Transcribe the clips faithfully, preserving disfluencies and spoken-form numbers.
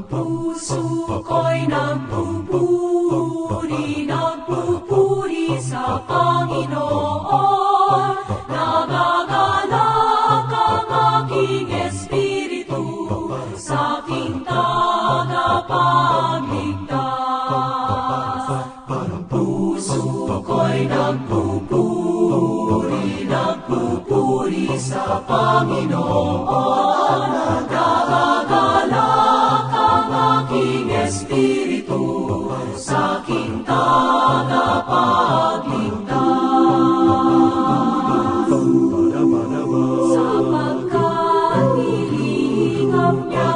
Pusu ko'y nagpupuri, nagpupuri sa Panginoon. Nagagalak ang aking espiritu sa aking tagapagligtas. Pusu ko'y nagpupuri, nagpupuri sa Panginoon. Nagagalak ang aking espiritu sa aking tagapagligtas. Sapagkat nilikha niya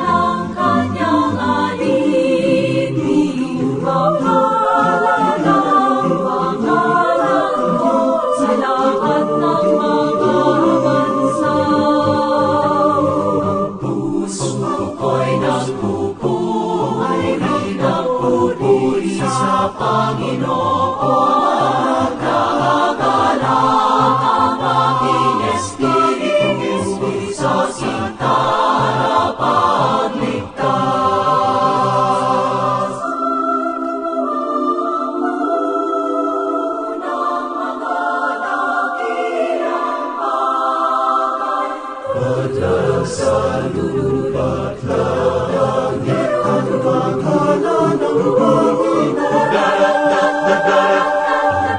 ang kanyang alipin, sa lahat ng mga bansa. Pusu ko'y nagpupuri, nagpupuri sa Panginoon. Nagagalak ang aking espiritu sa aking tagapagligtas. At sa lupa't langit, ang pangalan ng Panginoon.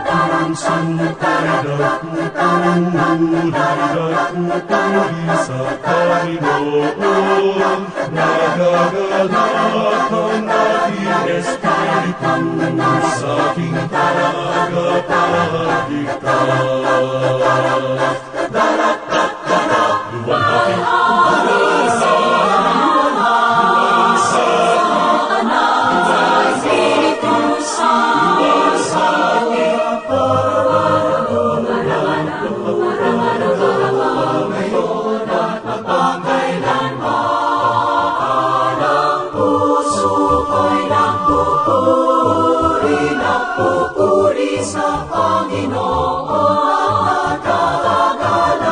Taran, san, taran, taran, nan, taran, taran, taran, sa Panginoon. Nagagalak ang aking espiritu sa aking tagapagligtas. Pusu ko'y nagpupuri, nagpupuri sa Panginoon. Nagkakagala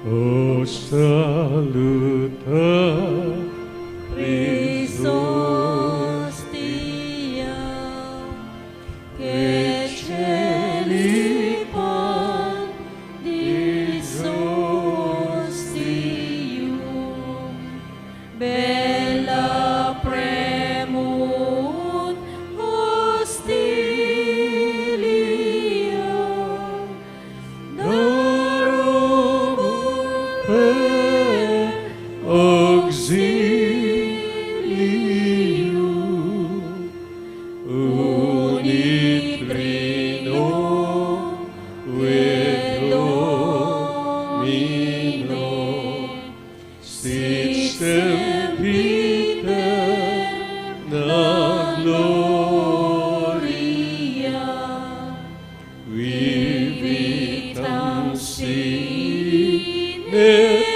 O salutaris hostia, que celi pan dies ostium, bella premunt hostilia, Dorumque auxilium, unit Trinoque Domino, sic sempiter gloria, qui vitam sine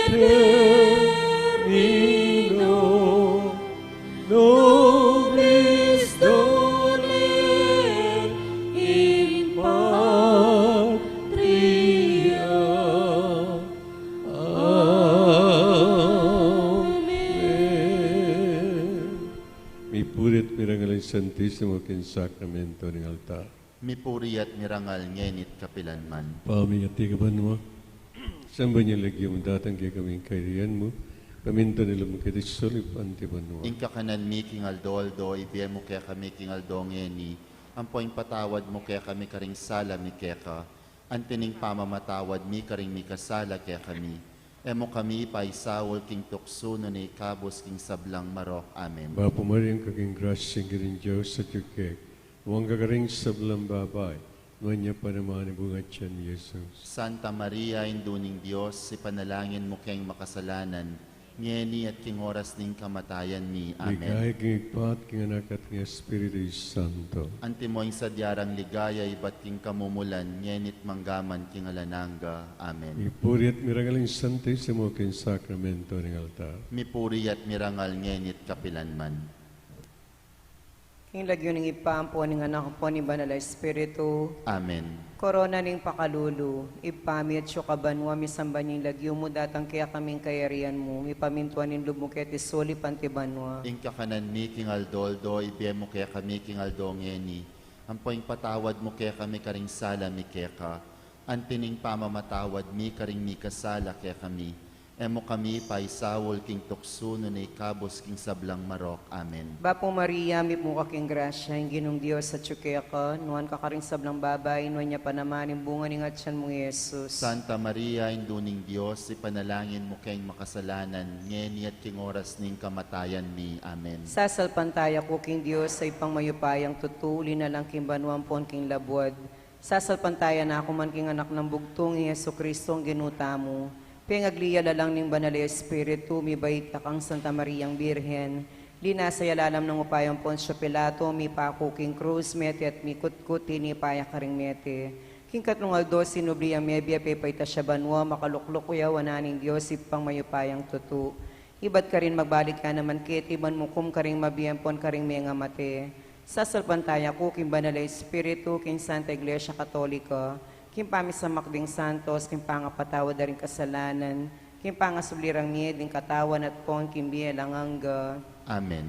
termino nobis donet in patria. Amen. Mipuri at mirangal ing Santisimo king sakramento ning altar. Mipuri at mirangal ngeni at kapilan man. Ibpa mi, atiu ka banua, samban ya ing lagyu mu, datang kekami ing kayarian mu, mipamintuan ing lub mu keti sulip anti banua. Ing kakanan mi king aldo-aldo ibie mu kekami king aldo ngeni, ampo ipatawad mu kekami karing sala mi keka, anti ning pamamatawad mi karing mikasala kekami. E mu kami paisaul king tuksu, nune ikabus king sablang marok. Amen. Bapu Maria, ika king grasya, ing Ginung Dios atiu keka, nuan ka karing sablang babai, nuan ya pa naman ing bunga ning atian mu, Jesus. Santa Maria, Indu ning Dios, ipanalangin mu keng makasalanan, ngeni at king oras ning kamatayan mi. Amen. Ligaya king Ibpa, at king Anak, at king Espiritu Santo. Antimo ing sadya rang ligaya ibat king kamumulan, ngeni at mangga man king alang angga. Amen. Mipuri at mirangal ing Santisimo king sakramento ning altar. Mipuri at mirangal ngeni at kapilan man. King lagyu ning Ibpa, ampo ning Anak, ampo ning Banal a Espiritu. Amen. Korona ning pakalulu. Ibpa mi, atiu ka banua, misamban ya ing lagyu mu, datang kekami ing kayarian mu, mipamintuan ing lub mu keti sulip anti banua. Ing kakanan mi king aldo-aldo ibie mu kekami king aldo ngeni, ampo ipatawad mu kekami karing sala mi keka, anti ning pamamatawad mi karing mikasala kekami. E mu kami paisaul king tuksu, nune ikabus king sablang marok. Amen. Bapu Maria, mipnu ka king grasya, ing Ginung Dios atiu keka, nuan ka karing sablang babai, nuan ya pa naman ing bunga ning atian mu, Jesus. Santa Maria, Indu ning Dios, ipanalangin mu keng makasalanan, ngeni at king oras ning kamatayan mi. Amen. Sasalpantaya ku king Dios a Ibpang mayupayang tutu, linalang king banua ampon king labuad. Sasalpantaya na ku man king Anak nang bugtung, i Jesucristo a Ginu tamu. Pengagli ya lalang ning Banal a Espiritu, mibait ya kang Santa Mariang Birhen, linasa ya lalam ning upayang Poncio Pilato, mipaku king krus, mete at mikutkut, tinipa ya karing mete. King katlung aldo sinubli yang mebie, pepaitas ya banua, makalukluk ya wanan ning Dios Ibpang mayupayang tutu. Ibat karin magbalik ya naman keti ban mukum karing mabie ampon karing mengamate. Sasalpantaya ku king Banal a Espiritu, king Santa Iglesia Katolika, king pamisamak ding santos, king pangapatawad da ring kasalanan, king pangasubli rang mie ding katawan at pon king bie alang angga. Amen.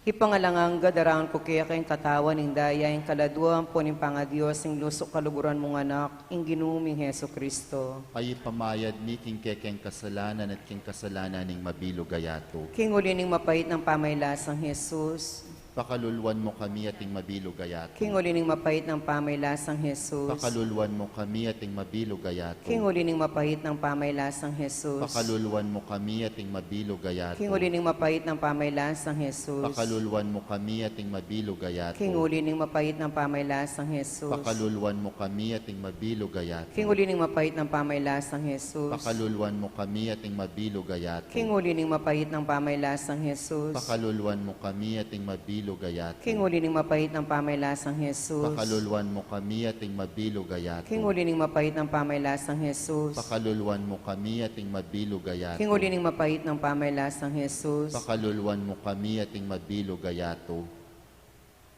Ibpang alang angga, daraun ku keka ing katawan, ing daya, ing kaladua ampon ing pangadios ning lusu kaluguran mung Anak, ing Ginu ming Jesucristo. Ayup a mayad mi king kekeng kasalanan at king kasalanan ning mabilug a yatu. King uli ning mapait nang pamaylasang Jesus. Pakaluluan mu kami at ing mabilug a yatu. King uli ning mapait nang pamaylasang Jesus. Pakaluluan mu kami at ing mabilug a yatu. King uli ning mapait nang pamaylasang Jesus. Pakaluluan mu kami at ing mabilug a yatu. King uli ning mapait nang pamaylasang Jesus. Pakaluluan mu kami at ing mabilug a yatu. King uli ning mapait nang pamaylasang Jesus. Pakaluluan mu kami at ing mabilug a yatu. King uli ning mapait nang pamaylasang Jesus. Pakaluluan mu kami at ing mabilug a yatu. King uli ning mapait nang pamaylasang Jesus. Pakaluluan mu kami at ing mabilug a yatu. King uli ning mapait nang pamaylasang Jesus. Pakaluluan mu kami at ing mabilug a yatu. King uli ning mapait nang pamaylasang Jesus. Pakaluluan mu kami at ing mabilug a yatu. King uli ning mapait nang pamaylasang Jesus. Pakaluluan mu kami at ing mabilug a yatu.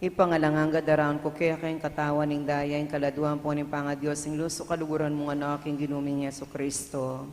Ibpang alang angga, daraun ku keka ing katawan, ing daya, ing kaladua ampon ing pangadios ning lusu kaluguran mung Anak, ing Ginu ming Jesucristo.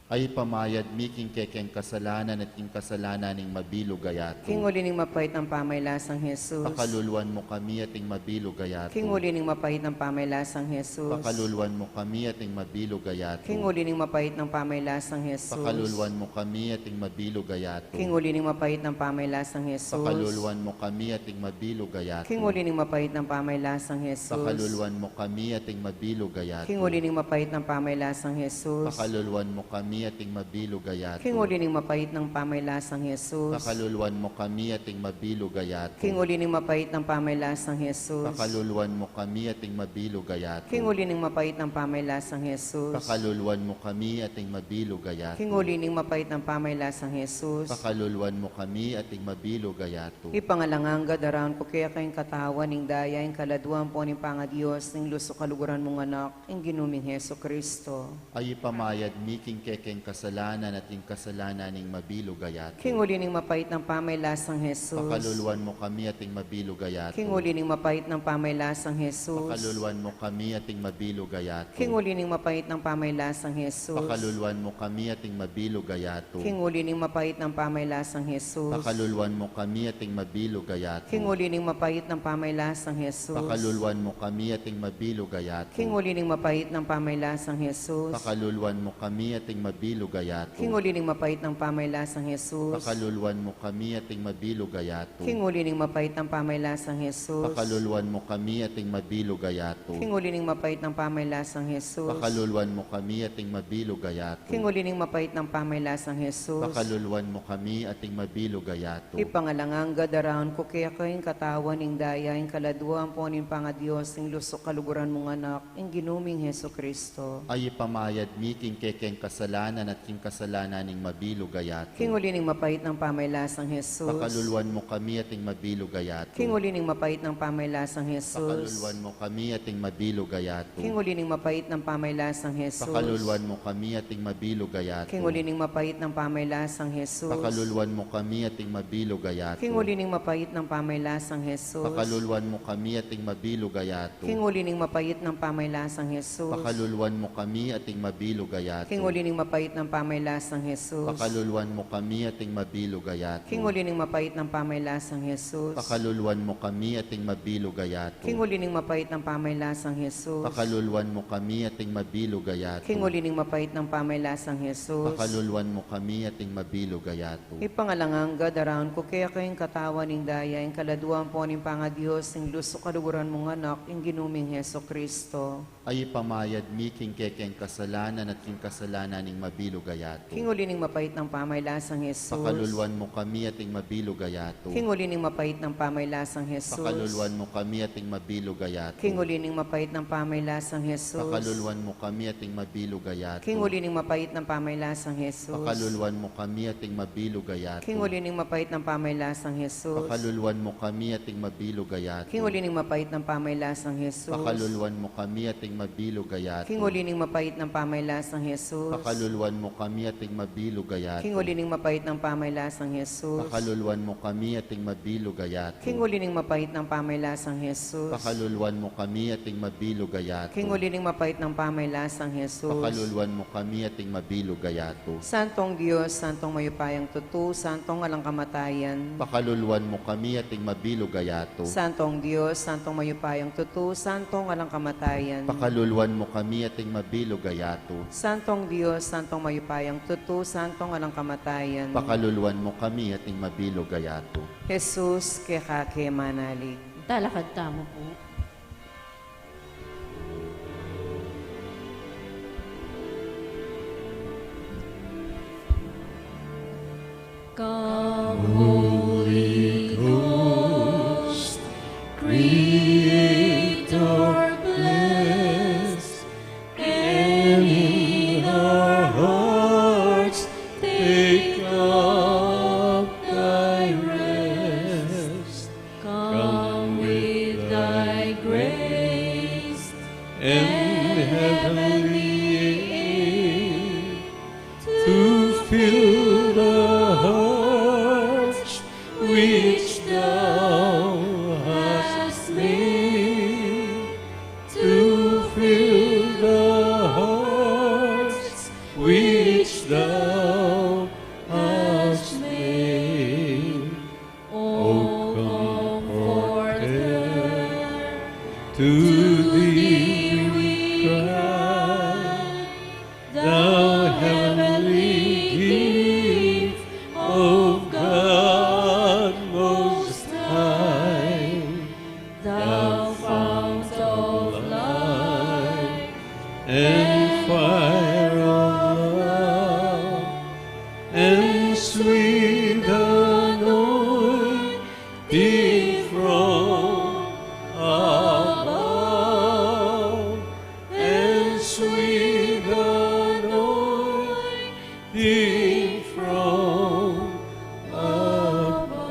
Ay pamayad mi king kekeng kasalanan at king kasalanan ning mabilug a yatu. King uli ning mapait nang pamaylasang Jesus. Pakaluluan mu kami at ing mabilug a yatu. King uli ning mapait nang pamaylasang Jesus. Pakaluluan mu kami at ing mabilug a yatu. King uli ning mapait nang pamaylasang Jesus. Pakaluluan mu kami at ing mabilug a yatu. King uli ning mapait nang pamaylasang Jesus. Pakaluluan mu kami at ing mabilug a yatu. King uli ning mapait nang pamaylasang Jesus. Pakaluluan mu kami at ing mabilug a yatu. King uli ning mapait nang pamaylasang Jesus. Pakaluluan mu kami at ing mabilug a yatu. King uli ning mapait nang pamaylasang Jesus. Pakaluluan mu kami at ing mabilug a yatu. King uli ning mapait nang pamaylasang Jesus. Pakaluluan mu kami at ing mabilug a yatu. King uli ning mapait nang pamaylasang Jesus. Pakaluluan mu kami at ing mabilug a yatu. King uli ning mapait nang pamaylasang Jesus. Pakaluluan mu kami at ing mabilug a yatu. Ipang alang angga daraun ku keka ing katawan, ing daya, ing kaladua ampon ing pangadios ning lus o kaluguran mung Anak, ing Ginu ming Jesucristo. Ay ipamayad mi king kekeng kasalanan at king kasalanan ning mabilug a yatu. King uli ning mapait nang pamaylasang Jesus. Pakaluluan mu kami at ing mabilug a yatu. King uli ning mapait nang pamaylasang Jesus. Pakaluluan mu kami at ing mabilug a yatu. King uli ning mapait nang pamaylasang Jesus. Pakaluluan mu kami at ing mabilug a yatu. King uli ning mapait nang pamaylasang Jesus. Pakaluluan mu kami at ing mabilug a yatu. King uli ning mapait nang pamaylasang Jesus. Pakaluluan mu kami at ing mabilug a yatu. King uli ning mapait nang pamaylasang Jesus. Pakaluluan mu kami at ing mabilug a yatu. King uli ning mapait nang pamaylasang Jesus. Pakaluluan mu kami at ing mabilug a yatu. King uli ning mapait nang pamaylasang Jesus. Pakaluluan mu kami at ing mabilug a yatu. King uli ning mapait nang pamaylasang Jesus. Pakaluluan mu kami at ing mabilug a yatu. King uli ning mapait nang pamaylasang Jesus. Pakaluluan mu kami at ing mabilug a yatu. Ipang alang angga daraun ku keka ing katawan, ing daya, ing kaladua ampon ing pangadios ning lus o kaluguran mung Anak, ing Ginu ming Jesucristo. Ay ipamayad mi king kekeng kasalanan at king kasalanan ning mabilug a yatu. King uli ning mapait nang pamaylasang Jesus. Pakaluluan mu kami at ing mabilug a yatu. King uli ning mapait nang pamaylasang Jesus. Pakaluluan mu kami at ing mabilug a yatu. King uli ning mapait nang pamaylasang Jesus. Pakaluluan mu kami at ing mabilug a yatu. King uli ning mapait nang pamaylasang Jesus. Pakaluluan mu kami at ing mabilug a yatu. King uli ning mapait nang pamaylasang Jesus. Pakaluluan mu kami at ing mabilug a yatu. King uli ning mapait nang pamaylasang Jesus. Pakaluluan mu kami at ing mabilug a yatu. King uli ning mapait nang pamaylasang Jesus. Pakaluluan mu kami at ing mabilug a yatu. King uli ning mapait nang pamaylasang Jesus. Pakaluluan mu kami at ing mabilug a yatu. King uli ning mapait nang pamaylasang Jesus. Pakaluluan mu kami at ing mabilug a yatu. King uli ning mapait nang pamaylasang Jesus. Pakaluluan mu kami at ing mabilug a yatu. Ipang alang angga daraun ku keka ing katawan, ing daya, ing kaladua ampon ing pangadios ning lus o kaluguran mung Anak, ing Ginu ming Jesucristo. Ay ipamayad mi king kekeng kasalanan at king kasalanan ning mabilug a yatu. King uli ning mapait nang pamaylasang Jesus. Pakaluluan mu kami at ing mabilug a yatu. King uli ning mapait nang pamaylasang Jesus. Pakaluluan mu kami at ing mabilug a yatu. King uli ning mapait nang pamaylasang Jesus. Pakaluluan mu kami at ing mabilug a yatu. King uli ning mapait nang pamaylasang Jesus. Pakaluluan mu kami at ing mabilug a yatu. King uli ning mapait nang pamaylasang Jesus. Pakaluluan mu kami at ing mabilug a yatu. King uli ning mapait nang pamaylasang Jesus. Pakaluluan mu kami at ing mabilug a yatu. King uli ning mapait nang pamaylasang Jesus. Pakaluluan mu kami at ing mabilug a yatu. King uli ning mapait nang pamaylasang Jesus. Pakaluluan mu kami at ing mabilug a yatu. King uli ning mapait nang pamaylasang Jesus. Pakaluluan mu kami at ing mabilug a yatu. King uli ning mapait nang pamaylasang Jesus. Pakaluluan mu kami at ing mabilug a yatu. Santong Dios, Santong mayupayang tutu, Santong alang kamatayan. Pakaluluan mu kami at ing mabilug a yatu. Santong Dios, Santong mayupayang tutu, Santong alang kamatayan. Pakaluluan mu kami at ing mabilug a yatu. Santong Dios, Santong mayupayang tutu, Santong alang kamatayan. Pakaluluan mu kami at ing mabilug a yatu. Jesus, keka ke manalig. Talakad tamu pu. Come, Holy Ghost, Creator blessed, and in our hearts take up thy rest. Come with thy grace and heavenly aid to fill the hearts which thou hast made, to fill the hearts which To thee we cry, thou heavenly gift of God Most High, thou fount of life and fire of love, and sweet anointing from above, and sweet anointing from above.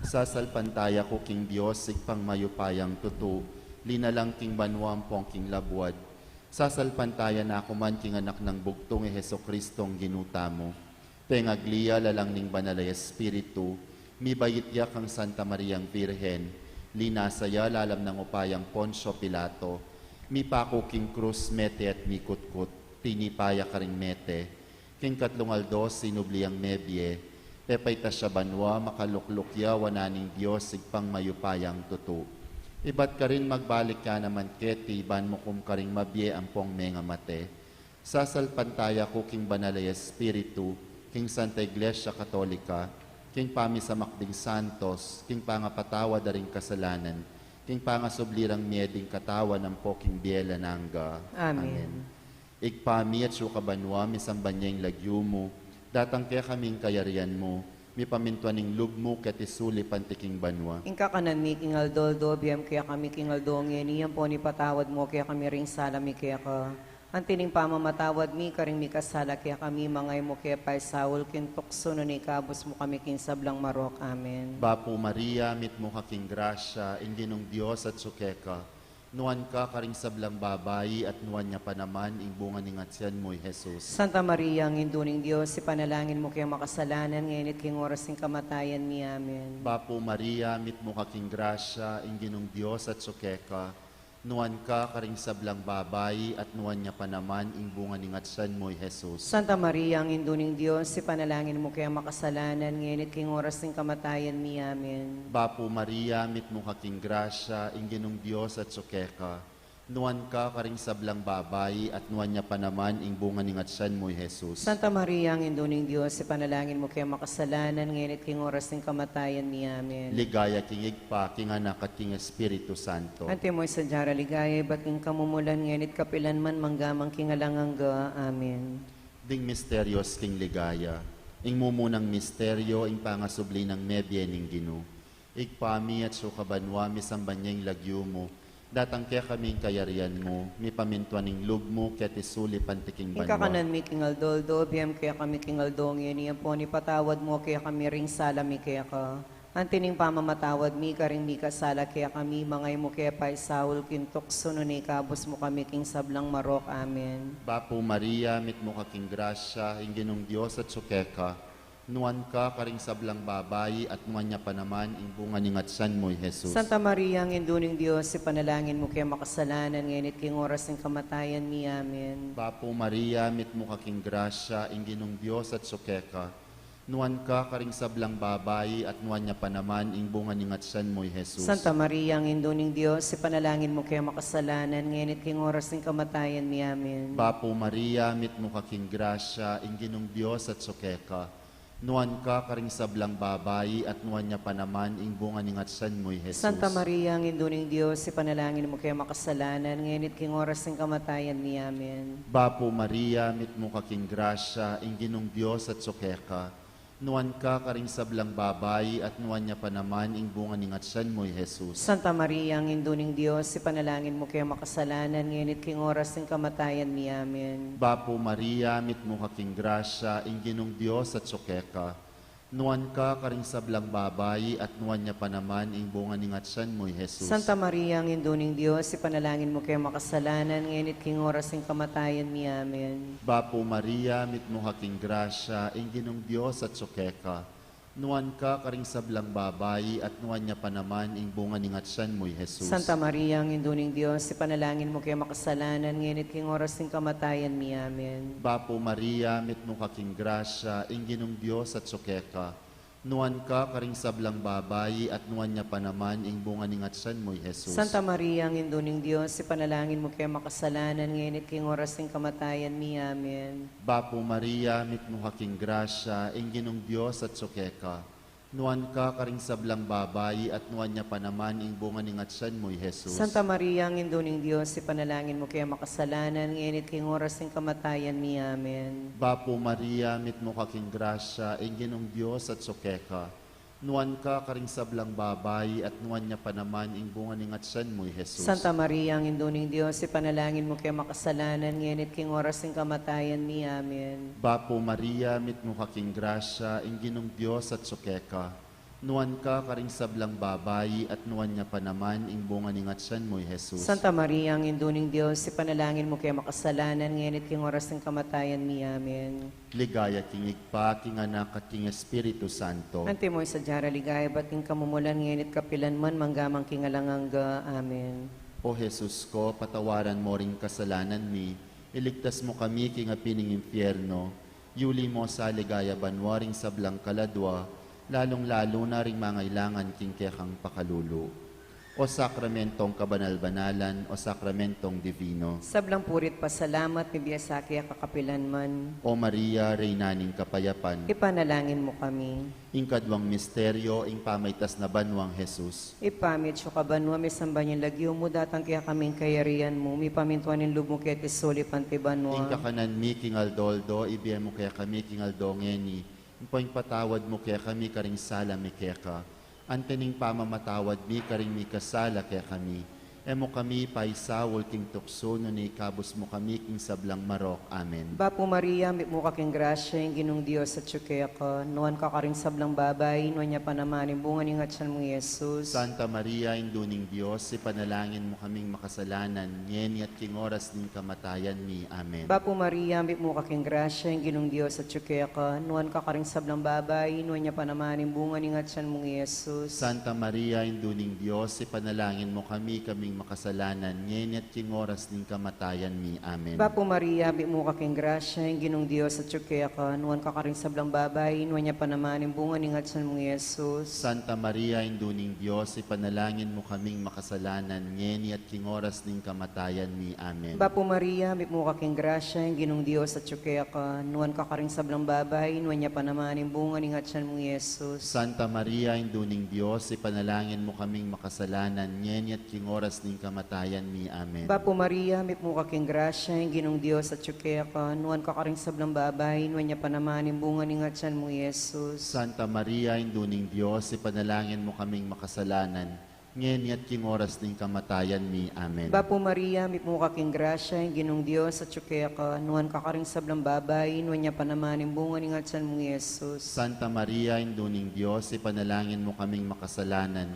Sasalpantaya ku king Dios, Ibpang mayupayang tutu, linalang king banua ampong king labuad. Sasalpantaya na ku man king Anak nang bugtung, i Jesucristong Ginu tamu. Pengagli ya lalang ning Banal a Espiritu, mibait ya kang Santa Mariang Virgen, linasa ya lalam nang upayang Poncio Pilato, mipaku king krus, mete at mikutkut, tinipa ya karing mete, king katlung aldo sinubli yang mebie, pepaitas ya banua, makalukluk ya wanan ning Dios Ibpang mayupayang tutu. Ibat karin magbalik ya naman keti, ban mukum karing mabie ampong mengamate. Sasalpantaya ku king Banal a Espiritu, king Santa Iglesia Katolika, king pamisamak ding santos, king pangapatawad da ring kasalanan, king pangasubli rang mie ding katawan ampo king bie alang angga. Amen. Amen. Ibpa mi, atsu ka banua, misamban ya ing lagyu mu, datang kekami ing kayarian mu, mipamintuan ing lub mu keti sulip anti king banua. Ing kakanan mi king aldo-aldo, ibie mu kekami king aldo ngeni, ampon ipatawad mu kekami ring sala mi keka, anti ning pamamatawad mi karing mikasala kekami, manga e mu ke paisaul king tuksu, nune ikabus mu kami king sablang marok. Amen. Bapu Maria, mitmu ka king grasya, ing Ginung Dios atsu keka. Nuan ka karing sablang babai, at nuan ya pa naman ing bunga ning atian mu, i Jesus. Santa Maria, Indu ning Dios, ipanalangin mu keng makasalanan, ngeni at king oras ning kamatayan mi. Amen. Bapu Maria, mitmu ka king grasya, ing Ginung Dios atsu keka. Nuan ka karing sablang babai, at nuan ya pa naman ing bunga ning atian mu, i Jesus. Santa Maria, Indu ning Dios, ipanalangin mu keng makasalanan, ngeni at king oras ning kamatayan mi. Amen. Bapu Maria, mitmu ka king grasya, ing Ginung Dios atsu keka. Nuan ka karing sablang babai, at nuan ya pa naman ing bunga ning atian mu, i Jesus. Santa Maria, Indu ning Dios, ipanalangin mu keng makasalanan, ngeni at king oras ning kamatayan mi. Amen. Ligaya king Ibpa, king Anak, at king Espiritu Santo. Antimo ing sadya rang ligaya ibat king kamumulan, ngeni at kapilan man, mangga man king alang angga. Amen. Ding misterios king ligaya. Ing mumunang misterio, ing pangasubli nang mebie ning Ginu. Ibpa mi, atsu ka banua, misamban ya ing lagyu mu. Datang kekami ing kayarian mu, mipamintuan ing lub mu keti sulip anti king banua. Ing kakanan mi king aldo-aldo, ibie mu kekami king aldo ngeni, ampon ipatawad mu kekami ring sala mi keka, anti ning pamamatawad mi karing mikasala kekami, manga e mu ke paisaul king tuksu, nune ikabus mu kami king sablang marok. Amen. Bapu Maria, mitmu ka king grasya, ing Ginung Dios atsu keka. Nuan ka karing sablang babai, at nuan ya pa naman ing bunga ning atian mu, i Jesus. Santa Maria, Indu ning Dios, ipanalangin mu keng makasalanan, ngeni at king oras ning kamatayan mi. Amen. Bapu Maria, mitmu ka king grasya, ing Ginung Dios atsu keka. Nuan ka karing sablang babai, at nuan ya pa naman ing bunga ning atian mu, i Jesus. Santa Maria, Indu ning Dios, ipanalangin mu keng makasalanan, ngeni at king oras ning kamatayan mi. Amen. Bapu Maria, mitmu ka king grasya, ing Ginung Dios atsu keka. Nuan ka karing sablang babai, at nuan ya pa naman ing bunga ning atian mu, i Jesus. Santa Maria, Indu ning Dios, ipanalangin mu keng makasalanan, ngeni at king oras ning kamatayan mi. Amen. Bapu Maria, mitmu ka king grasya, ing Ginung Dios atsu keka. Nuan ka karing sablang babai, at nuan ya pa naman ing bunga ning atian mu, i Jesus. Santa Maria, Indu ning Dios, ipanalangin mu keng makasalanan, ngeni at king oras ning kamatayan mi. Amen. Bapu Maria, mitmu ka king grasya, ing Ginung Dios atsu keka. Nuan ka karing sablang babai, at nuan ya pa naman ing bunga ning atian mu, i Jesus. Santa Maria, Indu ning Dios, ipanalangin mu keng makasalanan, ngeni at king oras ning kamatayan mi. Amen. Bapu Maria, mitmu ka king grasya, ing Ginung Dios atsu keka. Nuan ka karing sablang babai, at nuan ya pa naman ing bunga ning atian mu, i Jesus. Santa Maria, Indu ning Dios, ipanalangin mu keng makasalanan, ngeni at king oras ning kamatayan mi. Amen. Bapu Maria, mitmu ka king grasya, ing Ginung Dios atsu keka. Nuan ka karing sablang babai, at nuan ya pa naman ing bunga ning atsan mu, i Jesus. Santa Maria, Indu ning Dios, ipanalangin mu ke makasalanan, ngeni at king oras ning kamatayan mi. Amen. Bapu Maria, mitmu ka king grasya, ing Ginung Dios atsu keka. Nuan ka karing sablang babai, at nuan ya pa naman ing bunga ning atsan mu, i Jesus. Santa Maria, Indu ning Dios, ipanalangin mu ke makasalanan, ngeni at king oras ning kamatayan mi. Amen. Bapu Maria, mitmu ka king grasya, ing Ginung Dios atsu keka. Nuan ka karing sablang babai, at nuan ya pa naman ing bunga ning atsan mu, i Jesus. Santa Maria, Indu ning Dios, ipanalangin mu ke makasalanan, ngeni at king oras ning kamatayan mi. Amen. Bapu Maria, mitmu ka king grasya, ing Ginung Dios atsu keka. Nuan ka karing sablang babai, at nuan ya pa naman ing bunga ning atsan mu, i Jesus. Santa Maria, Indu ning Dios, ipanalangin mu ke makasalanan, ngeni at king oras ning kamatayan mi. Amen. Ligaya king Ibpa, king Anak, at king Espiritu Santo. Antimo ing sadya ra ligaya, ibat king kamumulan, ngeni at kapilan man, mangga man king alang angga. Amen. O Jesus ko, patawaran mu ring kasalanan mi, iligtas mu kami king api ning impyerno, yuli mu sa ligaya banua ring sablang kaladua, lalung-lalu na ring mangailangan king kekang pakalulu. O sakramentong kabanal-banalan, o sakramentong divino. Sablang puri't pasalamat, mibie sa keka kapilan man. O Maria, Reyna ning kapayapan. Ipanalangin mu kami. Ing kaduang misteryo, ing pamaitas na banuang Jesus. Ibpa mi atsu ka banua, misamban ya ing lagyu mu, datang kekami ing kayarian mu, mipamintuan ing lub mu keti sulip anti banua. Ing kakanan mi king aldo-aldo, ibie mu kekami king aldo ngeni. Ampo ing patawad mu kekami karing sala mi keka, anti ning pamamatawad mi karing mikasala kekami. E mu kami paisaul king tuksu, nune ikabus mu kami king sablang marok. Amen. Bapu Maria, mitmu ka king grasya, ing Ginung Dios atsu keka. Nuan ka karing sablang babai, nuan ya pa naman ing bunga ning atsan mu, i Jesus. Santa Maria, Indu ning Dios, ipanalangin mu kaming makasalanan, ngeni at king oras ning kamatayan mi. Amen. Bapu Maria, mitmu ka king grasya, ing Ginung Dios atsu keka. Nuan ka karing sablang babai, nuan ya pa naman ing bunga ning atsan mu, i Jesus. Santa Maria, Indu ning Dios, ipanalangin mu kami, kaming makasalanan, ngeni at king oras ning kamatayan mi. Amen. Bapu Maria, mitmu ka king grasya, ing Ginung Dios atsu keka. Nuan ka karing sablang babai, nuan ya pa naman ing bunga ning atsan mu, i Jesus. Santa Maria, Indu ning Dios, ipanalangin mu kaming makasalanan, ngeni at king oras ning kamatayan mi. Amen. Bapu Maria, mitmu ka king grasya, ing Ginung Dios atsu keka. Nuan ka karing sablang babai, nuan ya pa naman ing bunga ning atsan mu, i Jesus. Santa Maria, Indu ning Dios, ipanalangin mu kaming makasalanan, ngeni at king oras ning kamatayan mi. Amen. Bapu Maria, mitmu ka king grasya, ing Ginung Dios atsu keka. Nuan ka karing sablang babai, nuan ya pa naman ing bunga ning atsan mu, i Jesus. Santa Maria, Indu ning Dios, ipanalangin mu kaming makasalanan, ngeni at king oras ning kamatayan mi. Amen. Bapu Maria, mitmu ka king grasya, ing Ginung Dios atsu keka. Nuan ka karing sablang babai, nuan ya pa naman ing bunga ning atsan mu, i Jesus. Santa Maria, Indu ning Dios, ipanalangin mu kaming makasalanan,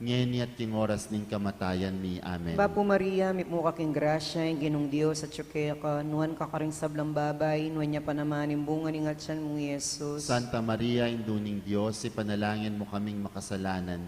ngeni at king oras ning kamatayan mi. Amen. Bapu Maria, mitmu ka king grasya, ing Ginung Dios atsu keka. Nuan ka karing sablang babai, nuan ya pa naman ing bunga ning atsan mu, i Jesus. Santa Maria, Indu ning Dios, ipanalangin mu kaming makasalanan,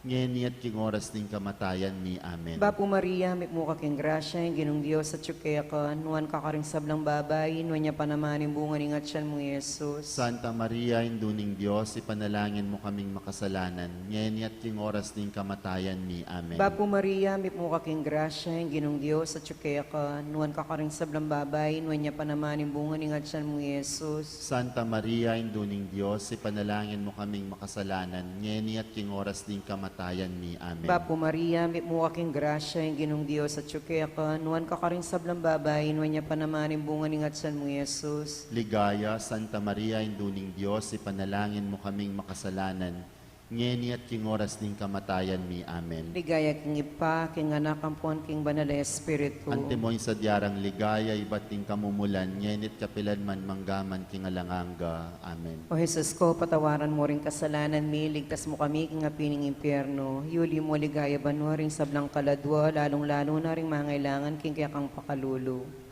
ngeni at king oras ning kamatayan mi. Amen. Bapu Maria, mitmu ka king grasya, ing Ginung Dios atsu keka. Nuan ka karing sablang babai, nuan ya pa naman ing bunga ning atsan mu, i Jesus. Santa Maria, Indu ning Dios, ipanalangin mu kaming makasalanan, ngeni at king oras ning kamatayan mi. Amen. Bapu Maria, mitmu ka king grasya, ing Ginung Dios atsu keka. Nuan ka karing sablang babai, nuan ya pa naman ing bunga ning atsan mu, i Jesus. Santa Maria, Indu ning Dios, ipanalangin mu kaming makasalanan, ngeni at king oras ning kamatayan mi. Amen. Bapu Maria, mitmu ka king grasya, ing Ginung Dios atsu keka. Nuan ka karing sablang babai, nuan ya pa naman ing bunga ning atsan mu, i Jesus. Ligaya, Santa Maria, Indu ning Dios, ipanalangin mu kaming makasalanan, ngeni at king oras ning kamatayan mi. Amen. Ligaya king Ibpa, king Anak, ampon king Banal a Espiritu. Antimo ing sadya rang ligaya, ibat king kamumulan, ngeni at kapilan man, mangga man king alang angga. Amen. O Jesus ko, patawaran mu ring kasalanan mi, ligtas mu kami king api ning impyerno, yuli mu ligaya banua ring sablang kaladua, lalung-lalu na ring mangailangan king kekang pakalulu.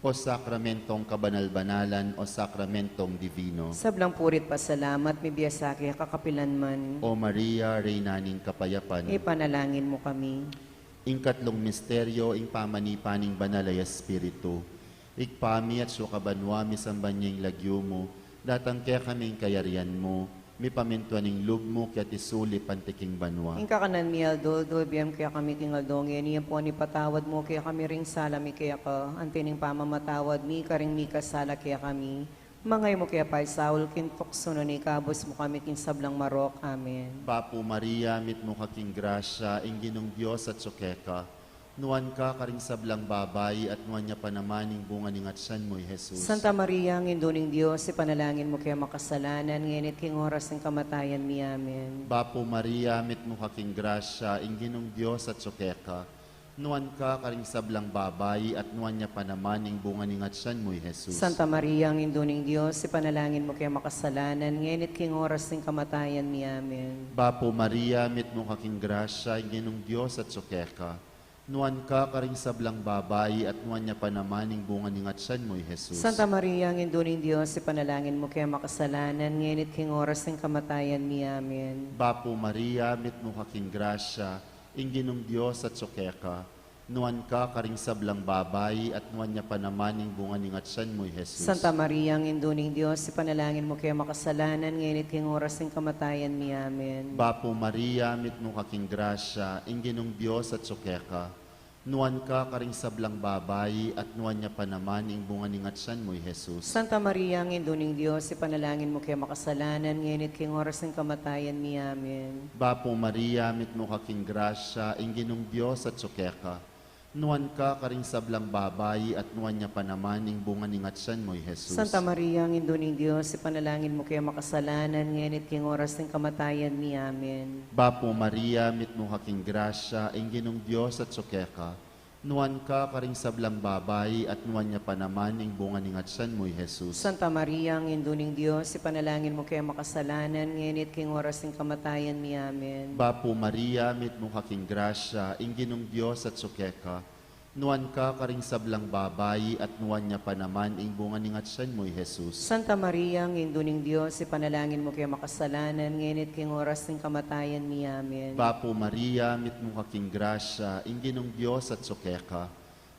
O sakramentong kabanal-banalan, o sakramentong divino. Sablang puri't pasalamat, mibie sa keka kapilan man. O Maria, Reyna ning kapayapan. Ipanalangin mu kami. Ing katlung misteryo, ing pamanipa ning Banal a Espiritu. Ibpa mi, atsu ka banua, misamban ya ing lagyu mu, datang kekami ing kayarian mu, Mipamintuan ing lub mu keti sulip anti king banua. Ing kakanan mi aldo-aldo ibie mu kekami king aldo ngeni, ampon ipatawad mu kekami ring sala mi keka, anti ning pamamatawad mi karing mikasala kekami. Manga e mu ke paisaul king tuksu, nune ikabus mu kami king sablang marok. Amen. Bapu Maria, mitmu ka king grasya, ing Ginung Dios atsu keka. Nuan ka karing sablang babai, at nuan ya pa naman ing bunga ning atsan mu, i Jesus. Santa Maria, Indu ning Dios, ipanalangin mu ke makasalanan, ngeni at king oras ning kamatayan mi. Amen. Bapu Maria, mitmu ka king grasya, ing Ginung Dios atsu keka. Nuan ka karing sablang babai, at nuan ya pa naman ing bunga ning atsan mu, i Jesus. Santa Maria, Indu ning Dios, ipanalangin mu ke makasalanan, ngeni at king oras ning kamatayan mi. Amen. Bapu Maria, mitmu ka king grasya, ing Ginung Dios atsu keka. Nuan ka karing sablang babai, at nuan ya pa naman ing bunga ning atsan mu, i Jesus. Santa Maria, Indu ning Dios, ipanalangin mu ke makasalanan, ngeni at king oras ning kamatayan mi. Amen. Bapu Maria, mitmu ka king grasya, ing Ginung Dios atsu keka. Nuan ka karing sablang babai, at nuan ya pa naman ing bunga ning atsan mu, i Jesus. Santa Maria, Indu ning Dios, ipanalangin mu ke makasalanan, ngeni at king oras ning kamatayan mi. Amen. Bapu Maria, mitmu ka king grasya, ing Ginung Dios atsu keka. Nuan ka karing sablang babai, at nuan ya pa naman ing bunga ning atsan mu, i Jesus. Santa Maria, Indu ning Dios, ipanalangin mu ke makasalanan, ngeni at king oras ning kamatayan mi. Amen. Bapu Maria, mitmu ka king grasya, ing Ginung Dios atsu keka. Nuan ka karing sablang babai, at nuan ya pa naman ing bunga ning atsan mu, i Jesus. Santa Maria, Indu ning Dios, ipanalangin mu ke makasalanan, ngeni at king oras ning kamatayan mi. Amen. Bapu Maria, mitmu ka king grasya, ing Ginung Dios atsu keka. Nuan ka karing sablang babai, at nuan ya pa naman ing bunga ning atsan mu, i Jesus. Santa Maria, Indu ning Dios, ipanalangin mu ke makasalanan, ngeni at king oras ning kamatayan mi. Amen. Bapu Maria, mitmu ka king grasya, ing Ginung Dios atsu keka. Nuan ka karing sablang babai, at nuan ya pa naman ing bunga ning atsan mu, i Jesus. Santa Maria, Indu ning Dios, ipanalangin mu ke makasalanan, ngeni at king oras ning kamatayan mi. Amen. Bapu Maria, mitmu ka king grasya, ing Ginung Dios atsu keka.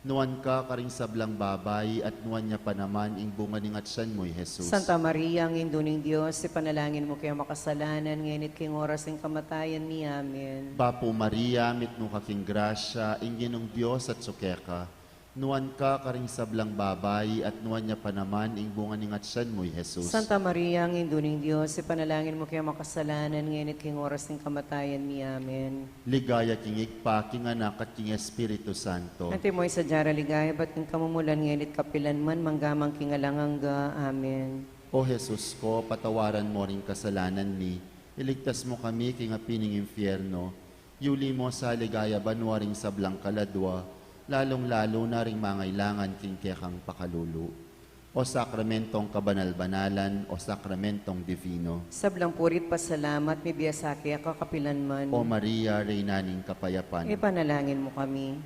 Nuan ka karing sablang babai, at nuan ya pa naman ing bunga ning atsan mu, i Jesus. Santa Maria, Indu ning Dios, ipanalangin mu ke makasalanan, ngeni at king oras ning kamatayan mi. Amen. Bapu Maria, mitmu ka king grasya, ing Ginung Dios atsu keka. Nuan ka karing sablang babai, at nuan ya pa naman ing bunga ning atsan mu, i Jesus. Santa Maria, Indu ning Dios, ipanalangin mu ke makasalanan, ngeni at king oras ning kamatayan mi. Amen. Ligaya king Ibpa, king Anak, at king Espiritu Santo. Antimo ing sadya ra ligaya, ibat king kamumulan, ngeni at kapilan man, mangga man king alang angga. Amen. O Jesus ko, patawaran mu ring kasalanan mi, iligtas mu kami king api ning infierno, yuli mu sa ligaya banua ring sablang kaladua, lalung-lalu na ring mangailangan king kekang pakalulu. O sakramentong kabanal-banalan, o sakramentong divino. Sablang puri't pasalamat, mibie sa keka kapilan man. O Maria, Reyna ning kapayapan. Ipanalangin mu kami.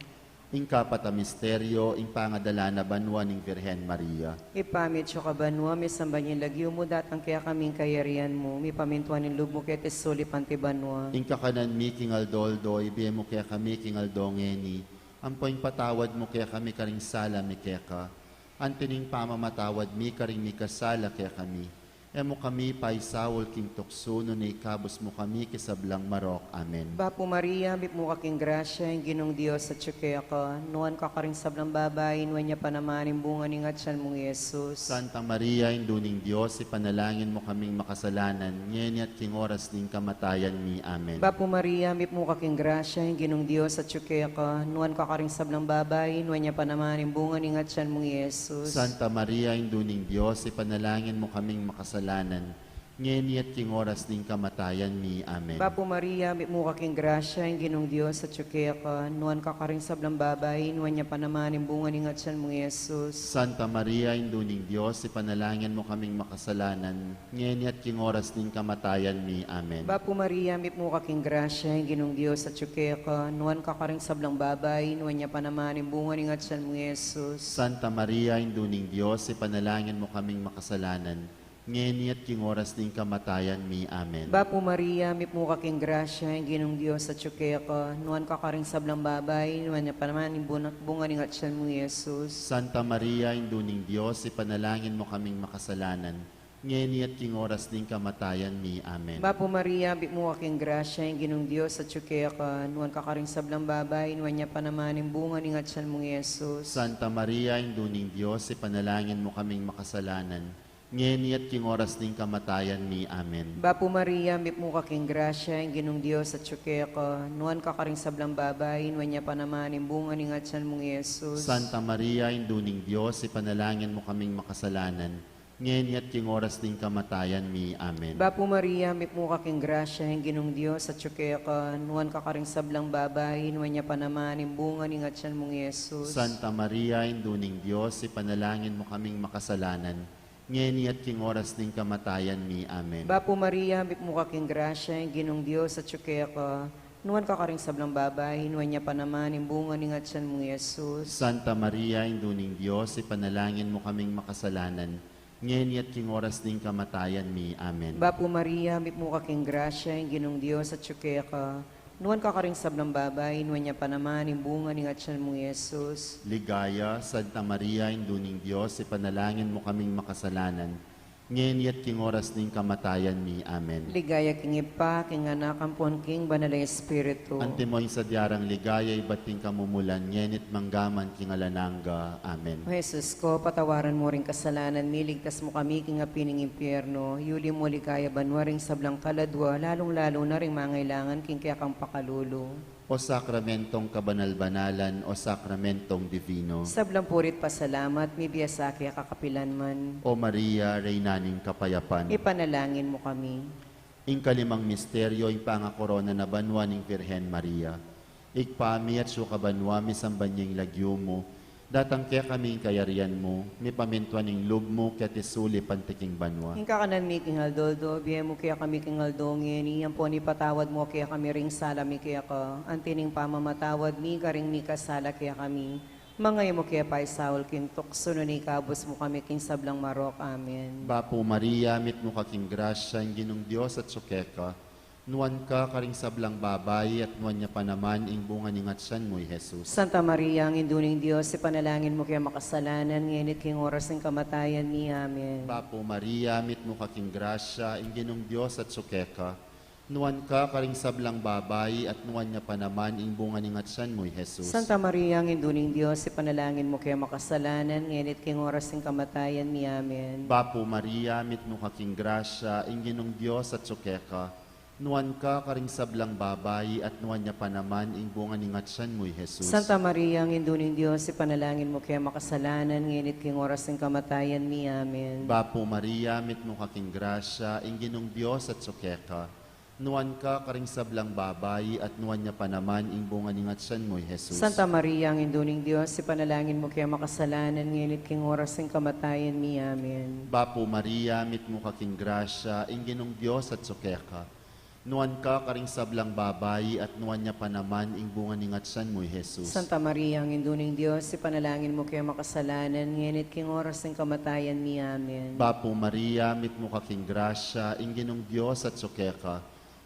Ing kapat a misteryo, ing pangadala na banua ning Virgen Maria. Ibpa mi atsu ka banua, misamban ya ing lagyu mu, datang kekami ing kayarian mu, mipamintuan ing lub mu keti sulip anti banua. Ing kakanan mi king aldo-aldo, ibie mu kekami king aldo ngeni, ampo ipatawad mu kekami karing sala mi keka, anti ning pamamatawad mi karing mikasala kekami. E mu kami paisaul king tuksu, nune ikabus mu kami king sablang marok. Amen. Bapu Maria, mipmu ka king grasya, ing Ginung Dios atsu keka. Nuan ka karing sablang babai, nuan ya pa naman ing bunga ning atsan mung Jesus. Santa Maria, Indu ning Dios, ipanalangin mu kaming makasalanan, ngeni at king oras ning kamatayan mi. Amen. Bapu Maria, mipmu ka king grasya, ing Ginung Dios atsu keka. Nuan ka karing sablang babai, nuan ya pa naman ing bunga ning atsan mung Jesus. Santa Maria, Indu ning Dios, ipanalangin mu kaming makasalanan, ngeni at king oras ning kamatayan mi. Amen. Bapu Maria, mipmu ka king grasya, ing Ginung Dios atsu keka. Nuan ka karing sablang babai, nuan ya pa naman ing bunga ning atsan mung Jesus. Santa Maria, Indu ning Dios, ipanalangin mu kaming makasalanan, ngeni at king oras ning kamatayan mi. Amen. Bapu Maria, mipmu ka king grasya, ing Ginung Dios atsu keka. Nuan ka karing sablang babai, nuan ya pa naman ing bunga ning atsan mung Jesus. Santa Maria, Indu ning Dios, ipanalangin mu kaming makasalanan, ngeni at king oras ning kamatayan mi. Amen. Bapu Maria, mipmu ka king grasya, ing Ginung Dios atsu keka. Nuan ka karing sablang babai, nuan ya pa naman ing buna-, bunga ning atsan mung Jesus. Santa Maria, Indu ning Dios, ipanalangin mu kaming makasalanan, ngeni at king oras ning kamatayan mi. Amen. Bapu Maria, mitmu ka king grasya, ing Ginung Dios atyu keka, nuan ka karing sablang babai, nuan ya pa naman ing bunga ning atyan mung Jesus. Santa Maria, Indu ning Dios, ipanalangin mu kaming makasalanan, ngeni at king oras ning kamatayan mi. Amen. Bapu Maria, mitmu ka king grasya, ing Ginung Dios atyu keka, nuan ka karing sablang babai, nuan ya pa naman ing bunga ning atyan mung Jesus. Santa Maria, Indu ning Dios, ipanalangin mu kaming makasalanan, ngeni at king oras ning kamatayan mi. Amen. Bapu Maria, mitmu ka king grasya, ing Ginung Dios atyu keka, nuan ka karing sablang babai, nuan ya pa naman ing bunga ning atyan mung Jesus. Santa Maria, Indu ning Dios, ipanalangin mu kaming makasalanan, ngeni at king oras ning kamatayan mi. Amen. Bapu Maria, mitmu ka king grasya, ing Ginung Dios atyu keka, nuan ka karing sablang babai, nuan ya pa naman ing bunga ning atyan mung Jesus. Santa Maria, Indu ning Dios, ipanalangin mu kaming makasalanan, ngeni at king oras ning kamatayan mi. Amen. Bapu Maria, mitmu ka king grasya, ing Ginung Dios atyu keka, nuan ka karing sablang babai, nuan ya pa naman ing bunga ning atyan mung Jesus. Ligaya, Santa Maria, Indu ning Dios, ipanalangin mu kaming makasalanan, ngeni at king oras ning kamatayan mi. Amen. Ligaya king Ibpa, king Anak, ampon king Banal a Espiritu. Antimo ing sadya rang ligaya ibat king kamumulan, ngeni at mangga man king alang angga. Amen. O Jesus ko, patawaran mu ring kasalanan mi, iligtas mu kami king api ning impyerno, iuli mu king ligaya banua ring sablang kaladua, lalung-lalu na ring mangailangan king kekang pakalulu. O sakramentong kabanal-banalan, o sakramentong divino. Sablang puri't pasalamat, mibie sa keka kapilan man. O Maria, Reyna ning kapayapan. Ipanalangin mu kami. Ing kalimang misteryo, ing pangakorona na banua ning Virgen Maria. Ibpa mi, atsu ka banua, misamban ya ing lagyu mu, datang kekami ing kayarian mu, mipamintuan ing lub mu keti sulip anti king banua. Ing kakanan mi king aldo-aldo, ibie mu kekami king aldo ngeni, ampon ipatawad mu kekami ring sala mi keka, anti ning pamamatawad mi karing mikasala kekami. Manga e mu ke paisaul king tuksu, nune ikabus mu kami king sablang marok. Amen. Bapu Maria, mitmu ka king grasya, ing Ginung Dios atsu keka, nuan ka karing sablang babai, at nuan ya pa naman ing bunga ning atyan mu, i Jesus. Santa Maria, Indu ning Dios, ipanalangin mu keng makasalanan, ngeni at king oras ning kamatayan mi. Amen. Bapu Maria, mitmu ka king grasya, ing Ginung Dios atsu keka, nuan ka karing sablang babai, at nuan ya pa naman ing bunga ning atyan mu, i Jesus. Santa Maria, Indu ning Dios, ipanalangin mu keng makasalanan, ngeni at king oras ning kamatayan mi. Amen. Bapu Maria, mitmu ka king grasya, ing Ginung Dios atsu keka, nuan ka karing sablang babai, at nuan ya pa naman ing bunga ning atyan mu, i Jesus. Santa Maria, Indu ning Dios, ipanalangin mu keng makasalanan, ngeni at king oras ning kamatayan mi. Amen. Bapu Maria, mitmu ka king grasya, ing Ginung Dios atsu keka, nuan ka karing sablang babai, at nuan ya pa naman ing bunga ning atyan mu, i Jesus. Santa Maria, Indu ning Dios, ipanalangin mu keng makasalanan, ngeni at king oras ning kamatayan mi. Amen. Bapu Maria, mitmu ka king grasya, ing Ginung Dios atsu keka, nuan ka karing sablang babai, at nuan ya pa naman ing bunga ning atyan mu, i Jesus. Santa Maria, Indu ning Dios, ipanalangin mu keng makasalanan, ngeni at king oras ning kamatayan mi. Amen. Bapu Maria, mitmu ka king grasya, ing Ginung Dios atsu keka,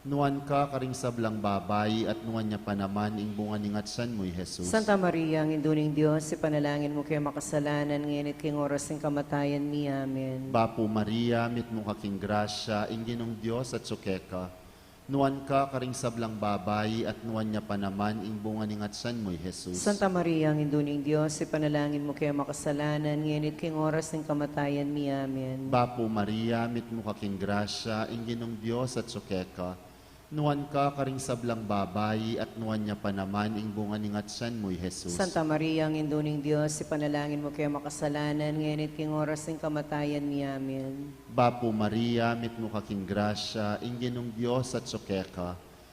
nuan ka karing sablang babai, at nuan ya pa naman ing bunga ning atyan mu, i Jesus. Santa Maria, Indu ning Dios, ipanalangin mu keng makasalanan, ngeni at king oras ning kamatayan mi. Amen. Bapu Maria, mitmu ka king grasya, ing Ginung Dios atsu keka, nuan ka karing sablang babai, at nuan ya pa naman ing bunga ning atyan mu, i Jesus. Santa Maria, Indu ning Dios, ipanalangin mu keng makasalanan, ngeni at king oras ning kamatayan mi. Amen. Bapu Maria, mitmu ka king grasya, ing Ginung Dios atsu keka, nuan ka karing sablang babai, at nuan ya pa naman ing bunga ning atyan mu, i Jesus. Santa Maria, Indu ning Dios, ipanalangin mu keng makasalanan, ngeni at king oras ning kamatayan mi. Amen. Bapu Maria, mitmu ka king grasya, ing Ginung Dios atsu keka,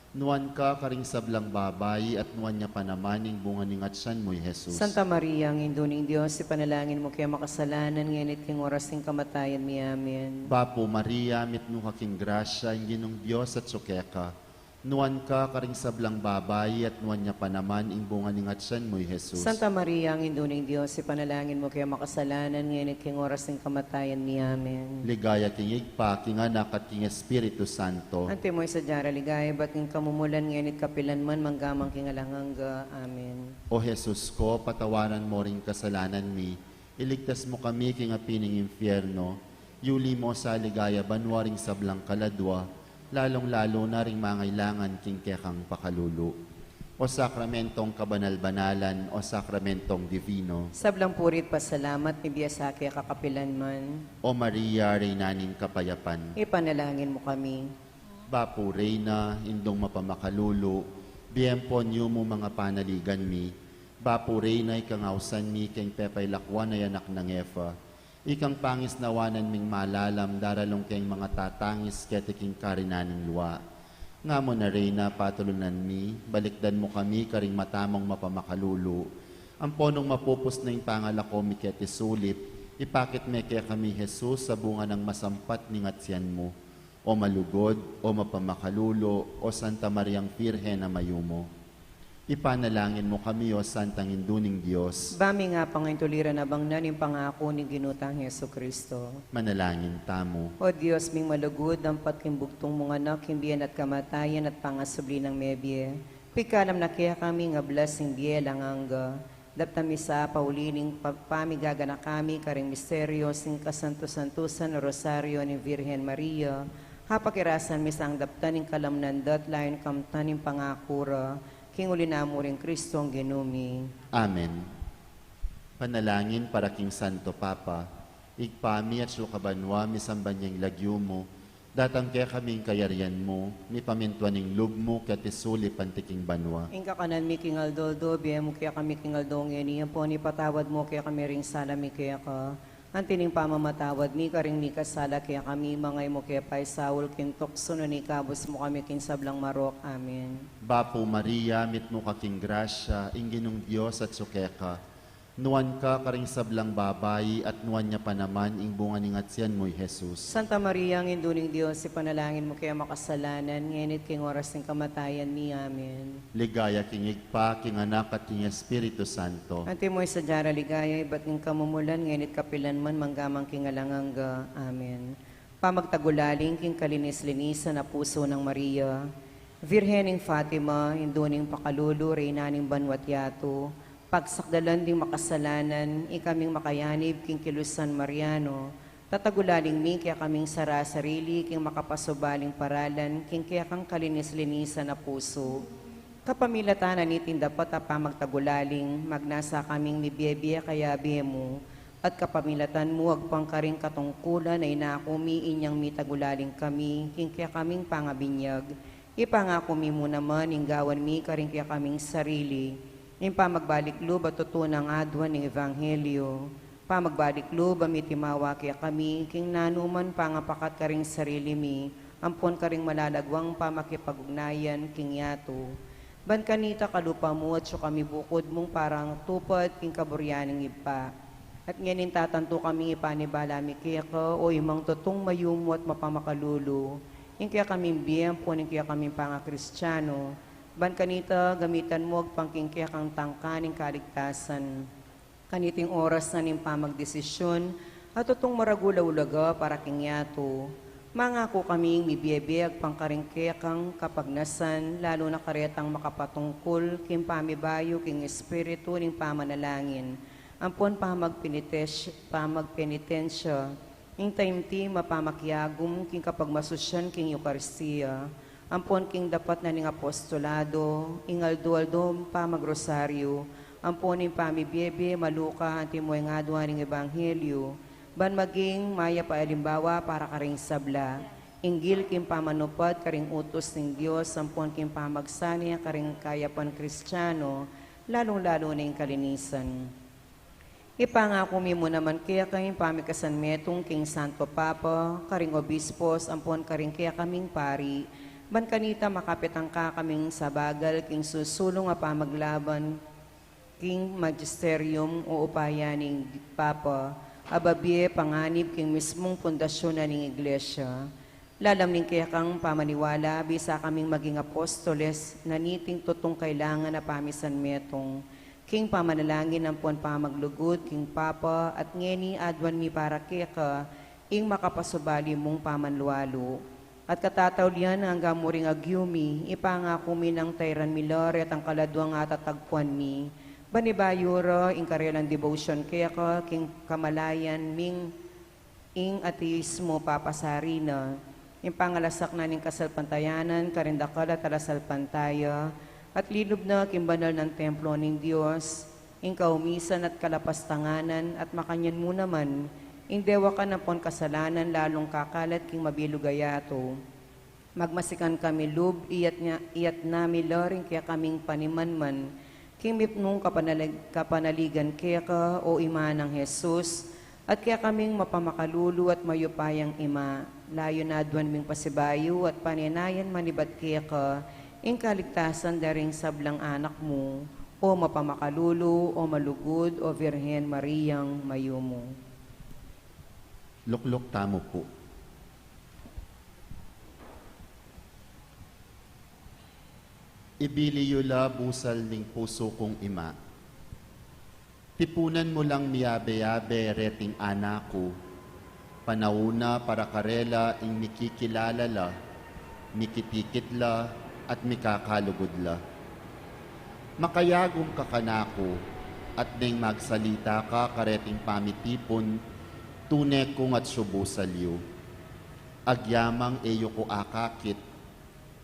nuan ka karing sablang babai, at nuan ya pa naman ing bunga ning atyan mu, i Jesus. Santa Maria, Indu ning Dios, ipanalangin mu keng makasalanan, ngeni at king oras ning kamatayan mi. Amen. Bapu Maria, mitmu ka king grasya, ing Ginung Dios atsu keka, nuan ka karing sablang babai, at nuan ya pa naman ing bunga ning atyan mu, i Jesus. Santa Maria, Indu ning Dios, ipanalangin mu keng makasalanan, ngeni at king oras ning kamatayan mi. Amen. Ligaya king Ibpa, king Anak, at king Espiritu Santo. Antimo ing sadya rang ligaya ibat king kamumulan, ngeni at kapilan man, mangga man king alang angga. Amen. O Jesus ko, patawaran mu ring kasalanan mi, iligtas mu kami king api ning impyerno, Yuli mo sa ligaya banua ring sablang kaladua, lalung-lalu na ring mangailangan king kekang pakalulu. O sakramentong kabanal-banalan, o sakramentong divino. Sablang puri't pasalamat, mibie sa keka kapilanman. O Maria, Reyna ning kapayapan. Ipanalangin mo kami. Bapu Reyna, Indung mapamakalulu, bie ampon yumu mangapanaligan mi. Bapu Reyna, ikang ausan mi keng pepailakwan a anak nang Eva. Ikang pangisnawanan ming malalam, daralung keng mangatatangis keti king karinan ning lua. Nga mu na Reyna, patulunan mi, balikdan mu kami karing mata mung mapamakalulu. Ampon nung mapupus na ing pangalako mi keti sulip, ipakit me kekami i Jesus a bunga nang masampat ning atian mu. O malugud, o mapamakalulu, o Santa Mariang Virgen a mayumu. Ipanalangin mu kami, o Santang Indu ning Dios. Ba ming apangayun tuliran abang na ning pangaku ning Ginu tang Jesucristo. Manalangin tamu. O Dios ming malugud, ampat king bugtung mung Anak, king bie na at kamatayan at pangasubli nang mebie, pigkalam na kekami ing ablas ning bie alang angga. Daptan mi sa pauli ning pa-, pamigaganaka mi karing misteryo ning kasantu-santusan a Rosario ning Virgen Maria. Pakirasan mi sang daptan ing kalamnan da at layun kamtan ing pangaku ra, king uli na mu ring Kristong Ginu mi. Amen. Panalangin para king Santo Papa. Ibpa mi, atsu ka banua, misamban ya ing lagyu mu, datang kekami ing kayarian mu, mipamintuan ing lub mu keti sulip anti king banua. Ing kakanan mi king aldo-aldo, ibie mu kekami king aldo ngeni, ampon ipatawad mu kekami ring sala mi keka, anti ning pamamatawad mi karing mikasala kekami, manga e mu ke paisaul king tuksu, nune ikabus mu kami king sablang marok. Amen. Bapu Maria, mitmu ka king grasya, ing Ginung Dios atsu keka. Nuan ka karing sablang babai, at nuan ya pa naman ing bunga ning atian mu, i Jesus. Santa Maria, Indu ning Dios, ipanalangin mu keng makasalanan, ngeni at king oras ning kamatayan mi. Amen. Ligaya king Ibpa, king Anak, at king Espiritu Santo. Antimo ing sadya rang ligaya ibat ning kamumulan, ngeni at kapilanman, mangga man king alang angga. Amen. Pamagtagulaling king kalinis-linisan a pusu nang Maria, Virgen ning Fatima, Indu ning pakalulu, Reyna ning banua't yatu, pagsakdalan ding makasalanan, ikaming makayanib king kilusan Mariano, tatagulaling mi kekaming sara-sarili king makapasubaling paralan king kekang kalinis-linisan a pusu. Kapamilatan na niting dapat a pamagtagulaling, magnasa kaming mibie-bie kaya bie mu, at kapamilatan mu agpang karing katungkulan a inaku mi inyang mitagulaling kami king kekaming pangabinyag, ipangaku mi mu naman ing gawan mi karing kekaming sarili, ing pamagbalik lub a tutu nang aduan ning ebanghelyo, pamagbalik lub a mitimawa kekami king nanuman pangapakat karing sarili mi, ampon karing malalaguang pamakipag-ugnayan king yatu. Ban kanita kalupa mu atsu kami bukud mung para tupad king kaburian ning Ibpa. At ngening tatantu kaming ipanibala mi keka, o Imang tutung mayumu at mapamakalulu, ing kekaming bie ampon ing kekaming pangakristiano, ban kanita gamitan mu agpang king kekang tangka ning kaligtasan. Kaniting oras na ning pamagdesisyun, a tutung maragul a ulaga para king yatu, mangaku kaming mibie-bie agpang karing kekang kapagnasan, lalu na karetang makapatungkul king pamibayu king espiritu ning pamanalangin, ampon pamagpinites-, pamagpenitensya, ing taimtim a pamakiagum king kapagmasusyan king Eukaristia, ampon king dapat na ning apostolado, ing aldo-aldo pamagrosaryu, ampon ing pamibie-bie maluka antimo ing aduan ning ebanghelyo, ban maging mayap a alimbawa para karing sabla, inggil king pamanupad karing utus ning Dios, ampon king pamagsani karing kayapan Kristiano, lalung-lalu na ing kalinisan. Ipangaku mi mu naman keka ing pamikasan metung king Santo Papa, karing obispos, ampon karing kekaming pari, ban kanita makapit angka kaming sabagal king susulung a pamaglaban king magisterium o upaya ning Papa, a babie panganib king mismung pundasyun na ning Iglesia. Lalam ning kekang pamaniwala, bisa kaming maging apostoles na niting tutung kailangan a pamisan metung, king pamanalangin ampon pamaglugud king Papa, at ngeni aduan mi para keka ing makapasubali mung pamanlualu. At katataulian angga mu ring agyu mi, ipangaku mi nang tairan mi la retang kaladuang atatagpuan mi, ban ibayu ra ing karelang debosyon keka king kamalayan ming Ing ateismo papasari na, ing pangalasak na ning kasalpantayanan karing dakal a talasalpantaya, at linub na king banal nang templo ning Dios, ing kaumisan at kalapastanganan, at makanyan mu naman, ing dewakan ampon kasalanan lalung kakalat king mabilug a yatu. Magmasikan kami lub, iyatas na, iyatas na mi la ring kekaming panimanman, king mipnung kapanalig-, kapanaligan keka, o Ima nang Jesus, at kekaming mapamakalulu at mayupayang Ima, layun aduan ming pasibayu at panenayan manibat keka, ing kaligtasan da ring sablang anak mu, o mapamakalulu, o malugud, o Virgen Mariang mayumu. Lukluk tamu pu. Ibili yu la busal ning pusu kung Ima. Tipunan mu lang miyabe-yabe reting anak ku, panaun na para karela ing mikikilala la, mikitikit la, at mikakalugud la. Makayagum ka kanaku, at neng magsalita ka kareting pamitipun, tune kung atsu busal yu. Agyamang e yu ku akakit,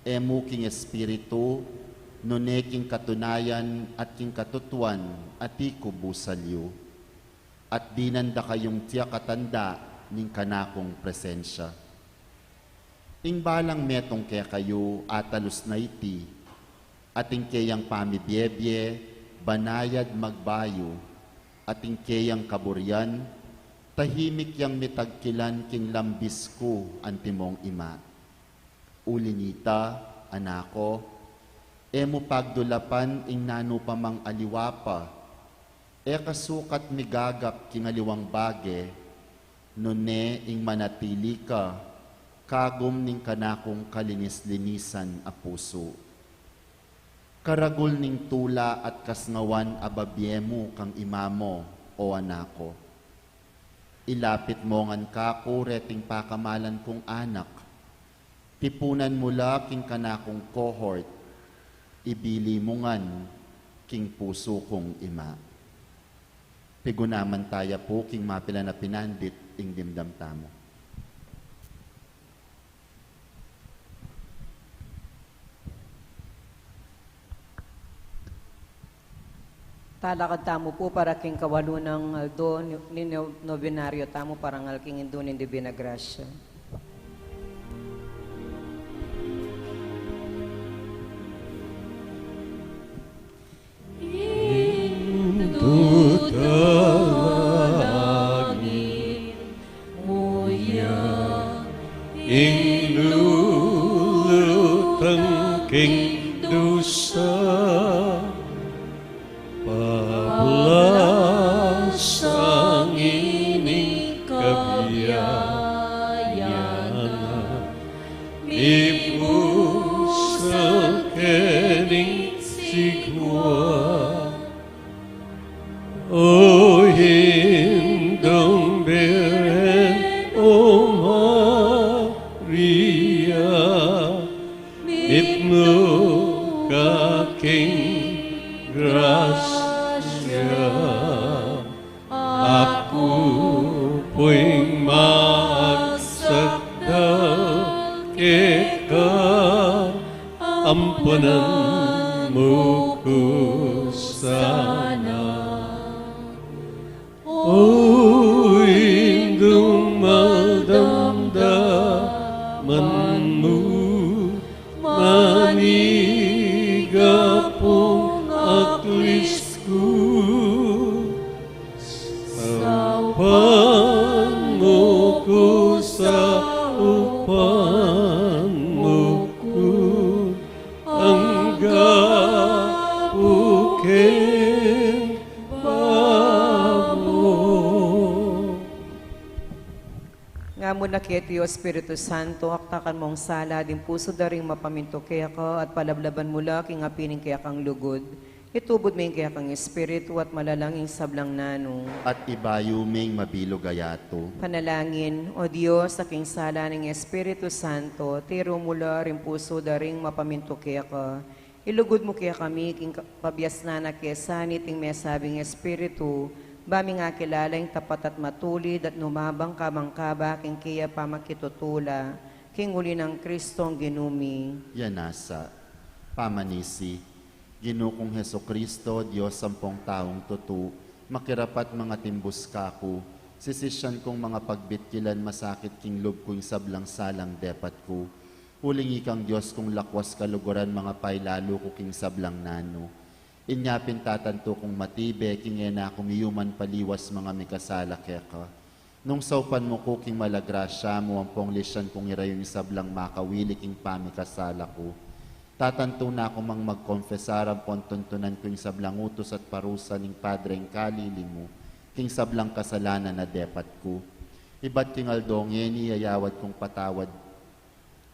e mu king espiritu, nune king katunayan at king katutuan, ati ku busal yu. At dinan da kayung tiyak a tanda ning kanakung presensya. Ing balang metung kekayu atalus na iti, at ing keyang pamibiebie banayad magbayu, at ing keyang kaburian tahimik yang mitagkilan king lambis ku antimong Ima. Uli nita, anak ku, e mu pagdulapan ing nanu pa mang aliwa pa, e kasukat migagap king aliwang bage, nune ing manatili ka kagum ning kanakung kalinis-linisan a pusu. Karagul ning tula at kasngawan a babie mu kang Ima mu, o anak ku. Ilapit mu ngan kaku reting pakamalan kung anak. Tipunan mu la king kanakung cohort, ibili mu ngan king pusu kung Ima. Pigunaman taya pu king mapilan a pinandit ing dimdam tamu. Talakad tamu pu para king kawalu nang aldo ni, ni no-, nobenaryo tamu para ngan king Indu ning Divina Gracia. Indu ta langit, muya ing lulutang king dusa, paplasang ining kabiayan na, mibusal ke ning sigwa. O Indung Birhen, o Maria, mipnu ka king grasya, aku pu'y maagsak da keka, ampunan mu ku sana. O Indung mal, damdaman mu, manigapung aklis ku, saupan mu ku, saupan mu ku, angga pu king babo. Ngan mu na keti, o Espiritu Santo, aktakan mung sala ding pusu da ring mapamintu keka, at palablaban mu la king api ning kekang lugud. Itubud mu ing kekang espiritu at malalang ing sablang nanu. At ibayu ming mabilug a yatu. Panalangin. O Dios, a king sala ning Espiritu Santo, tiru mu la ring pusu da ring mapamintu keka. Ilugud mu kekami king ka-, pabiasnan na kesa niting mesabing Espiritu, Ba ming akilala ing tapat at matulid at numabang kabang-kaba king kaya pamakitutula, king uli nang Kristong Ginu mi. Yan nasa, pamanisi, Ginu kung Jesucristo, Dios ampong taung tutu, makirapat mangatimbus kaku, sisisyan kung mangapagbitkilan masakit king lub ku ing sablang salang depat ku. Uling ikang Dios kung lakwas kaluguran mangapailalu ku king sablang nanu. Inya pin tatantu kung matibe, king e na ku miyuman paliwas mangamikasala keka. Nung saupan mu ku king mala grasya mu, ampong lisyan kung irayu ing sablang makawili king pamikasala ku. Tatantu na ku mang magkonfesar ampong tuntunan ku ing sablang utus at parusa ning Padreng Kalili mu, king sablang kasalanan a depat ku. Ibat king aldo ngeni, ayawad kung patawad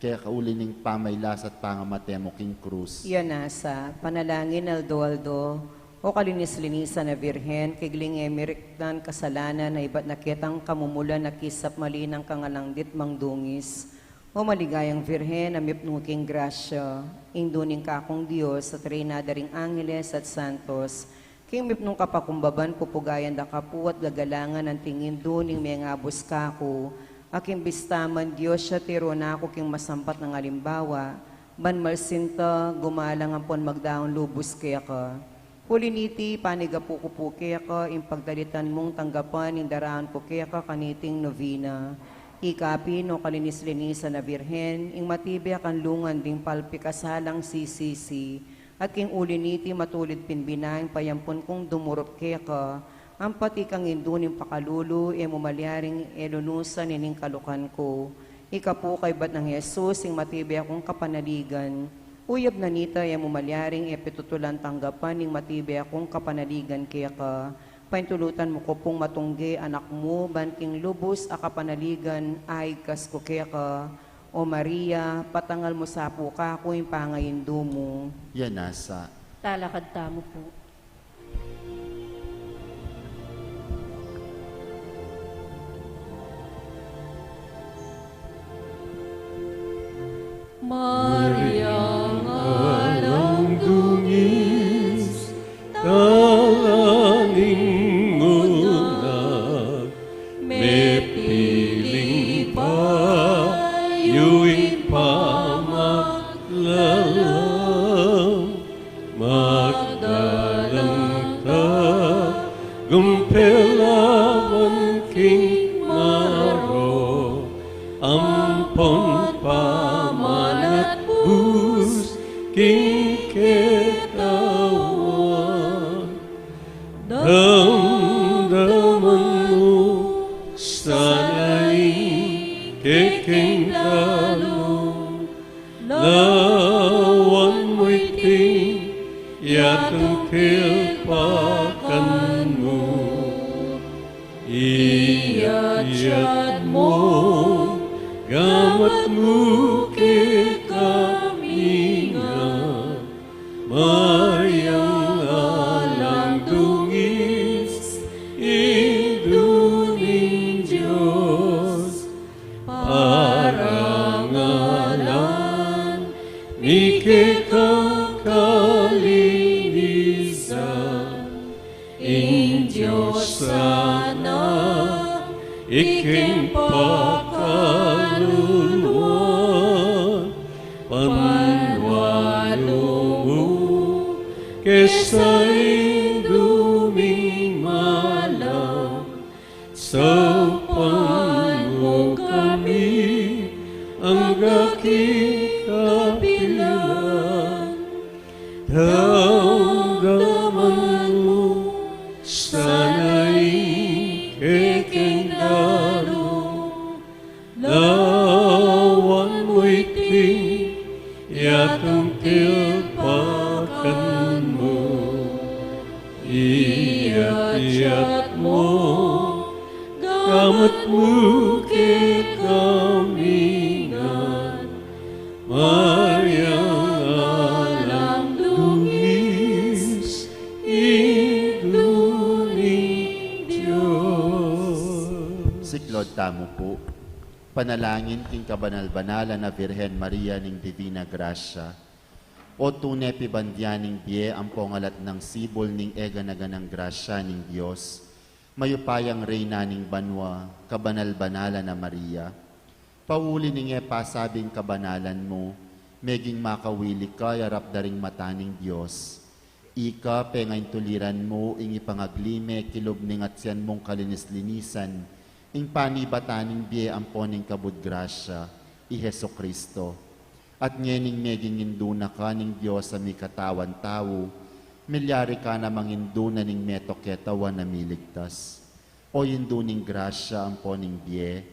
keka uli ning pamailas at pangamate mu king krus. Yan nasa, panalangin aldo-aldo, O kalinis-linisan a Virgen, kigling e miriknan kasalanan a ibat na ketang kamumulan a kisap malinang kangalang ditmang dungis. O maligayang Virgen a mipnu king grasya, Indu ning Kakung Dios at Reyna da ring Angeles at Santos, king mipnung kapakumbaban pupugayan da kapu at gagalangan anting Indu ning mengabus kaku, a king bista man Dios ya, tiru na ku king masampat nang alimbawa, ban malsinta, gumalang ampon magdaun lubus keka. Uli niti, panigapu ku pu keka ing pagdalitan mung tanggapan ing daraun ku keka kaniting novena. Ika pin, O kalinis-linisan a Virgen, ing matibe a kanlungan ding palpikasalang sisisi, at king uli niti matulid pin bina ing payampun kung dumurup keka, ampat ikang Indu ning pakalulu, e mu malyaring e lunusan ining kalukan ku. Ika pu kaybat nang Jesus, ing matibe a kung kapanaligan. Uyab na nita, e mu malyaring e pitutulan tanggapan ing matibe a kung kapanaligan keka. Paintulutan mu ku pung matungge anak mu, ban king lubus a kapanaligan, aigkas ku keka. O Maria, patangal mu sa pu kaku ing pangaindu mu. Yan nasa. Talakad tamu pu. Maria, alang dungis, talaning unag, mepiling bayu ing pamaglalam, magdalang tagumpay laban king marok, ampon pamanatbus king katawan. Damdaman mu sana ing kekeng dalu, lawan mu iti, yatung tilpakan mu. Iyatyat mu gamat mu kekami ngan, Mariang alang dungis, Indu ning Dios, parangalan mi keka kalinisan. Ing Dios sana, ing pakaluluan, panwalu mu ke sa Indu ming malam, saupan mu kami angga king kapilan. Damdaman mu sana ing kekeng dalu, lawan mu iti, yatung tilpakan mu. Iyatyat mu gamat mu kekami ngan, Mariang alang dungis, Indu ning Dios. Siklaud tamu pu. Panalangin king kabanal-banalan a Virgen Maria ning Divina Gracia. O tune pibandian ning bie ampong alatnang sibul ning e gana-ganang grasya ning Dios. Mayupayang Reyna ning banua, kabanal-banalan a Maria, pauli ning e pasabing kabanalan mu, meging makawili ka king arap da ring mata ning Dios. Ika pengaintuliran mu ing ipangaglime kilub ning atsian mung kalinis-linisan, ing panibatan ning bie ampo ning kabud grasya, i Jesucristo. At ngening meging indu na ka ning Dios a mikatawan tau, milyari ka namang indu na ning meto ketawan a miligtas. O Indu ning grasya ampo ning bie,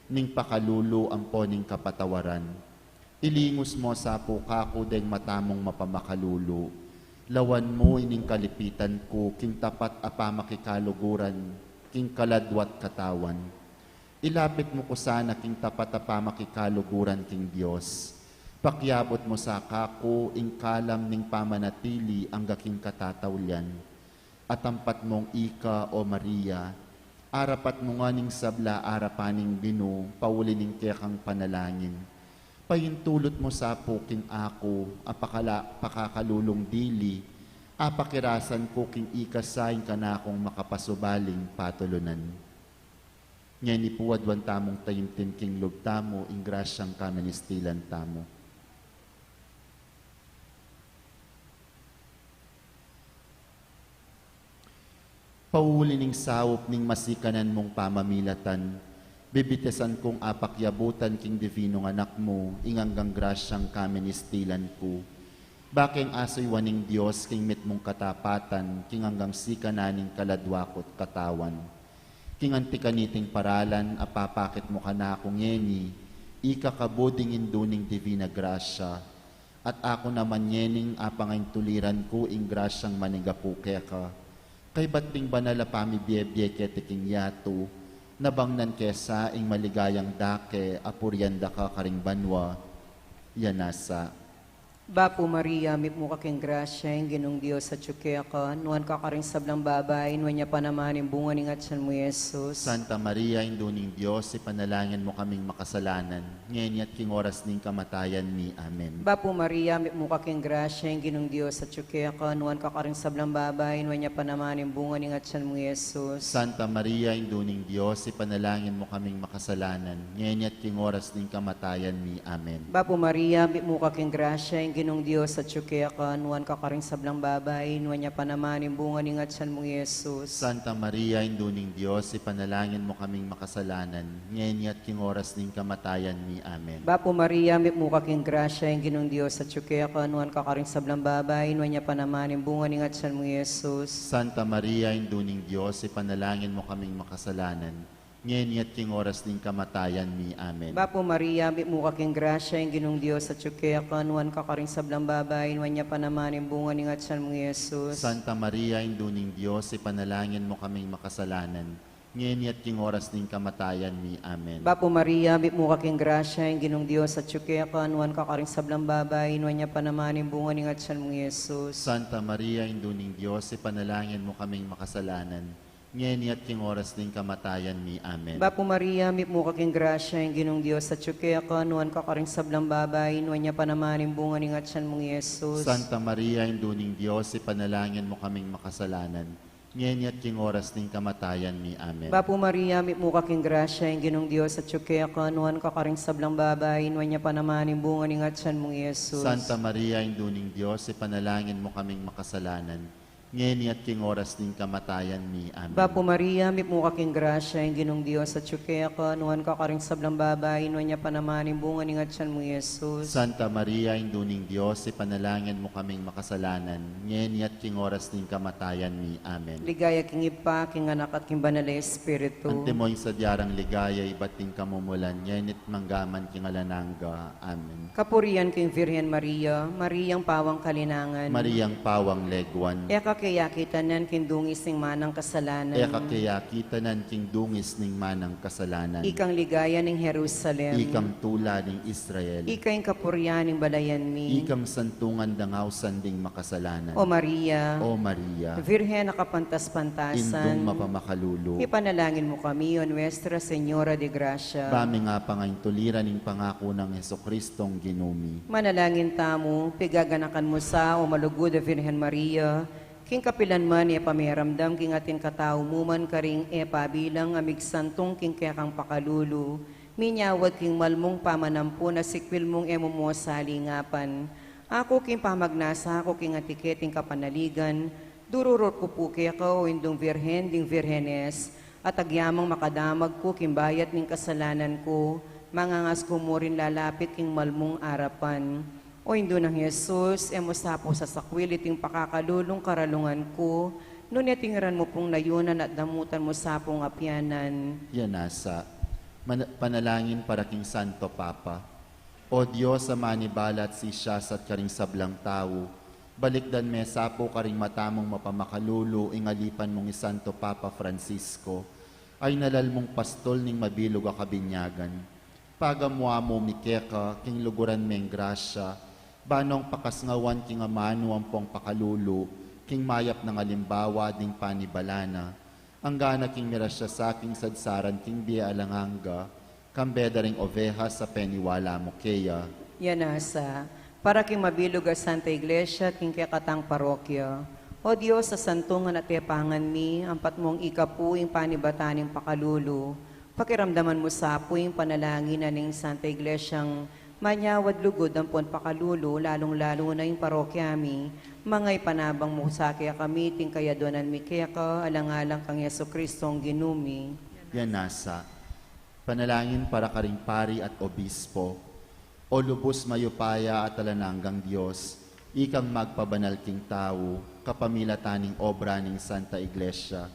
ning pakalulu ampo ning kapatawaran, ilingus mu sa pu kaku deng mata mung mapamakalulu. Lawan mu ining kalipitan ku king tapat a pamakikaluguran king kaladwa't katawan. Ilapit mu ku sana king tapat a pamakikaluguran king Dios. Pakiabut mu sa kaku ing kalam ning pamanatili angga king katataulian. Atampat mung ika, O Maria, arapat mu ngan ing sabla arapan ning Ginu, pauli ning kekang panalangin. Paintulut mu sa pu king aku, a pakala-, pakakalulung dili, apakirasan ku king ika sa ing kanakung makapasubaling patulunan. Ngeni pu aduan tamung taimtim king lub tamu, ing grasyang kaministilan tamu. Pauli ning saup ning masikanan mung pamamilatan, bibitisan kung apakiabutan king divinung Anak mu, ing anggang grasyang kaministilan ku. Bakeng asuywan ning Dios king mitmung katapatan, king anggang sikanan ning kaladwa ku't katawan. King anti kaniting paralan, a papakit mu kanaku ngeni, ika kabud ing Indu ning Divina Grasya, at aku naman ngening apangaintuliran ku ing grasyang manigapu keka, kaybat ding banal a pamibiebie keti king yatu, nabang nan kesa ing maligayang dake a purian da ka karing banua. Ya nasa. Bapu Maria, mipmu ka king grasya, ing Ginung Dios atyu keka, nuan ka karing sablang babai, nuan ya pa naman ing bunga ning atyan mu, Jesus. Santa Maria, Indu ning Dios, ipanalangin mu kaming makasalanan, ngeni at king oras ning kamatayan mi. Amen. Bapu Maria, mipmu ka king grasya, ing Ginung Dios atyu keka, nuan ka karing sablang babai, nuan ya pa naman ing bunga ning atyan mu, Jesus. Santa Maria, Indu ning Dios, ipanalangin mu kaming makasalanan, ngeni at king oras ning kamatayan mi. Amen. Bapu Maria, mipmu ka king grasya, ing Ginung Dios atyu keka, nuan ka karing sablang babai, nuan ya pa naman ing bunga ning atyan mu, Jesus. Santa Maria, Indu ning Dios, ipanalangin mu kaming makasalanan, ngeni at king oras ning kamatayan mi. Amen. Bapu Maria, mipmu ka king grasya, ing Ginung Dios atyu keka, nuan ka karing sablang babai, nuan ya pa naman ing bunga ning atyan mu, Jesus. Santa Maria, Indu ning Dios, ipanalangin mu kaming makasalanan, ngeni at king oras ning kamatayan mi. Amen. Bapu Maria, mipmu ka king grasya, ing Ginung Dios atyu keka, nuan ka karing sablang babai, nuan ya pa naman ing bunga ning atyan mu, Jesus. Santa Maria, Indu ning Dios, ipanalangin mu kaming makasalanan, ngeni at king oras ning kamatayan mi. Amen. Bapu Maria, mipmu ka king grasya, ing Ginung Dios atyu keka, nuan ka karing sablang babai, nuan ya pa naman ing bunga ning atyan mu, Jesus. Santa Maria, Indu ning Dios, ipanalangin mu kaming makasalanan, ngeni at king oras ning kamatayan mi. Amen. Bapu Maria, mipmu ka king grasya, ing Ginung Dios atyu keka, nuan ka karing sablang babai, nuan ya pa naman ing bunga ning atyan mu, Jesus. Santa Maria, Indu ning Dios, ipanalangin mu kaming makasalanan, ngeni at king oras ning kamatayan mi. Amen. Bapu Maria, mipmu ka king grasya, ing Ginung Dios atyu keka, nuan ka karing sablang babai, nuan ya pa naman ing bunga ning atyan mu, Jesus. Santa Maria, Indu ning Dios, ipanalangin mu kaming makasalanan, ngeni at king oras ning kamatayan mi. Amen. Bapu Maria, mipmu ka king grasya, ing Ginung Dios atyu keka, nuan ka karing sablang babai, nuan ya pa naman ing bunga ning atyan mu, Jesus. Santa Maria, Indu ning Dios, ipanalangin mu kaming makasalanan, ngeni at king oras ning kamatayan mi. Amen. Ligaya king Ibpa, king Anak, at king Banal a Espiritu. Antimo ing sadya rang ligaya ibat king kamumulan, ngeni at mangga man king alang angga. Amen. Kapurian king Virgen Maria, Mariang pawang kalinangan. Mariang pawang leguan. E ka kekitanan king dungis ning manang kasalanan. E ka kekitanan king dungis ning manang kasalanan. Ikang ligaya ning Jerusalem. Ikang tula ning Israel. Ika ing kapurian ning balayan mi. Ikang santungan dang ausan ding makasalanan. O Maria. O Maria. Virgen a kapantas-pantasan. Indung mapamakalulu. Ipanalangin mu kami, O Nuestra Señora de Gracia. Ba ming apangaintuliran ing pangaku nang Jesucristong Ginu mi. Manalangin tamu, pigaganakan mu sa, O malugud a Virgen Maria, King kapilan man e pamiramdam king atin katau mu man karing e pabilang a migsantung king kekang pakalulu, minyawad king malmung pamanampu na sikwil mung e mu mu salingapan. Aku king pamagnasa ku king anti keting kapanaligan, dururur ku pu keka, o Indung Virgen ding Virgenes, at agyamang makadamag ku king bayat ning kasalanan ku, mangangas ku mu rin lalapit king malmung arapan. O Indu nang Jesus, e mu sa pu sasakwil iting pakakalulung karalungan ku, nune tingiran mu pung nayunan at damutan mu sa pung apianan. Yan nasa. Mana-, panalangin para king Santo Papa. O Dios, a manibalat sisya sa karing sablang tau, balikdan me sa pu karing mata mung mapamakalulu ing alipan mung i Santo Papa Francisco, ay nalal mung pastul ning mabilug a kabinyagan. Pagamuan mu mi keka king luguran meng grasya, ba nong pakasngawan king amanu ampong pakalulu king mayap nang alimbawa ding panibalan na, anggana king miras ya sa king sadsaran king bie alang angga, kambe da ring ovehas a peniwala mu keya. Yan nasa, para king mabilug a Santa Iglesia king kekatang parokya. O Dios, a santungan at tepangan mi, ampat mung ika pu ing panibatan ning pakalulu, pakiramdaman mu sa pu ing panalangin na ning Santa Iglesiang manyawad lugud ampon pakalulu, lalung-lalu na ing parokya mi, mangaipanabang mu sa kekami iting kayaduanan mi keka, alang-alang kang Jesucristong Ginu mi. Yan nasa. Panalangin para karing pari at obispo. O lubus mayupaya at alang anggang Dios, ikang magpabanal king tau, kapamilatan ning obra ning Santa Iglesia.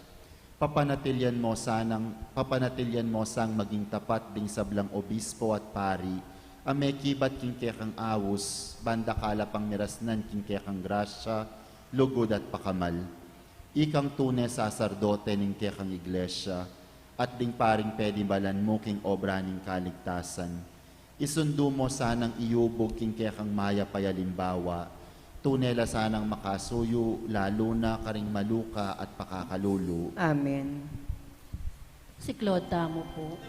Papanatilian mo sanang, papanatilian mo sang maging tapat ding sablang obispo at pari, a mekibat king kekang aus, ban dakal a pang mirasnan king kekang grasya, lugud at pakamal. Ikang tune saserdote ning kekang Iglesia, at ding paring penibalan mu king obra ning kaligtasan. Isundu mo sanang iyubug king kekang mayap a alimbawa, tune la sanang makasuyu, lalu na karing maluka at pakakalulu. Amen. Siklaud tamu pu.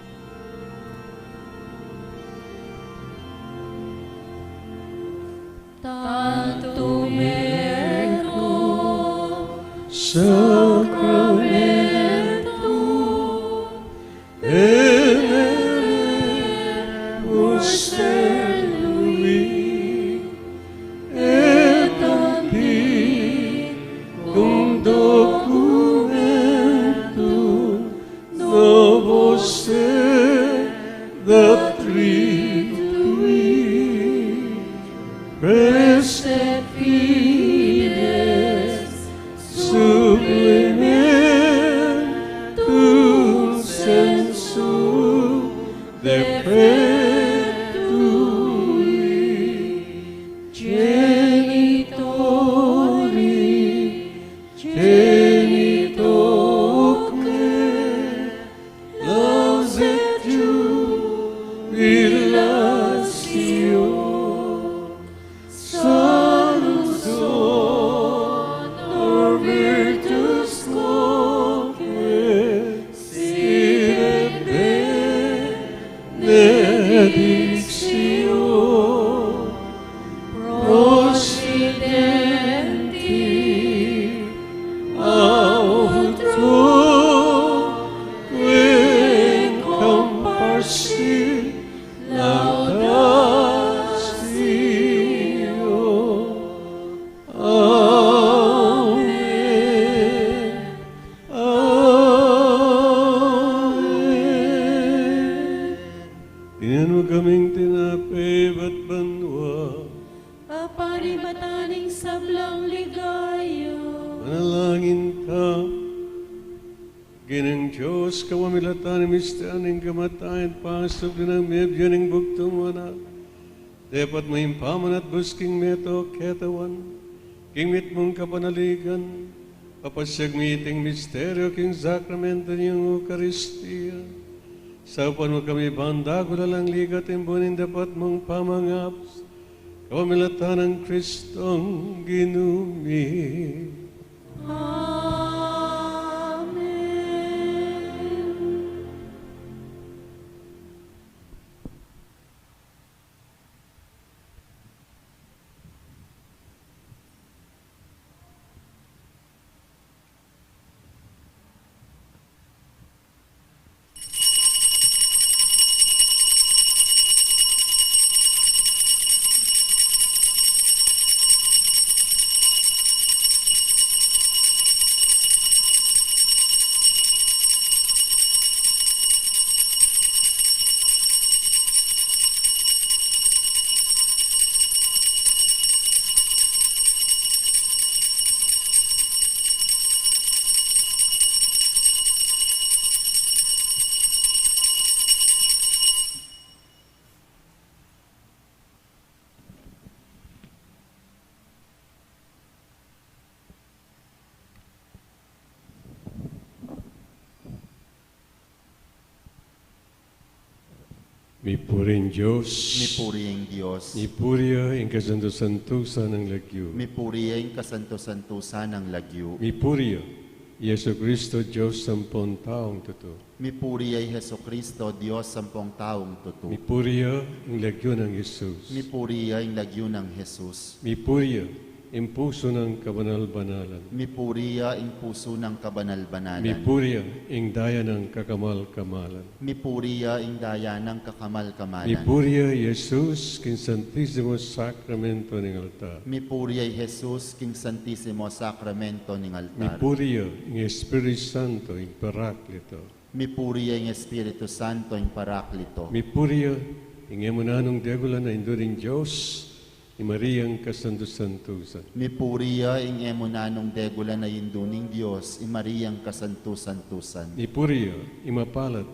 Tantum ergo sacramentum veneremus celui, et antiquum documentum novos sedat triduit. Praestet fides supplementum sensu defectui. Genitori, genitoque, lauset jubilatio. Salus honor virtus quoque, sit et benedictio. Procidenti aut quo in comparsit laudatio. Amen. Amen. Tingnan mo kaming tinape ibat banua. Papa, ning mata ning sablang ligaya. Manalangin ka. Ginung Dios, kapamilatan ning misteryu ning kamatayan, pangasubli nang mebie ning bugtung anak, depat mu ing pamanatbus king meto ketawan king mitmung kapanaligan, papasiag mi iting misteryu king sakramento ning Eukaristia. Saupan mu kami ban dakal alang ligat ing buning depat mung pamangapus, kapamilatan nang Kristong Ginu mi. Amen. Mipuri ing Dios. Mipuri ing Dios. Mipuri ya ing kasantu-santusan nang lagyu. Mipuri ya ing kasantu-santusan nang lagyu. Mipuri ya i Jesucristo, Dios ampong taung tutu. Mipuri ya i Jesucristo, Dios ampong taung tutu. Mipuri ya ing lagyu nang Jesus. Mipuri ya ing lagyu nang Jesus. Mipuri ya ing pusu nang kabanal-banalan. Mipuri ya ing pusu nang kabanal-banalan. Mipuri ya ing daya nang kakamal-kamalan. Mipuri ya ing daya nang kakamal-kamalan. Mipuri ya i Jesus king Santisimo Sakramento ning altar. Mipuri ya i Jesus king Santisimo Sakramento ning altar. Mipuri ya ing Espiritu Santo, ing Parakleto. Mipuri ya ing Espiritu Santo, ing Parakleto. Mipuri ya ing e mu nanung degulan a Indu ning Dios, i Mariang kasantu-santusan. Mipuri ya ing e mu nanung degulan a Indu ning Dios, i Mariang kasantu-santusan. Mipuri ya ing mapalad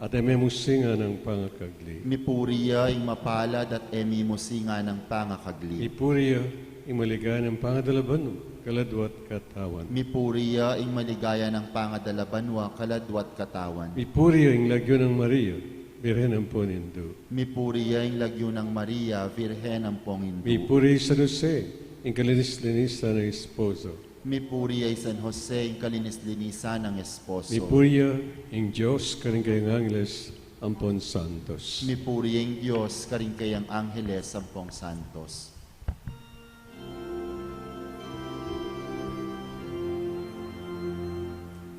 at e mu singan a pangakagli. Mipuri ya ing mapalad at e mu singan a pangakagli. Mipuri ya ing maligaya nang pangadala banua, kaladua at katawan. Mipuri ya ing maligaya nang pangadala banua, kaladua at katawan. Mipuri ya ing lagyu nang Maria, Birhen ampong Indu. Mipuri ya ing lagyu nang Maria, Birhen ampong Indu. Mipuri ya i San Jose, ing kalinis-linisan nang esposo. Mipuri ya i San Jose, ing kalinis-linisan nang esposo. Mipuri ya ing Dios karing kayang angeles ampong santos. Mipuri ya ing Dios karing kayang angeles ampong santos.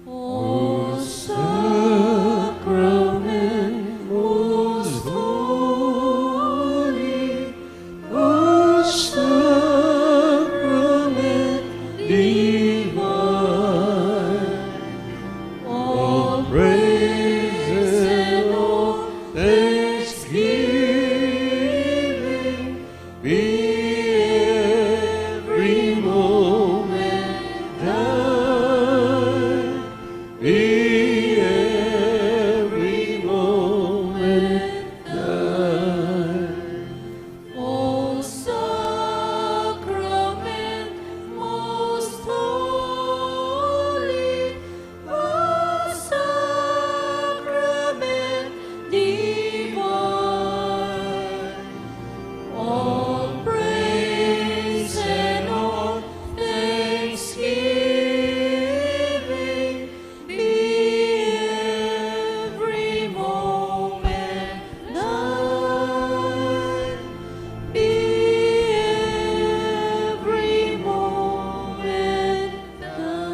O Sacrament most holy, O Sacrament divine, all praise and all thanksgiving be every moment thine. Be every moment thine. O Sacrament most holy, O Sacrament divine, all praise and all thanksgiving be every moment thine. Be every moment thine.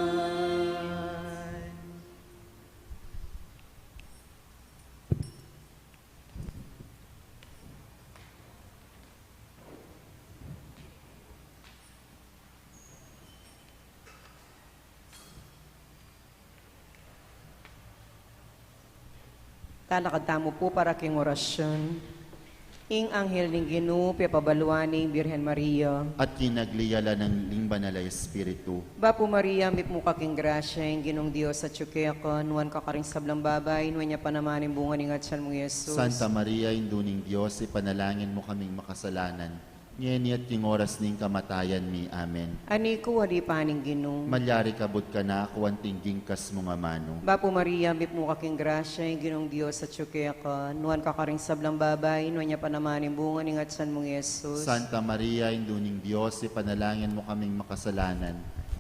Talakad tamu pu para king orasyun. Ing anghel ning Ginu pepabaluan ning Birhen Maria. At kinagli ya la ning Banal a Espiritu. Bapu Maria, mipnu ka king grasya, ing Ginung Dios atyu keka, nuan ka karing sablang babai, nuan ya pa naman ing bunga ning atyan mung Jesus. Santa Maria, Indu ning Dios, ipanalangin mu kaming makasalanan, ngeni at king oras ning kamatayan mi. Amen. Ani ku, ali pa ning Ginu. Malyari ka but kanaku, anting king kas mung amanu. Bapu Maria, mipnu ka king grasya, ing Ginung Dios atyu keka, nuan ka karing sablang babai, nuan ya pa naman ing bunga ning atyan mung Jesus. Santa Maria, Indu ning Dios, ipanalangin mu kaming makasalanan,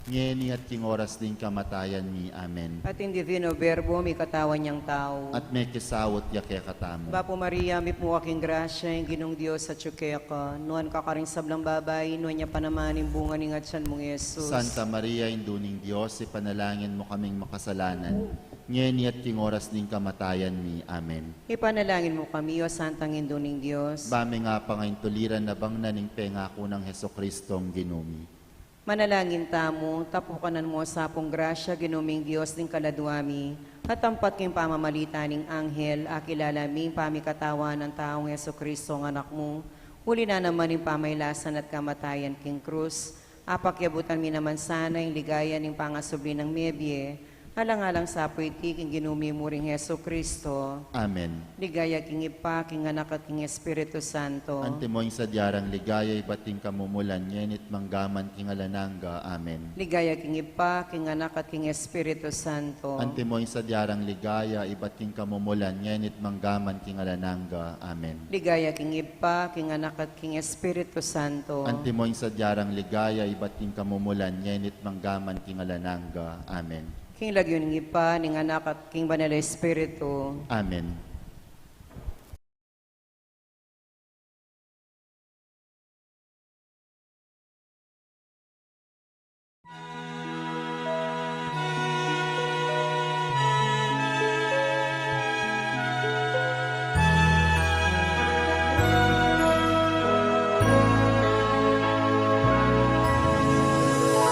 ngeni at king oras ning kamatayan mi. Amen. At ing Divino Verbo mikatawan yang tau. At mekisaut ya kekatamu. Bapu Maria, mipnu ka king grasya, ing Ginung Dios atyu keka, nuan ka karing sablang babai, nuan ya pa naman ing bunga ning atyan mung Jesus. Santa Maria, Indu ning Dios, ipanalangin mu kaming makasalanan, ngeni at king oras ning kamatayan mi. Amen. Ipanalangin mu kami, O Santang Indu ning Dios. Ba mi nga pangaintuliran na bang na ning pengaku nang Jesucristong Ginu mi. Manalangin tamu. Tapukanan mu sa pung grasya, Ginu ming Dios, ding kaladua mi, at tampat king pamamalita ning anghel, akilala mi ing pamikatawan nang taung Jesucristo, ing Anak mu, uli na naman ning pamailasan at kamatayan king krus, apakyabutan mi naman sana ing ligaya ning pangasubli nang mebie, Alang-alang sa pu iti king Ginu mi mu ring Jesucristo. Amen. Ligaya king Ibpa, king Anak, at king Espiritu Santo. Antimo ing sadya rang ligaya ibat king kamumulan, ngeni at mangga man king alang angga. Amen. Ligaya king Ibpa, king Anak, at king Espiritu Santo. Antimo ing sadya rang ligaya ibat king kamumulan, ngeni at mangga man king alang angga. Amen. Ligaya king Ibpa, king Anak, at king Espiritu Santo. Antimo ing sadya rang ligaya ibat king kamumulan, ngeni at mangga man king alang angga. Amen. King lagyu ning Ibpa, ning Anak, at king Banal a Espiritu. Amen.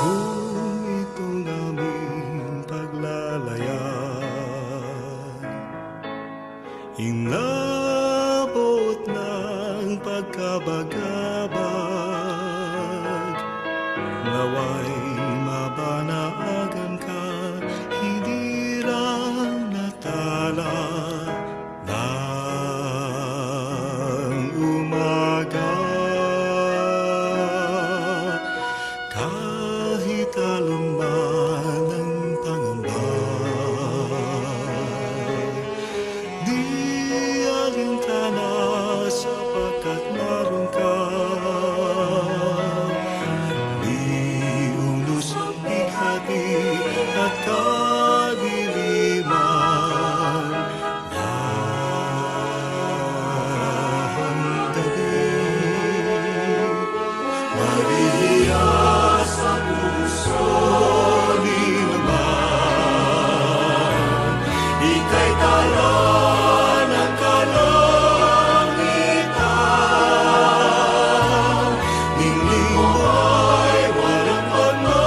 Kung itung aming paglalayag, inabot nang pagkabagabag, nawa'y mabanagan ka, hinirang na tala ng umaga. Kahit alon man ang pangamba, di alintana sapagkat narun ka. Di umlus ang bighati at kadiliman ng gabi. Maria sa puso ni Ama, ika'y tala ng kalangitan, ning limos ay walang pagmamali.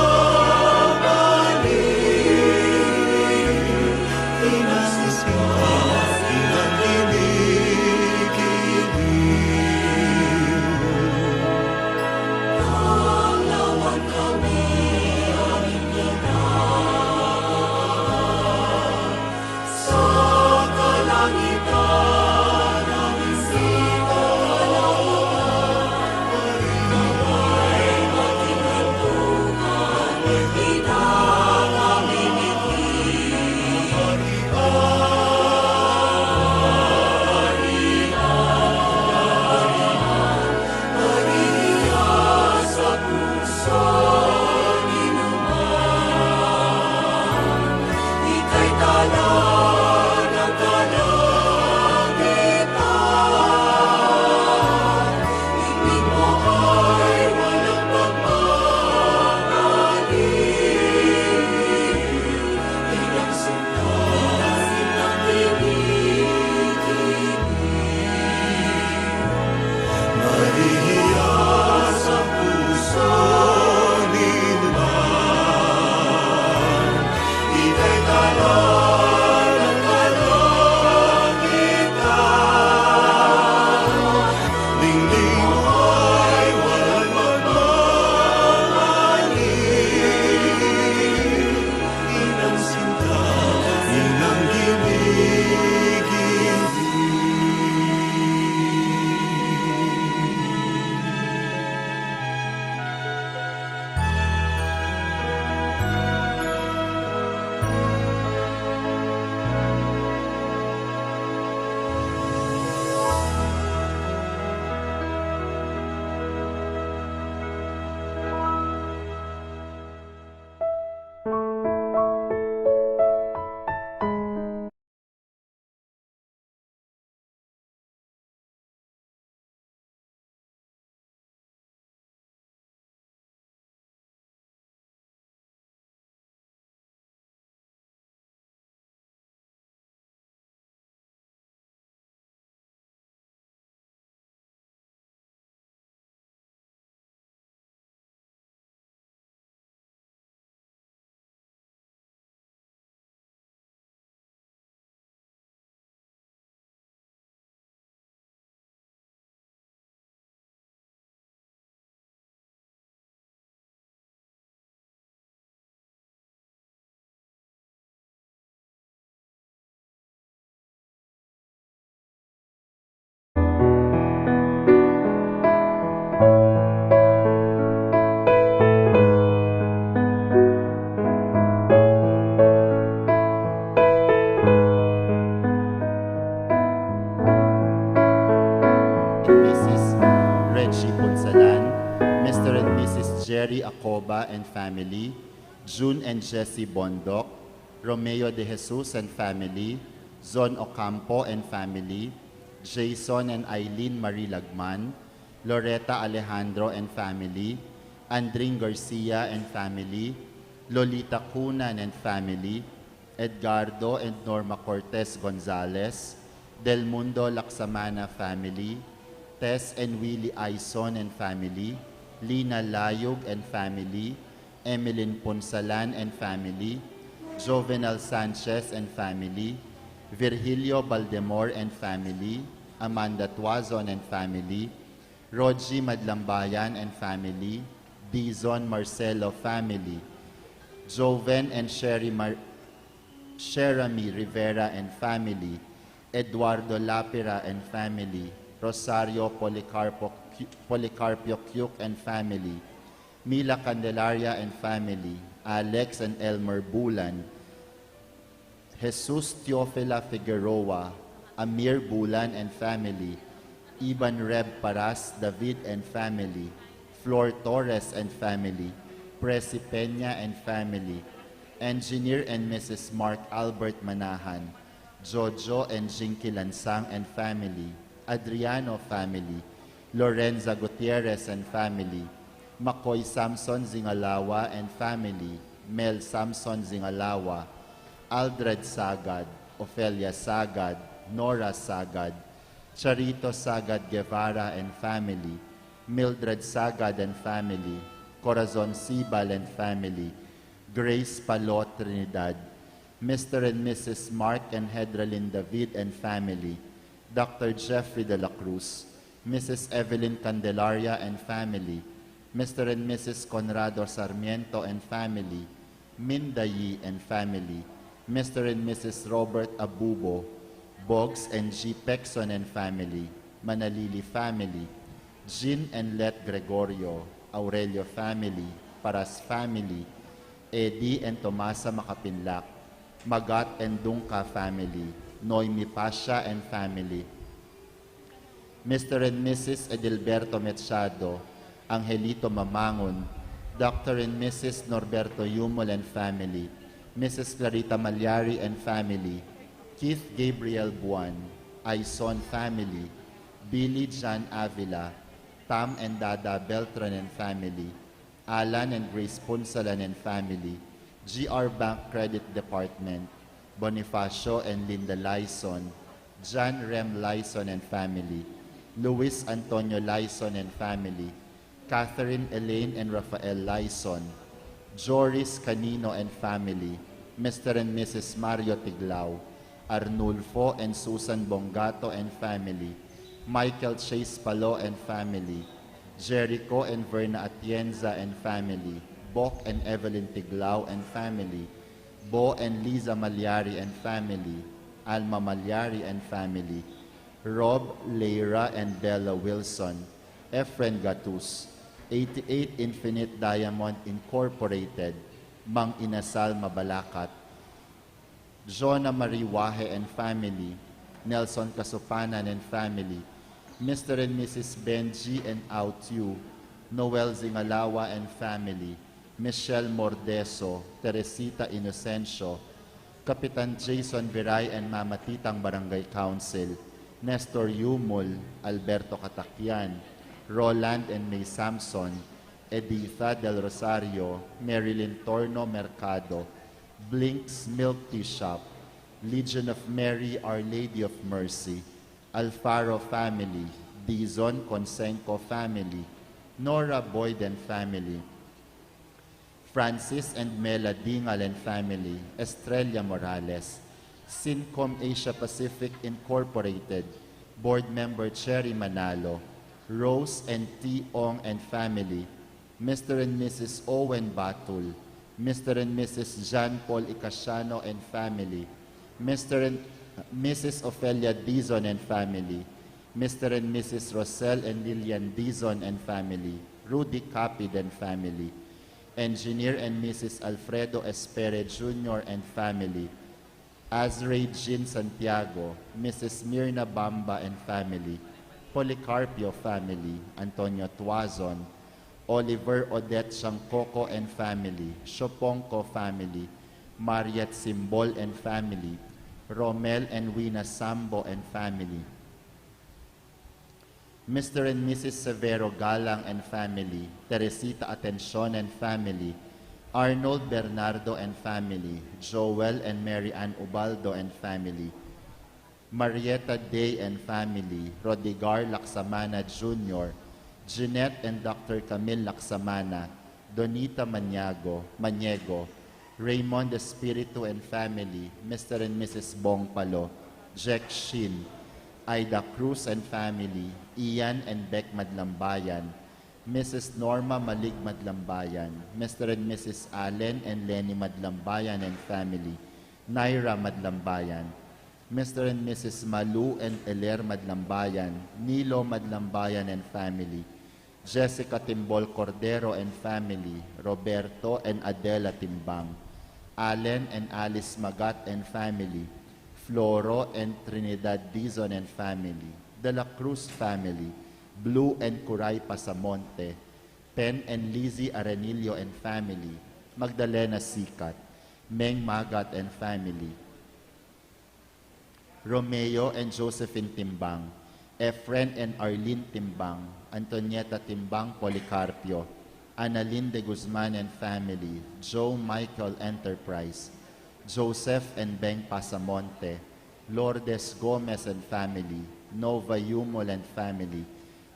Acoba and family, June and Jessie Bondoc, Romeo de Jesus and family, Zon Ocampo and family, Jason and Eileen Marie Lagman, Loretta Alejandro and family, Andring Garcia and family, Lolita Cunan and family, Edgardo and Norma Cortez Gonzalez, Del Mundo Laksamana family, Tess and Willie Aison and family, Lina Layug and family, Emilyn Punsalan and family, Jovenel Sanchez and family, Virgilio Baldemor and family, Amanda Tuazon and family, Rogie Madlambayan and family, Dizon Marcelo family, Joven and Sherry Mar- Sherami Rivera and family, Eduardo Lapira and family, Rosario Policarpo, Policarpio Cuke and family, Mila Candelaria and family, Alex and Elmer Bulan, Jesus Teofila Figueroa, Amir Bulan and family, Iban Reb Paras David and family, Flor Torres and family, Presi Peña and family, Engineer and Missus Mark Albert Manahan, Jojo and Jinky Lansang and family, Adriano family, Lorenza Gutierrez and family, Makoy Samson Zingalawa and family, Mel Samson Zingalawa, Aldred Sagad, Ofelia Sagad, Nora Sagad, Charito Sagad Guevara and family, Mildred Sagad and family, Corazon Sibal and family, Grace Palo Trinidad, Mister and Missus Mark and Hedralyn David and family, Doctor Jeffrey de la Cruz, Missus Evelyn Candelaria and family, Mister and Missus Conrado Sarmiento and family, Minda Yi and family, Mister and Missus Robert Abubo, Boggs and G Pexon and family, Manalili family, Jean and Let Gregorio, Aurelio family, Paras family, Eddie and Tomasa Makapinlak, Magat and Dungca family, Noemi Pasha and family, Mister and Missus Edilberto Machado, Angelito Mamangun, Doctor and Missus Norberto Yumul and family, Missus Clarita Malyari and family, Keith Gabriel Buan, Aison family, Billy John Avila, Tam and Dada Beltran and family, Alan and Grace Punsalan and family, G R Bank Credit Department, Bonifacio and Linda Lyson, John Rem Lyson and family, Luis Antonio Lyson and family, Catherine Elaine and Rafael Lyson, Joris Canino and family, Mister and Missus Mario Tiglao, Arnulfo and Susan Bongato and family, Michael Chase Palo and family, Jericho and Verna Atienza and family, Bok and Evelyn Tiglao and family, Bo and Liza Malyari and family, Alma Malyari and family, Rob, Leira, and Bella Wilson, Efren Gatus, eighty-eight Infinite Diamond Incorporated, Mang Inasal Mabalacat, Jonah Marie Wahe and family, Nelson Kasupanan and family, Mister and Missus Benji and Autiu, Noel Zingalawa and family, Michelle Mordeso, Teresita Inocencio, Kapitan Jason Viray and Mama Titang Barangay Council, Nestor Yumul, Alberto Katakian, Roland and May Samson, Editha Del Rosario, Marilyn Torno Mercado, Blink's Milk Tea Shop, Legion of Mary, Our Lady of Mercy, Alfaro family, Dizon Conseco family, Nora Boyd and family, Francis and Mela Dingal and family, Estrella Morales, Sincom Asia Pacific Incorporated, Board Member Cherry Manalo, Rose and T Ong and family, Mister and Missus Owen Batul, Mister and Missus John Paul Icasiano and family, Mister and Missus Ofelia Dizon and family, Mister and Missus Rosel and Lilian Dizon and family, Rudy Capid and family, Engineer and Missus Alfredo Espere Junior and family, Azray Jean Santiago, Missus Mirna Bamba and family, Policarpio family, Antonio Tuazon, Oliver Odette Sangcoco and family, Shopongco family, Mariet Simbol and family, Romel and Wina Sambo and family, Mister and Missus Severo Galang and family, Teresita Atencion and family, Arnold Bernardo and family, Joel and Mary Ann Ubaldo and family, Marietta Day and family, Rodigar Laksamana Junior, Jeanette and Doctor Camille Laksamana, Donita Maniago, Maniego, Raymond Espiritu and family, Mister and Missus Bong Palo, Jack Shin, Ida Cruz and family, Ian and Beck Madlambayan, Missus Norma Malig Madlambayan, Mister and Missus Allen and Lenny Madlambayan and family, Naira Madlambayan, Mister and Missus Malu and Eler Madlambayan, Nilo Madlambayan and family, Jessica Timbol Cordero and family, Roberto and Adela Timbang, Allen and Alice Magat and family, Floro and Trinidad Dizon and family, De La Cruz family, Blue and Kuray Pasamonte, Pen and Lizzie Arenillo and family, Magdalena Sikat, Meng Magat and family, Romeo and Josephine Timbang, Efren and Arlene Timbang, Antonieta Timbang Policarpio, Annalyn de Guzman and family, Joe Michael Enterprise, Joseph and Beng Pasamonte, Lourdes Gomez and family, Nova Yumol and family,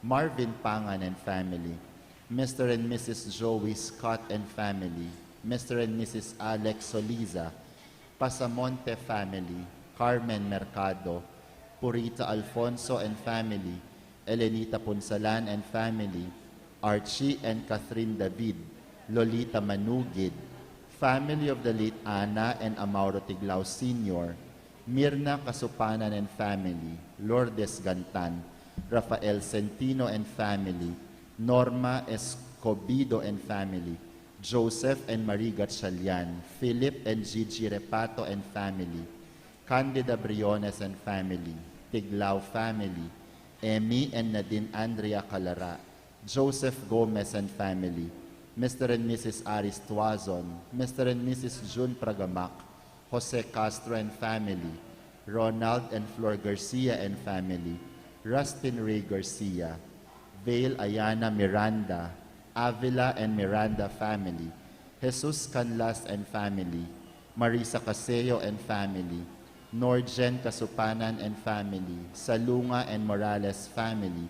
Marvin Pangan and family, Mister and Missus Joey Scott and family, Mister and Missus Alex Soliza, Pasamonte family, Carmen Mercado, Purita Alfonso and family, Elenita Punsalan and family, Archie and Catherine David, Lolita Manugid, family of the late Ana and Amauro Tiglao Senior, Mirna Kasupanan and family, Lourdes Gantan, Rafael Centino and family, Norma Escobido and family, Joseph and Marie Gatchalian, Philip and Gigi Repato and family, Candida Briones and family, Tiglao family, Emmy and Nadine Andrea Calara, Joseph Gomez and family, Mister and Missus Aris Tuazon, Mister and Missus June Pragamac, Jose Castro and family, Ronald and Flor Garcia and family, Rustin Ray Garcia, Vale Ayana Miranda, Avila and Miranda family, Jesus Canlas and family, Marisa Caseo and family, Norjen Kasupanan and family, Salunga and Morales family,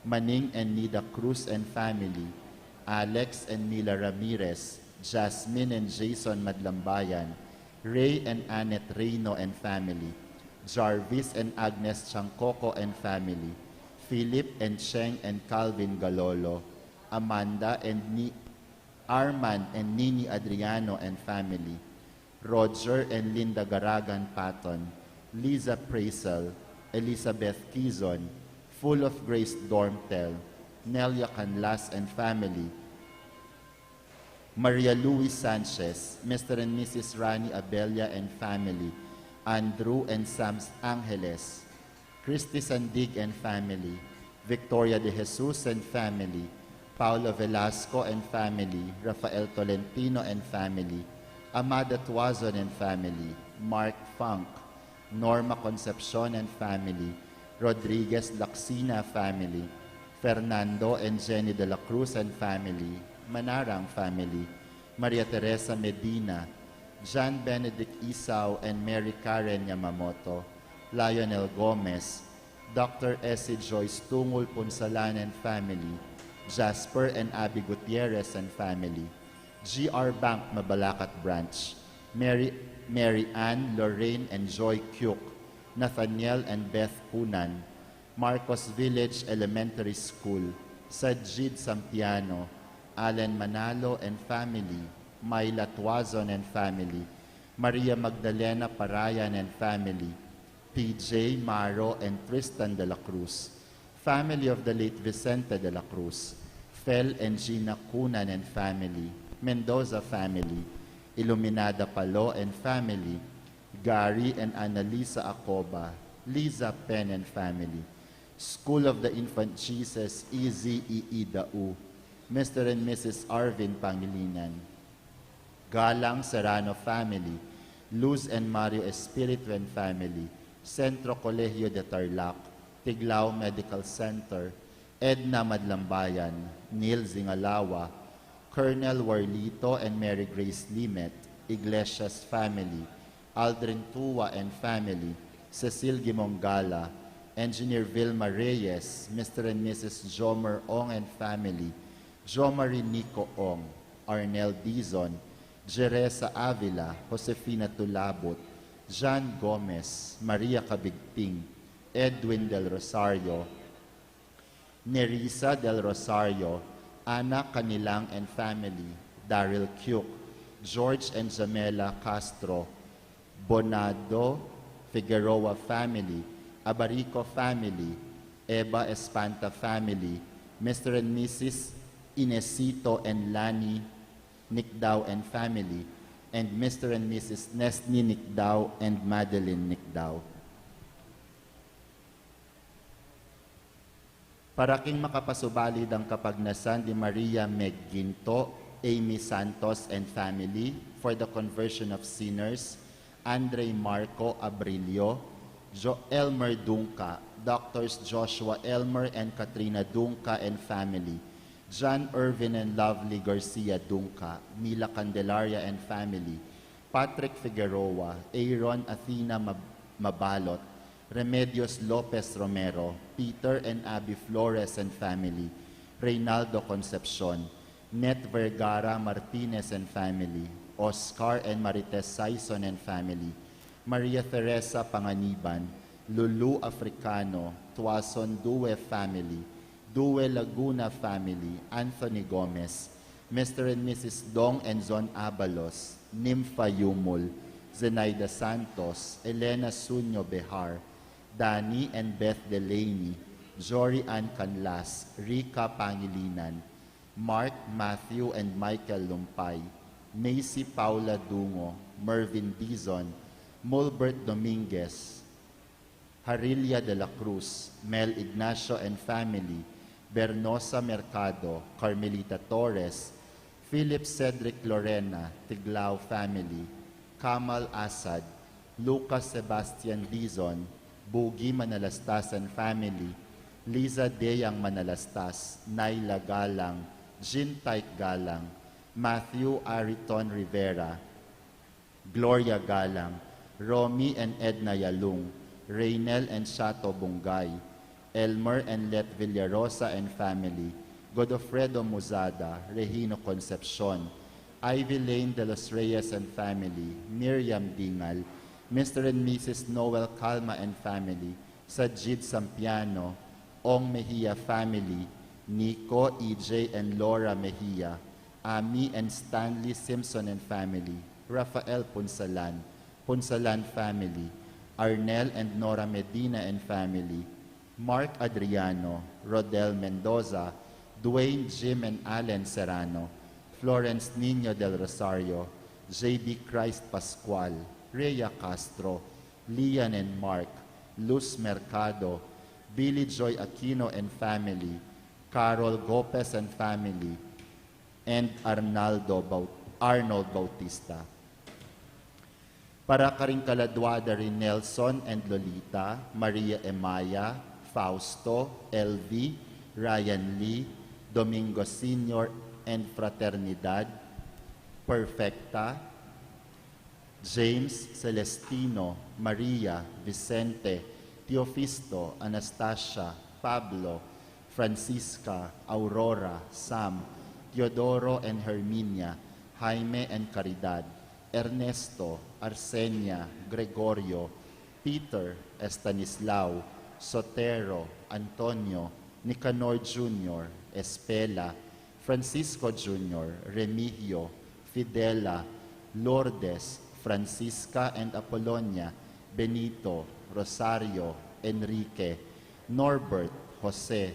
Maning and Nida Cruz and family, Alex and Mila Ramirez, Jasmine and Jason Madlambayan, Ray and Annette Reyno and family, Jarvis and Agnes Chancoco and family, Philip and Cheng and Calvin Galolo, Amanda and Ni-, Arman and Nini Adriano and family, Roger and Linda Garagan Paton, Liza Praisel, Elizabeth Kizon, Full of Grace Dormtel, Nelia Canlas and family, Maria Louis Sanchez, Mister and Missus Rani Abella and family, Andrew and Sam Angeles, Christy Sandig and family, Victoria de Jesus and family, Paolo Velasco and family, Rafael Tolentino and family, Amada Tuazon and family, Mark Funk, Norma Concepcion and family, Rodriguez Lacsina family, Fernando and Jenny de la Cruz and family, Manarang family, Maria Teresa Medina, John Benedict Isao and Mary Karen Yamamoto, Lionel Gomez, Doctor Essie Joyce Tungul Punsalan and family, Jasper and Abby Gutierrez and family, G R Bank Mabalacat Branch, Mary, Mary Ann, Lorraine and Joy Kyuk, Nathaniel and Beth Punan, Marcos Village Elementary School, Sajid Sampiano, Allen Manalo and family, Myla Tuazon and family, Maria Magdalena Parayan and family, T J Maro and Tristan de la Cruz, family of the late Vicente de la Cruz, Fel and Gina Cunan and family, Mendoza family, Iluminada Palo and family, Gary and Annalisa Acoba, Liza Pen and family, School of the Infant Jesus, E Z E E Dau, Mister and Missus Arvin Pangilinan, Galang Serrano family, Luz and Mario Espiritu and family, Centro Colegio de Tarlac, Tiglao Medical Center, Edna Madlambayan, Neil Zingalawa, Colonel Warlito and Mary Grace Limet, Iglesias family, Aldrin Tua and family, Cecil Gimongala, Engineer Vilma Reyes, Mister and Missus Jomer Ong and family, Jomari Nico Ong, Arnel Dizon, Jeresa Avila, Josefina Tulabut, Jan Gomez, Maria Cabigting, Edwin Del Rosario, Nerissa Del Rosario, Ana Canilang and family, Daryl Cuke, George and Jamela Castro, Bonado Figueroa family, Abarico family, Eva Espanta family, Mister and Missus Inesito and Lani Nicdao and family, and Mister and Missus Nesni Nicdao and Madeline Nicdao. Para king makapasubali dang kapagnasan di Maria Meg Ginto, Amy Santos and family, for the conversion of sinners, Andre Marco Abrilio, Jo- Elmer Dungca, Doctors Joshua Elmer and Katrina Dungca and family, John Irvin and Lovely Garcia Dungca, Mila Candelaria and family, Patrick Figueroa, Aaron Athena Mab- Mabalot, Remedios Lopez Romero, Peter and Abby Flores and family, Reynaldo Concepcion, Net Vergara Martinez and family, Oscar and Marites Sison and family, Maria Teresa Panganiban, Lulu Africano, Tuason Due family, Due Laguna family, Anthony Gomez, Mister and Missus Dong and Zon Abalos, Nympha Yumul, Zenaida Santos, Elena Sunyo Behar, Dani and Beth Delaney, Jory Ann Canlas, Rica Pangilinan, Mark, Matthew, and Michael Lumpay, Macy Paula Dungo, Mervin Dizon, Mulbert Dominguez, Harilia de la Cruz, Mel Ignacio and family, Bernosa Mercado, Carmelita Torres, Philip Cedric Lorena, Tiglao family, Kamal Asad, Lucas Sebastian Dizon, Bugi Manalastas and family, Liza Deyang Manalastas, Naila Galang, Jean Tyke Galang, Matthew Ariton Rivera, Gloria Galang, Romy and Edna Yalung, Reynel and Shato Bungay, Elmer and Let Villarosa and family, Godofredo Muzada, Regino Concepcion, Ivy Lane de los Reyes and family, Miriam Dingal, Mister and Missus Noel Calma and family, Sajid Sampiano, Ong Mejia family, Nico, E J, and Laura Mejia, Ami and Stanley Simpson and family, Rafael Punsalan, Punsalan family, Arnel and Nora Medina and family, Mark Adriano, Rodel Mendoza, Dwayne, Jim and Allen Serrano, Florence Niño del Rosario, J B Christ Pascual, Rhea Castro, Lian and Mark, Luz Mercado, Billy Joy Aquino and family, Carol Gopez and family, and Arnaldo Bau- Arnold Bautista. Para karing kaladwa da ri Nelson and Lolita, Maria Emaya, Fausto, L V, Ryan Lee, Domingo Senior and Fraternidad, Perfecta, James, Celestino, Maria, Vicente, Teofisto, Anastasia, Pablo, Francisca, Aurora, Sam, Teodoro and Herminia, Jaime and Caridad, Ernesto, Arsenia, Gregorio, Peter, Estanislao, Sotero, Antonio, Nicanor Junior, Espela, Francisco Junior, Remigio, Fidela, Lourdes, Francisca and Apolonia, Benito, Rosario, Enrique, Norbert, Jose,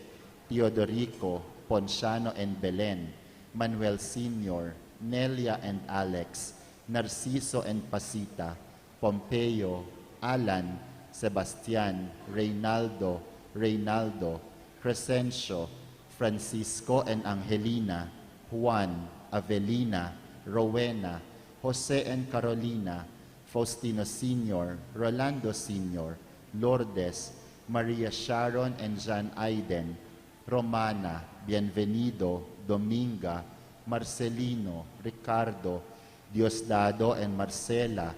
Teodorico, Ponciano and Belen, Manuel Senior, Nelia and Alex, Narciso and Pasita, Pompeo, Alan, Sebastian, Reynaldo, Reynaldo, Crescencio, Francisco and Angelina, Juan, Avelina, Rowena, Jose and Carolina, Faustino Senior, Rolando Senior, Lourdes, Maria Sharon and John Aiden, Romana, Bienvenido, Dominga, Marcelino, Ricardo, Diosdado and Marcela,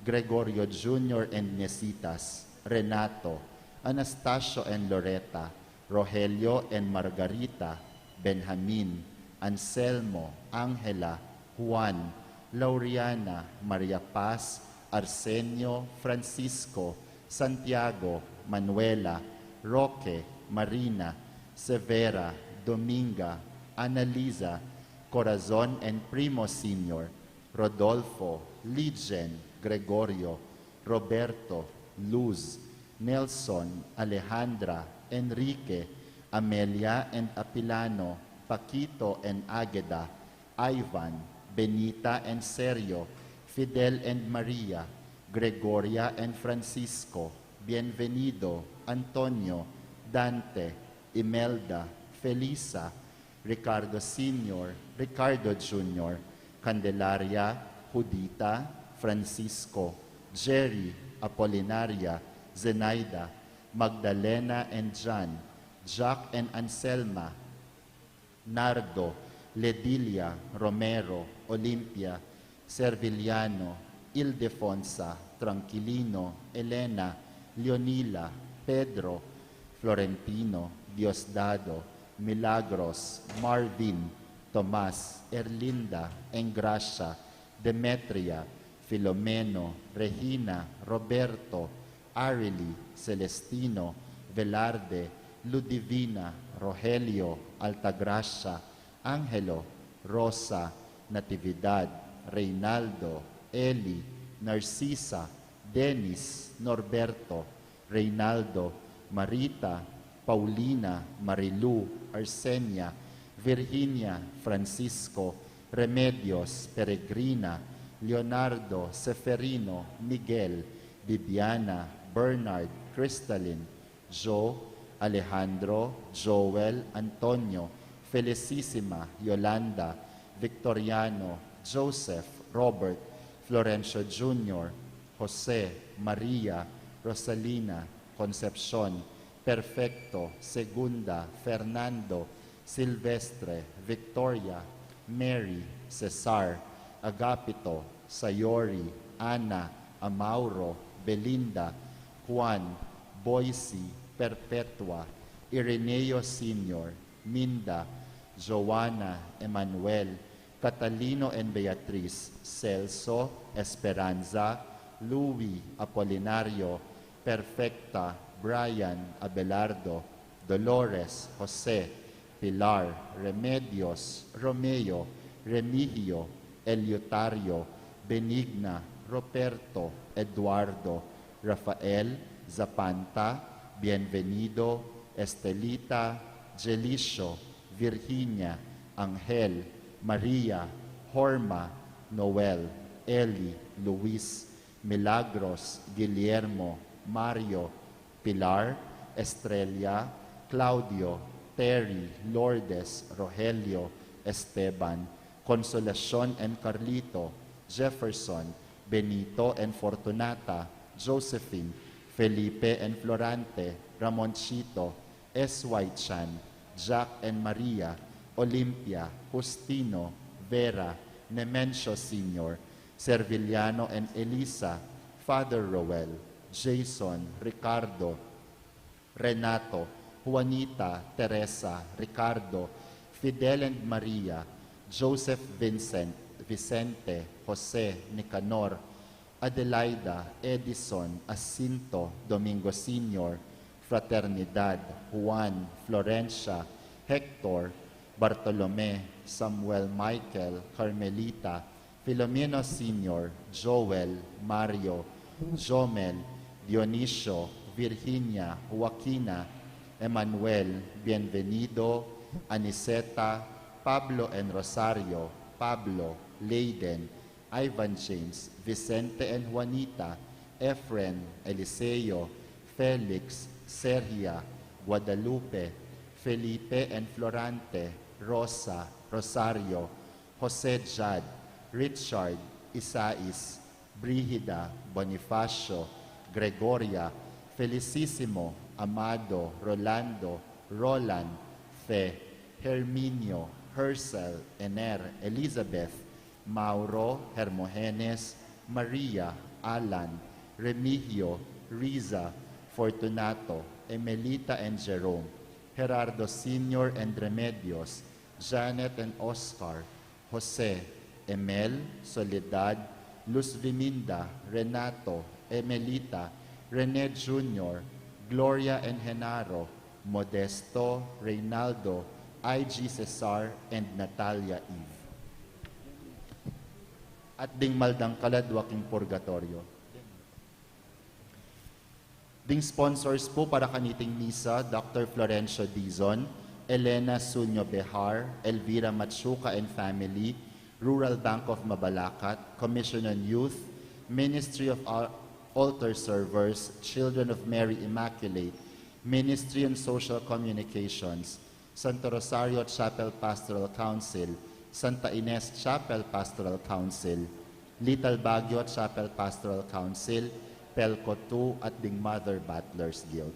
Gregorio Junior and Necitas, Renato, Anastasio and Loreta, Rogelio and Margarita, Benjamin, Anselmo, Angela, Juan, Lauriana, Maria Paz, Arsenio, Francisco, Santiago, Manuela, Roque, Marina, Severa, Dominga, Annalisa, Corazon and Primo Senior, Rodolfo, Lijen, Gregorio, Roberto, Luz, Nelson, Alejandra, Enrique, Amelia and Apilano, Paquito and Ageda, Ivan, Benita and Sergio, Fidel and Maria, Gregoria and Francisco, Bienvenido, Antonio, Dante, Imelda, Felisa, Ricardo Senior, Ricardo Junior, Candelaria, Judita, Francisco, Jerry, Apolinaria, Zenaida, Magdalena and John, Jack and Anselma, Nardo, Ledilia, Romero, Olimpia, Serviliano, Ildefonsa, Tranquilino, Elena, Leonila, Pedro, Florentino, Diosdado, Milagros, Marvin, Tomas, Erlinda, Engracia, Demetria, Filomeno, Regina, Roberto, Arely, Celestino, Velarde, Ludivina, Rogelio, Altagracia, Angelo, Rosa, Natividad, Reynaldo, Eli, Narcisa, Dennis, Norberto, Reynaldo, Marita, Paulina, Marilu, Arsenia, Virginia, Francisco, Remedios, Peregrina, Leonardo, Seferino, Miguel, Bibiana, Bernard, Crystalline, Joe, Alejandro, Joel, Antonio, Felicissima, Yolanda, Victoriano, Joseph, Robert, Florencio Junior, Jose, Maria, Rosalina, Concepcion, Perfecto, Segunda, Fernando, Silvestre, Victoria, Mary, Cesar, Agapito, Sayori, Ana, Amauro, Belinda, Juan, Boysi, Perpetua, Ireneo Senior, Minda, Joanna, Emmanuel, Catalino and Beatriz, Celso, Esperanza, Louis, Apolinario, Perfecta, Brian, Abelardo, Dolores, Jose, Pilar, Remedios, Romeo, Remigio, Eliutario, Benigna, Roberto, Eduardo, Rafael, Zapanta, Bienvenido, Estelita, Jelicio, Virginia, Angel, Maria, Horma, Noel, Eli, Luis, Milagros, Guillermo, Mario, Pilar, Estrella, Claudio, Terry, Lourdes, Rogelio, Esteban, Consolacion and Carlito, Jefferson, Benito and Fortunata, Josephine, Felipe and Florante, Ramonchito, S Y Chan, Jack and Maria, Olympia, Justino, Vera, Nemencio Senior, Serviliano and Elisa, Father Roel, Jason, Ricardo, Renato, Juanita, Teresa, Ricardo, Fidel and Maria, Joseph, Vincent, Vicente, Jose, Nicanor, Adelaida, Edison, Jacinto, Domingo Senior, Fraternidad, Juan, Florencia, Hector, Bartolome, Samuel, Michael, Carmelita, Filomeno Senior, Joel, Mario, Jomel, Dionisio, Virginia, Joaquina, Emmanuel, Bienvenido, Aniceta, Pablo and Rosario, Pablo, Leyden, Ivan James, Vicente and Juanita, Efren, Eliseo, Felix, Sergia, Guadalupe, Felipe and Florante, Rosa, Rosario, Jose Jad, Richard, Isais, Brigida, Bonifacio, Gregoria, Felicissimo, Amado, Rolando, Roland, Fe, Herminio, Hercel, Ener, Elizabeth, Mauro, Hermogenes, Maria, Alan, Remigio, Riza, Fortunato, Emelita and Jerome, Gerardo Senior and Remedios, Janet and Oscar, Jose, Emel, Soledad, Luz Viminda, Renato, Emelita, Rene Junior, Gloria and Genaro, Modesto, Reynaldo, I G Cesar, and Natalia Eve. At ding maldang kaladwa king purgatoryo. Ding sponsors pu para kaniting misa, Doctor Florencio Dizon, Elena Sunyo Behar, Elvira Machuca and family, Rural Bank of Mabalacat, Commission on Youth, Ministry of Al- Altar Servers, Children of Mary Immaculate, Ministry on Social Communications, Santo Rosario Chapel Pastoral Council, Santa Ines Chapel Pastoral Council, Little Baguio Chapel Pastoral Council, Pelco two at ding Mother Butlers Guild.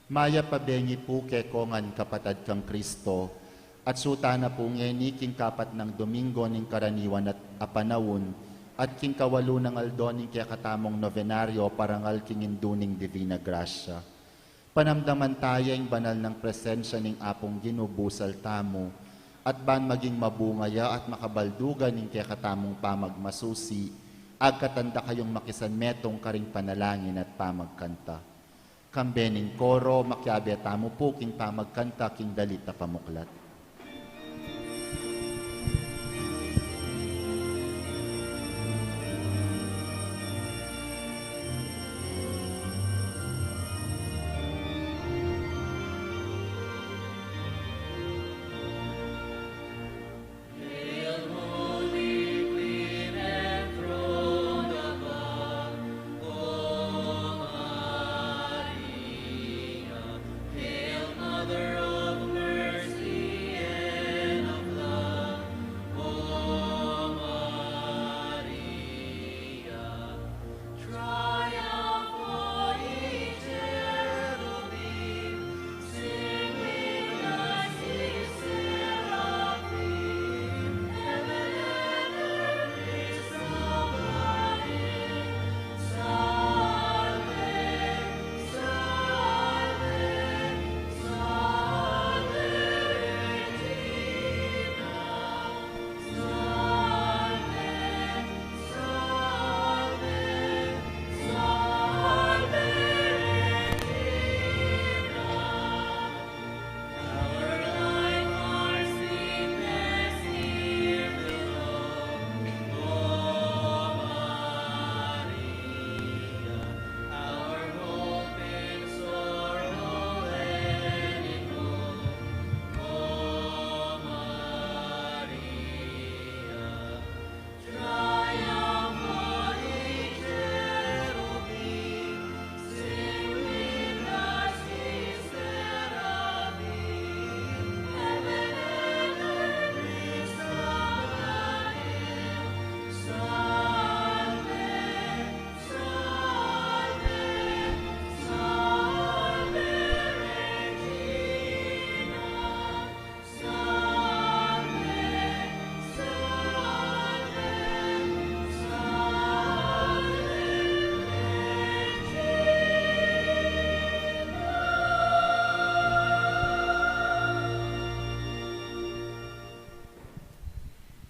Mayap a bengi pu keko ngan kapatad kang Kristo, at atsu tana pu ngeni king kapat nang Domingo ning karaniwan at a panaun, at king kawalu nang aldo ning kekatamung nobenaryo parangal king Indu ning Divina Grasya. Panamdaman taya ing banal nang presensya ning Apung Ginu busal tamu, at ban maging mabunga ya at makabaldugan ing kekatamung pamagmasusi, agkatan da kayung makisanmetung karing panalangin at pamagkanta. Kambe ning koro, makiabe tamu pu king pamagkanta king dalit a pamuklat.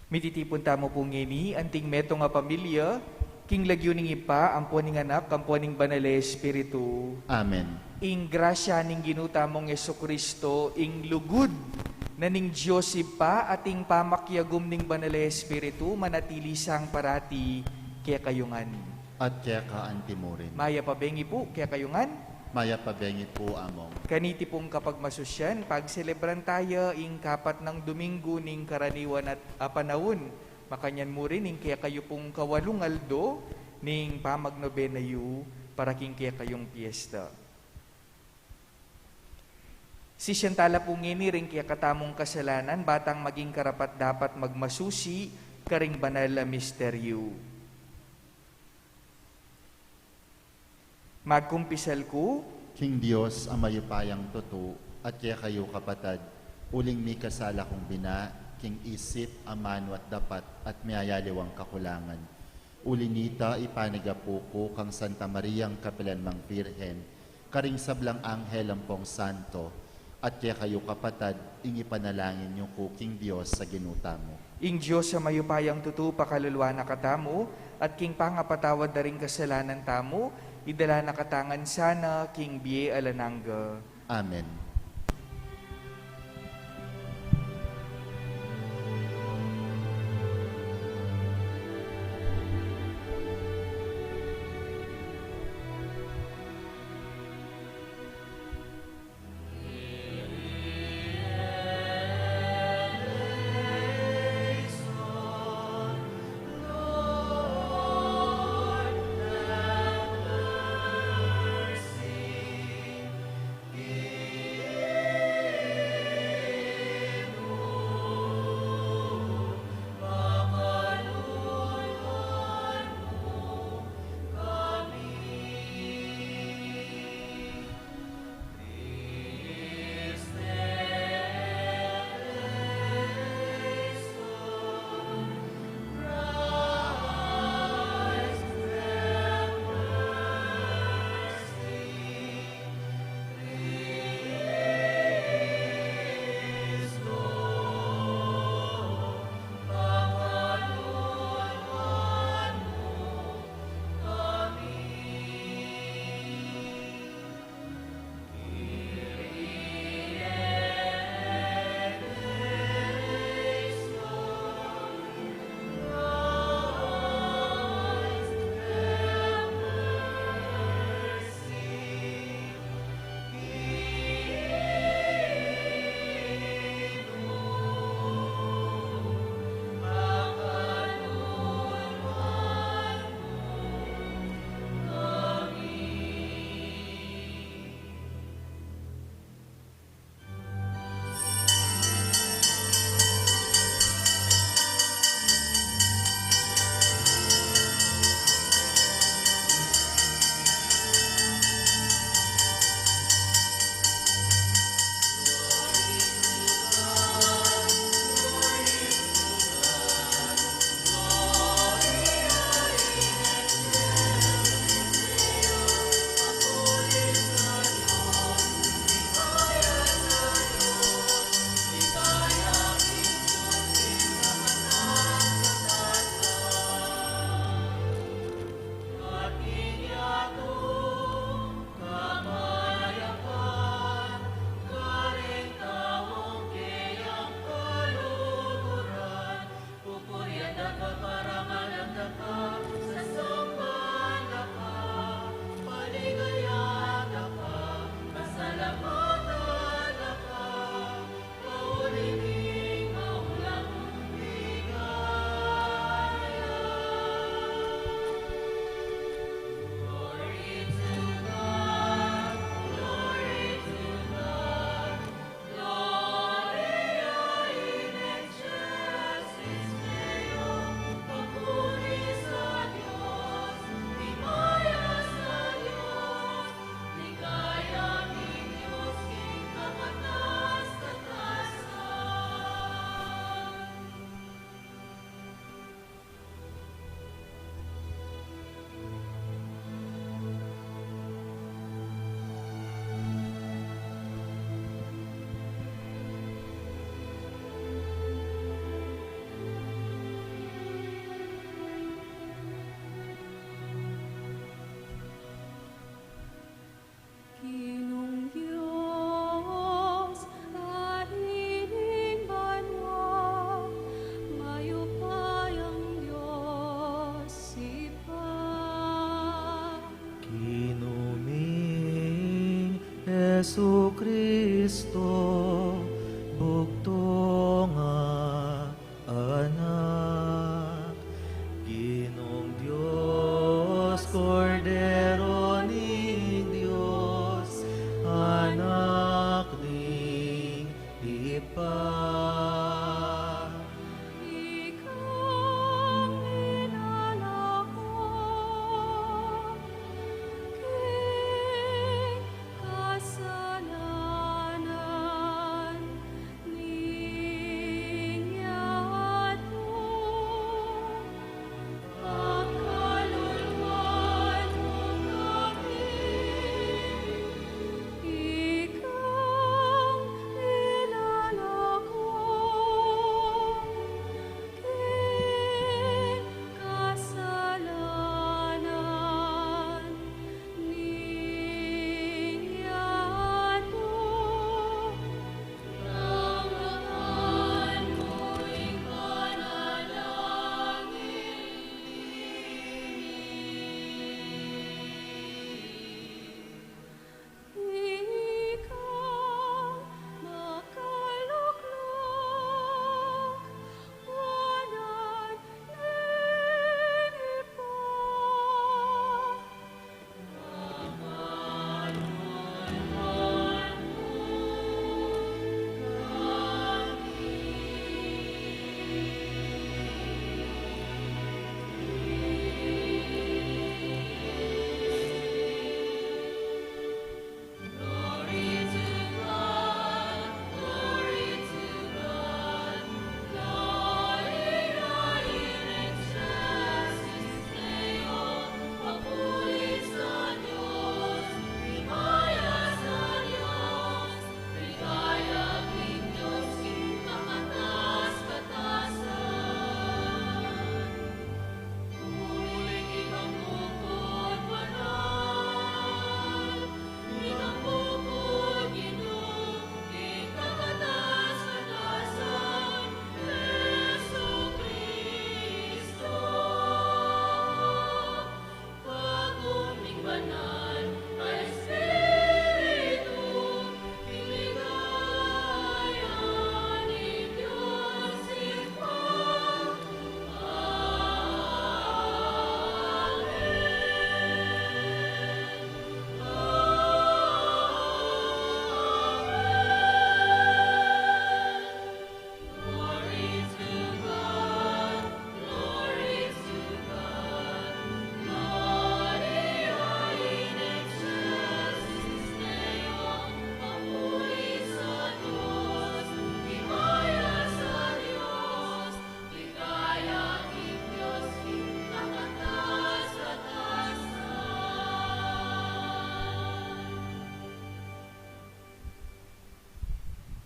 Mititipun tamu pu ngeni, anting metung a pamilya, king lagyu ning Ibpa, ampo ning Anak, ampo ning Banal a Espiritu. Amen. Ing grasya ning Ginu tamung Jesucristo, ing lugud na ning Dios Ibpa, at ing pamakiagum ning Banal a Espiritu, manatili sang parati kekayu ngan. At keka antimurin. Mayap a bengi pu kekayu ngan. Mayap a bengi pu, Among. Kaniti pung kapagmasusian, pagselebran taya ing kapat nang Domingo ning karaniwan at a panaun, Makanyan mu rin ing kekayu pung kawalung aldo ning pamagnobena yu para king kekayung piesta. Sisian tala pu ngeni ring kekatamung kasalanan, ba tang maging karapat-dapat magmasusi karing banal a misteryu. Magkumpisal ku king Dios a mayupayang tutu, at kekayu, kapatad, uling mikasala kung bina king isip, amanu at dapat, at miyayaliwang kakulangan. Uli nita, ipanyawad ku kang Santa Mariang kapilan mang Birhen, karing sablang anghel ampong santo, at kekayu, kapatad, ing ipanalangin yu ku king Dios a Ginu tamu. Ing Dios a mayupayang tutu pakaluluan na katamu, at king pangapatawad da ring kasalanan tamu, idala na katamu ngan sana king bie alang angga. Amen. Ginung Dios, Ari ning banua, mayupayang Dios Ibpa. Ginu ming Jesucristo, bugtung a Anak.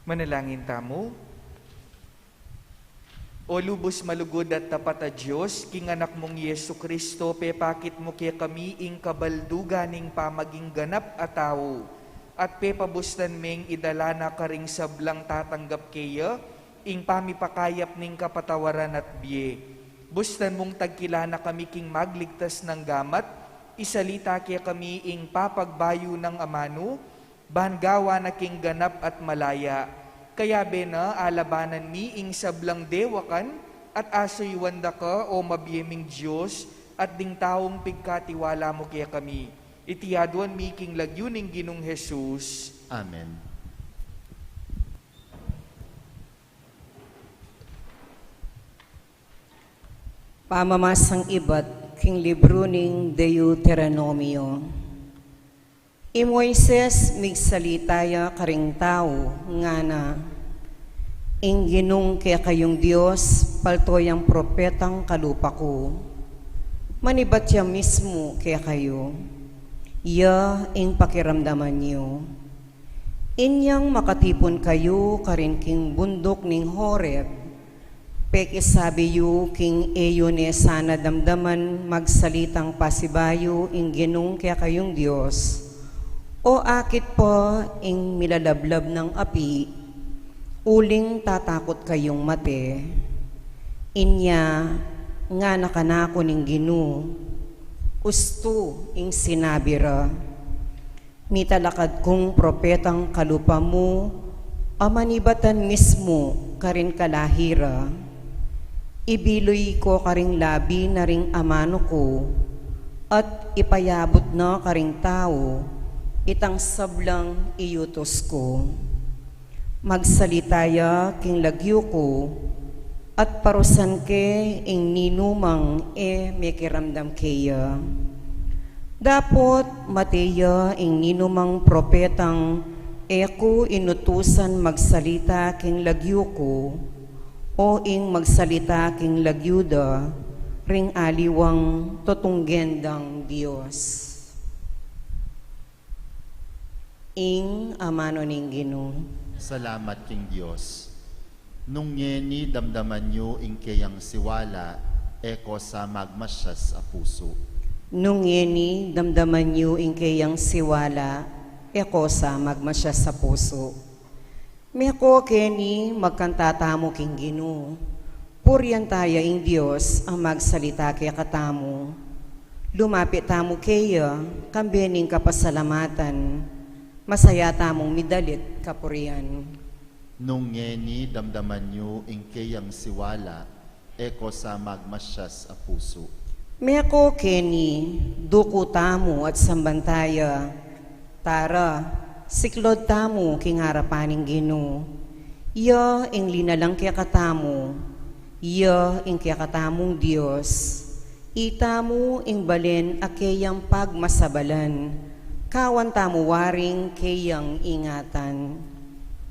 Manalangin tamu. O lubus malugud at tapat a Dios, king Anak mung Jesu-Cristo, pepakit mu kekami ing kabaldugan ning pamaging ganap a tau, at pepabustan meng idala na karing sablang tatanggap keya ing pamipakayap ning kapatawaran at bie. Bustan mung tagkilala kami king magligtas nang gamat, isalita kekami ing papagbayu nang amanu, ban gawa na king ganap at malaya. Kayabe na, alabanan mi ing sablang dewakan at asuyuan da ka, o mabie ming Dios, at ding taung pigkatiwala mu kekami. Iti aduan mi king lagyu ning Ginung Jesus. Amen. Pamamasang ibat king libru ning Deuteronomio. I Moises migsalita ya karing tau, ngana, Ing Ginung kekayung Dios, palto yang propetang kalupa ku. Manibat ya mismu kekayu. Ya ing pakiramdaman yu. Inyang makatipun kayu karin king bunduk ning Horeb, pekisabi yu king e yu ne sana damdaman magsalitang pasibayu ing Ginung kekayung Dios, o akit pa ing milalablab nang api, uling tatakut kayung mate. Inya ngana kanaku ning Ginu, ustu ing sinabi ra. Mitalakad kung propetang kalupa mu, a manibatan mismu karin kalahi ra. Ibiluy ko karing labi na ring amanu ku, at ipayabut na karing tau itang sablang iyutus ku. Magsalita ya king lagyu ku, at parusan ke ing ninumang e mekiramdam keya. Dapot mate ya ing ninumang propetang e ku inutusan magsalita king lagyu ku, o ing magsalita king lagyu da ring aliwang tutunggen dang Dios. Ing amanu ning Ginu. Salamat king Dios. Nung ngeni damdaman yu ing keyang siwala, e ko sa magmasyas a pusu. Nung ngeni damdaman yu ing keyang siwala, e ko sa magmasyas a pusu. Meko keni magkanta tamu king Ginu. Purian taya ing Dios a magsalita kekatamu. Lumapit tamu keya, kambe ning kapasalamatan. Masaya tamung midalit kapurian. Nung ngeni damdaman yu ing keyang siwala, e ko sa magmasyas a pusu. Meko keni, duku tamu at samban taya. Tara, siklod tamu king arapan ning Ginu. Ya ing linalang kekatamu, ya ing kekatamung Dios. Itamu ing balen a keyang pagmasabalan, kawan tamu waring keyang ingatan.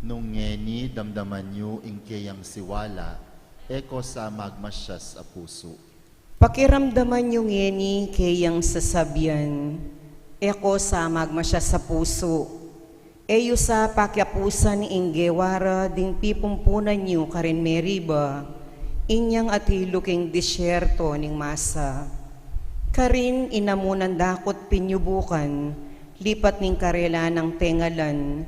Nung ngeni damdaman yu ing keyang siwala, e ko sa magmasyas a pusu. Pakiramdaman yu ngeni keyang sasabian, e ko sa magmasyas a pusu. E yu sa pakiapusan ing gewa ra ding pipumpunan yu karin Meriba, inyang atilu king disyerto ning Masa. Karin inamunan dakut pinyubukan, lipat ning karela nang tengalan,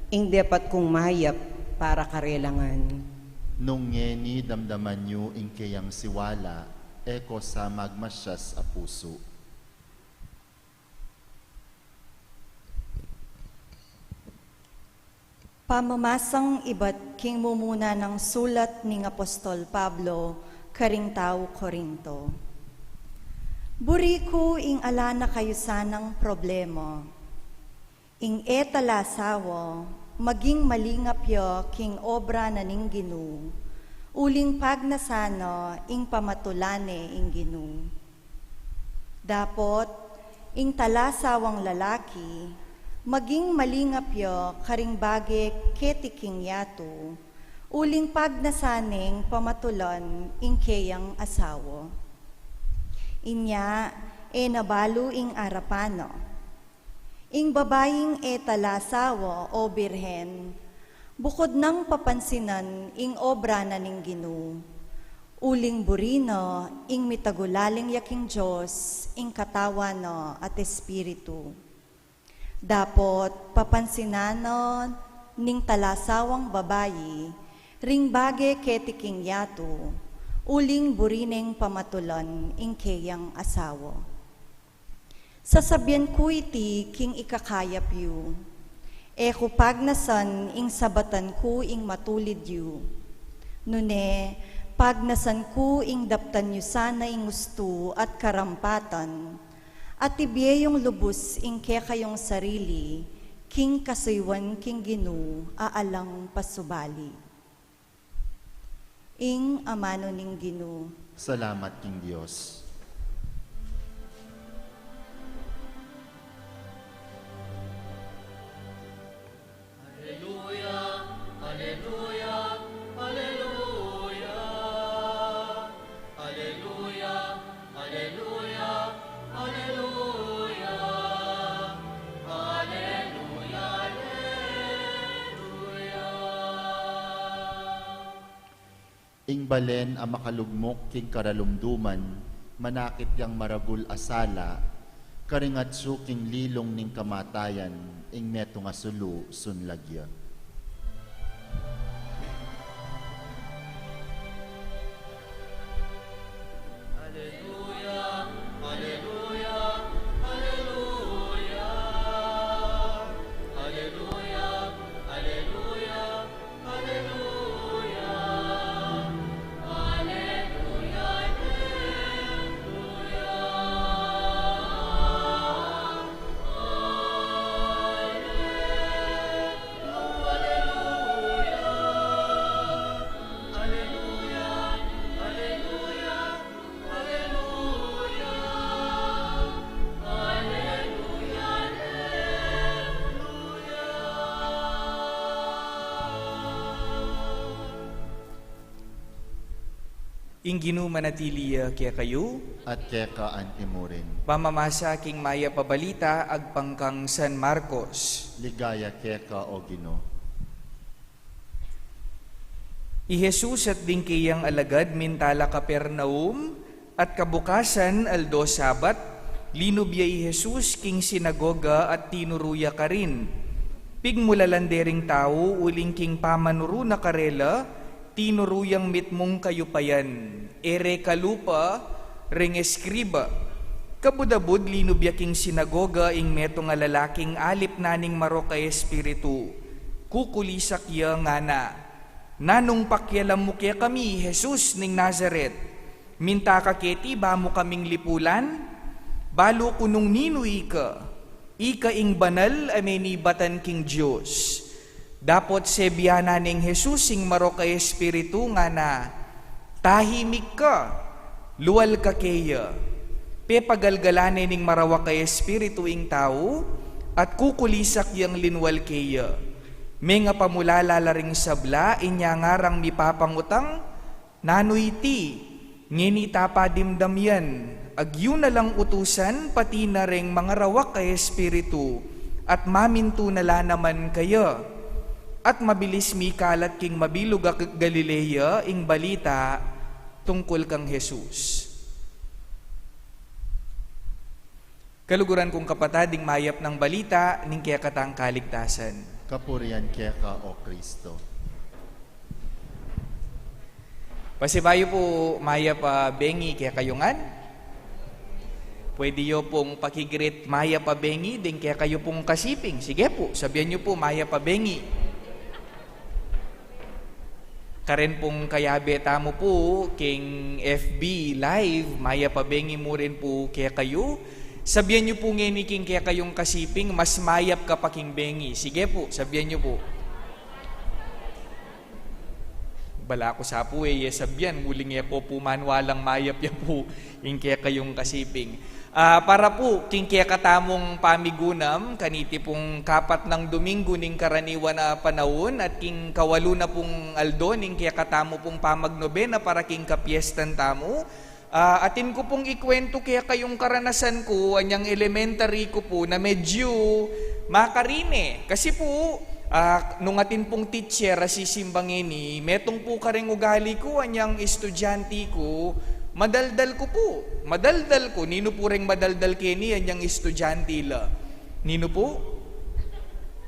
ing depat kung mayap para karela ngan. Nung ngeni damdaman yu ing keyang siwala, e ko sa magmasyas a pusu. Pamamasang ibat king mumuna nang sulat ning Apostol Pablo karing tau Corinto. Buri ku ing ala na kayu sanang problema. Ing e talasawa, maging malingap ya king obra na ning Ginu, uling pagnasan na ing pamatulan ne ing Ginu. Dapot, ing talasawang lalaki, maging malingap ya karing bage keti king yatu, uling pagnasan neng pamatulan ing keyang asawa. Inya, e na balu ing arapan na. Ing babaing e talasawa o birhen, Bukud nang papansinan ing obra na ning Ginu, uling buri na ing mitagulaling ya king Dios, ing Katawan na at Espiritu. Dapot papansinan na ning talasawang babai ring bage keti king yatu, uling buri neng pamatulan ing keyang asawa. Sasabian ku iti king ikakayap yu, e ku pagnasan ing sabatan ku ing matulid yu. Nune, pagnasan ku ing daptan yu sana ing ustu at karampatan, at ibie yung lubus ing kekayung sarili king kasuyuan king Ginu a alang pasubali. Ing amanu ning Ginu. Salamat king Dios. Aleluya, aleluya, aleluya, aleluya, aleluya, aleluya, aleluya, aleluya. Ing balen a makalugmuk king karalumduman, manakit yang maragul a sala, karing atsu king lilung ning kamatayan, ing metung a sulu, sunlag ya. Aleluya, aleluya, aleluya, aleluya, aleluya, aleluya, aleluya, aleluya, aleluya, aleluya, aleluya, aleluya, aleluya. Ing Ginu manatili ya kekayu. At keka antimurin. Pamamasa king Mayap a Balita agpang kang San Marcos. Ligaya keka, O Ginu. I Jesus at ding keyang alagad minta la Capernaum, at kabukasan aldo Sabat, linub ya i Jesus king sinagoga at tinuru ya karin. Pigmulalan de ring tau uling king pamanuru na karela, tinuru yang mitmung kayupayan, e re kalupa ring eskriba. Kabud-abud linub ya king sinagoga ing metung a lalaking alip na ning marok a espiritu. Kukulisak ya ngana, "Nanung pakialam mu kekami, Jesus ning Nazaret? Minta ka keti ba mu kaming lipulan? Balu ku nung ninu ika. Ika ing banal a menibatan king Dios." Dapot sebian na neng Jesus ing marok a espiritu, ngana, "Tahimik ka, lual ka keya." Pepagalgalan ne ning marawak a espiritu ing tau, at kukulisak yang linwal keya. Mengapamulala la ring sabla, inya ngarang mipapangutang, "Nanu iti? Ngeni ta pa dimdam yan? Agyu na lang utusan pati na reng mangarawak a espiritu, at mamintu na la naman kaya." At mabilis mikalat king mabilug a Galilea ing balita tungkul kang Jesus. Kaluguran kung kapatad, ing mayap nang balita ning kekatang kaligtasan. Kapurian keka, O Kristo. Pasibayu pu mayap a bengi kekayu ngan. Pwede yu pung paki-greet mayap a bengi ding kekayu pung kasiping. Sige pu, sabian yu pu mayap a bengi. Karen pung kayabe tamu pu king F B Live, mayap a bengi mu rin pu kekayu. Sabian yu pu ngeni king kekayung kasiping, mas mayap ka pa king bengi. Sige pu, sabian yu pu. Bala ku sa pu e ye sabian, uling e ko pu manualang mayap ya pu ing kekayung kasiping. Ah, para pu king kekatamung pamigunam, kaniti pung kapat nang Domingo ning karaniwan a panaun at king kawalu na pung aldo ning kekatamu pung pamagnobena para king kapiestan tamu, ah, atin ku pung ikuwentu kekayung karanasan ku anyang elementary ku pu na medyu makarine. Kasi pu, Ah, nung atin pung teacher a sisimba ngeni, metung pu kareng ugali ku, anyang estudyante ku, madaldal ku pu. Madaldal ku. Ninu pu reng madaldal keni, anyang estudyante la? Ninu pu?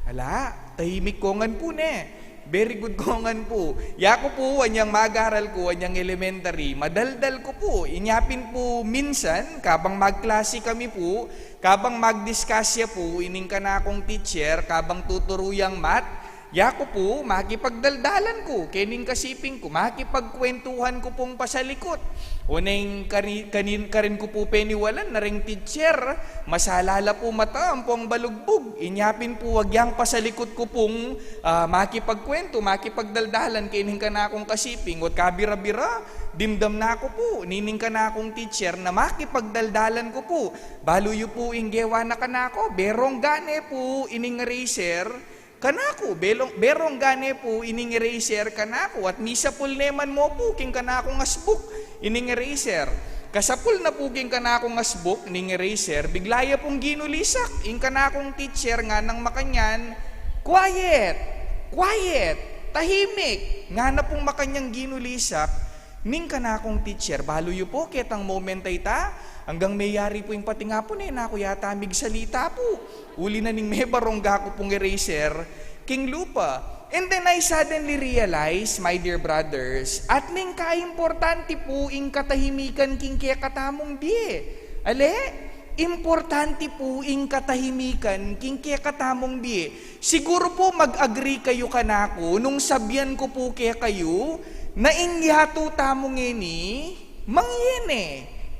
Ala, tahimik kongan pu, ne? Very good kongan pu. Yaku pu, anyang mag-aral ku, anyang elementary, madaldal ku pu. Inya pin pu minsan, kabang magklase kami pu, kabang mag-discuss ya pu ining kanakung teacher, kabang tuturu yang math, yaku pu, makipagdaldalan ku kening kasiping ku, makipagkwentuhan ku pung pasalikut. O neng kari-, kanin-, karin ku pu peniwalan na reng teacher, masala la pu mata ampong balugbug. Inya pin pu agyang pasalikut ku pung, ah, makipagkwentu, makipagdaldalan kening kanakung kasiping. O't kabira-bira, dimdam na ku pu nining kanakung teacher na makipagdaldalan ku pu. Balu yu pu ing gewa na kanaku, berongga ne pu ining eraser kanaku, belong-, berongga ne pu ining eraser kanaku, at misapul ne man mu pu king kanakung asbuk ining eraser. Kasapul na pu king kanakung asbuk ning eraser, bigla ya pung ginulisak ing kanakung teacher, nganang makanyan, "Quiet! Quiet! Tahimik!" Ngana pung makanyang ginulisak ning kanakung teacher. Balu yu pu, ketang moment a ita, anggang meyari pu ing pating apu, e na ku yata migsalita pu. Uli na ning mebarongga ku pung eraser king lupa. And then I suddenly realize, my dear brothers, at neng kaimportante pu ing katahimikan king kekatamung bie. Ale, importante pu ing katahimikan king kekatamung bie. Siguru pu mag-agree kayu kanaku nung sabian ku pu kekayu na ing yatu tamu ngeni, mangye ne.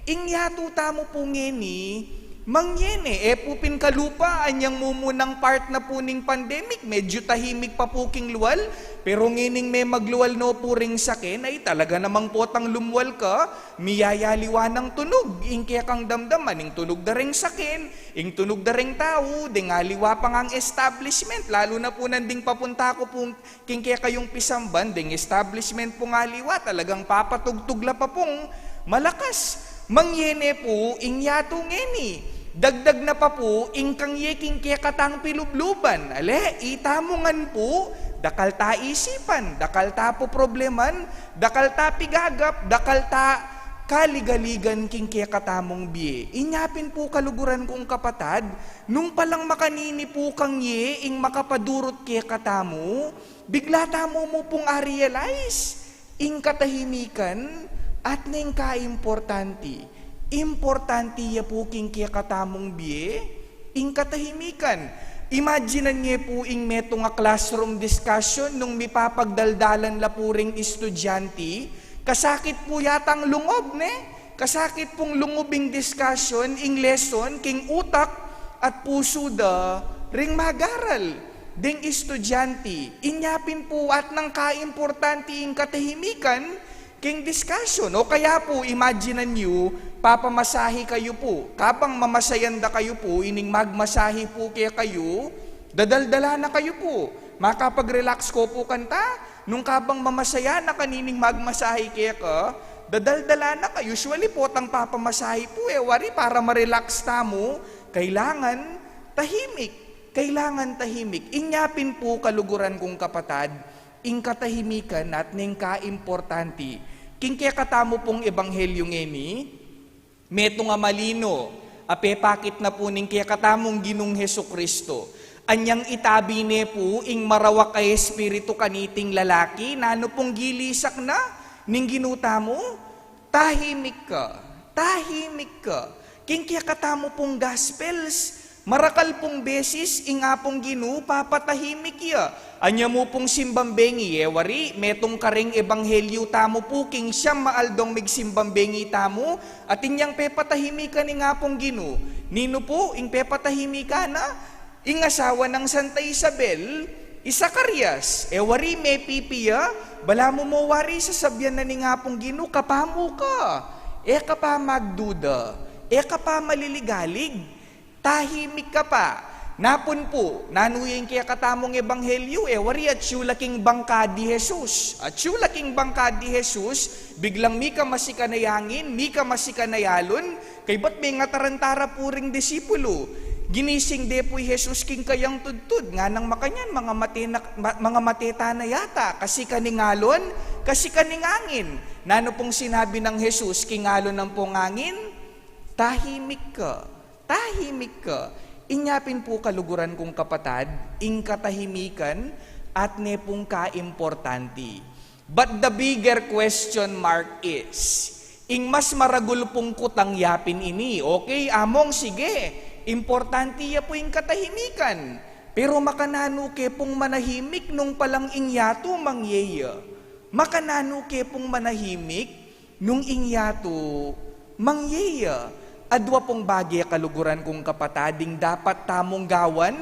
Ing yatu tamu pu ngeni, mangye ne. E pu pin kalupa, anyang mumunang part na pu ning pandemic, medyu tahimik pa pu king lual, pero ngening memaglual no pu ring saken, ay talaga namang potang lumwal ka, miyayaliwa nang tunug ing kekang damdaman, ing tunug da reng saken, ing tunug da reng tau, deng aliwa pa ngang establishment, lalu na pu nanding papunta ku pu king kekayung pisamban, deng establishment pung aliwa, talagang papatugtug la pa pung malakas. Mangye ne pu ing yatu ngeni. Dagdag na pa pu ing kangye king kekatang pilubluban. Ale, ita mu ngan pu, dakal ta isipan, dakal ta poprobleman, dakal ta pigagap, dakal ta kaligaligan king kekatamung bie. Inya pin pu, kaluguran kung kapatad, nung palang makanini pu kangye ing makapadurut kekatamu, bigla tamu mu pung a-realize, ing katahimikan at neng kaimportante. Importante ya pu king kekatamung bie ing katahimikan. Imaginan ye pu ing metung a classroom discussion nung mipapagdaldalan la pu ring estudyante, kasakit pu yatang lungub, ne? Kasakit pung lungub ing discussion, ing lesson, king utak at pusu da ring mag-aral, ding estudyante. Inya pin pu at neng kaimportante ing katahimikan king discussion. O kaya pu, imaginan yu, papamasahe kayu pu. Kabang mamasayan da kayu pu, ining magmasahe pu kekayu, dadaldalan na kayu pu. Makapag-relax ko pu kanta, nung kabang mamasayan na kanining magmasahe keka, dadaldalan na ka. Usually, potang papamasahe pu, e wari, para ma-relax tamu, kailangan tahimik. Kailangan tahimik. Inya pin pu, kaluguran kung kapatad, ing katahimikan at neng kaimportante king kekatamu pung ebanghelyu ngeni. Metung a malino a pepakit na pu ning kekatamung Ginung Jesucristo. Anyang itabi ne pu ing marawak a espiritu kaniting lalaki, nanu pung gilisak na ning Ginu tamu? Tahimik ka, tahimik ka. King kekatamu pung Gospels, marakal pung beses ing Apung Ginu papatahimik ya. Anya mu pung simbang bengi, e wari, metung kareng ebanghelyu tamu pu king siyam a aldong migsimbang bengi tamu, atin yang pepatahimikan ing Apung Ginu. Ninu pu ing pepatahimikan na? Ing asawa nang Santa Isabel, i Zacarias. E wari, mepipi ya, balamu mu wari sasabian na ning Apung Ginu, "Kapa mu ka, e ka pa magduda, e ka pa maliligalig, tahimik ka pa." Napun pu, nanu ya ing kekatamung ebanghelyu? E wari, atyu la king bangka di Jesus. Atyu la king bangka di Jesus, biglang mika masikan a angin, mika masikan a alon, kaybat mengataranta ra pu ring disipulu. Ginising de pu i Jesus king kayang tudtud, nganang makanyan, mangamate na, ma-, mangamate tana yata, kasi kaning alon, kasi kaning angin. Nanu pung sinabi nang Jesus king alon ampong angin? Tahimik ka, tahimik ka. Inya pin pu, kaluguran kung kapatad, ing katahimikan, atne pung kaimportanti. But the bigger question mark is, ing mas maragul pung kutang yapin ini, okay, among, sige, importante ya pu ing katahimikan. Pero makananu ke pung manahimik nung palang ing yatu mangye ya? Makananu ke pung manahimik nung ing yatu mangye ya? Adwa pung bage, kaluguran kung kapatad, ing dapat tamung gawan,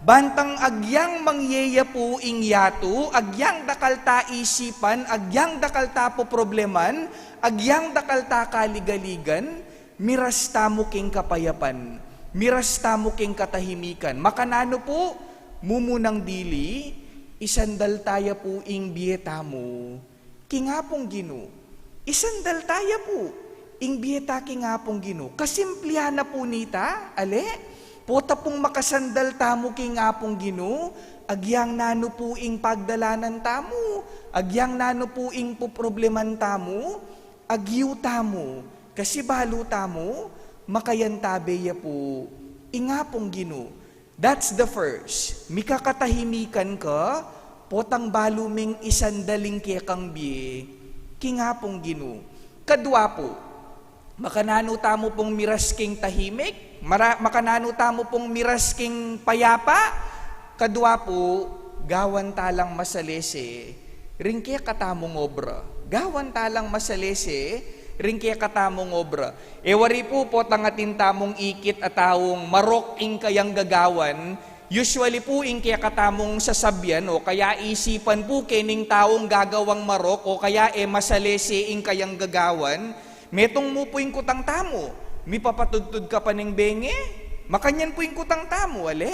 bantang agyang mangye ya pu ing yatu, agyang dakal ta isipan, agyang dakal ta poprobleman, agyang dakal ta kaligaligan, miras tamu king kapayapan, miras tamu king katahimikan. Makananu pu? Mumunang dili, isandal ta ya pu ing bie tamu king Apung Ginu. Isandal ta ya pu ing bie ta king Apung Ginu. Kasimplihan na pu nita, ale? Pota pung makasandal tamu king Apung Ginu, agyang nanu pu ing pagdalanan tamu, agyang nanu pu ing poprobleman tamu, agyu tamu, kasi balu tamu, makayantabe ya pu ing Apung Ginu. That's the first. Mikakatahimikan ka, potang balu meng isandal ing kekang bie king Apung Ginu. Kadwa pu, makananu tamu pung miras king tahimik? Mara-, makananu tamu pung miras king payapa? Kadwa pu, gawan ta lang masalese ring kekatamung obra. Gawan ta lang masalese ring kekatamung obra. E wari pu, potang atin tamung ikit a taung marok ing kayang gagawan, usually pu, ing kekatamung sasabian o kaya isipan pu kening taung gagawang marok o kaya e masalese ing kayang gagawan, metung mu pu ing kutang tamu, mipapatudtud ka pa ning benge? Makanyan pu ing kutang tamu, ale?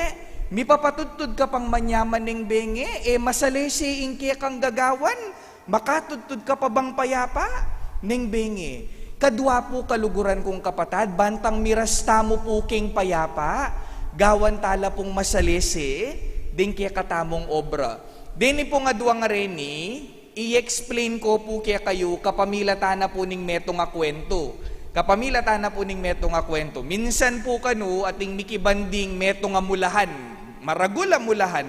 Mipapatudtud ka pang manyaman ning benge, e masalese ing kekang gagawan? Makatudtud ka pa bang payapa ning benge? Kadwa pu, kaluguran kung kapatad, bantang miras tamu pu king payapa, gawan ta la pung masalese ding kekatamung obra. Deni pung adwa a reni, i-explain ko pu kekayu kapamilatan na pu ning metung a kuwentu. Kapamilatan na pu ning metung a kuwentu. Minsan pu kanu ating mikibanding metung a mulahan, maragul a mulahan.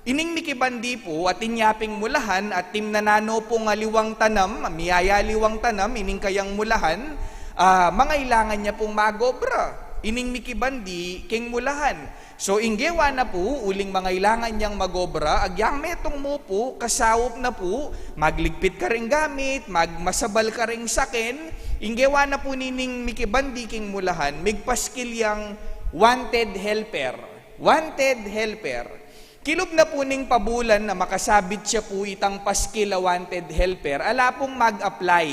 Ining mikibandi pu, atin ya ping mulahan, atin nananu pung aliwang tanam, miyayaliwang tanam ining kayang mulahan, ah, mangailangan ya pung magobra ining mikibandi king mulahan. So, ing gewa na pu, uling mangailangan yang magobra, agyang metung mu pu, kasaup na pu, magligpit karing gamit, magmasabal karing saken, ing gewa na pu nining mikibandi king mulahan, migpaskil yang wanted helper. Wanted helper. Kilub na pu ning pabulan a makasabit ya pu itang paskil a wanted helper, ala pung mag-apply.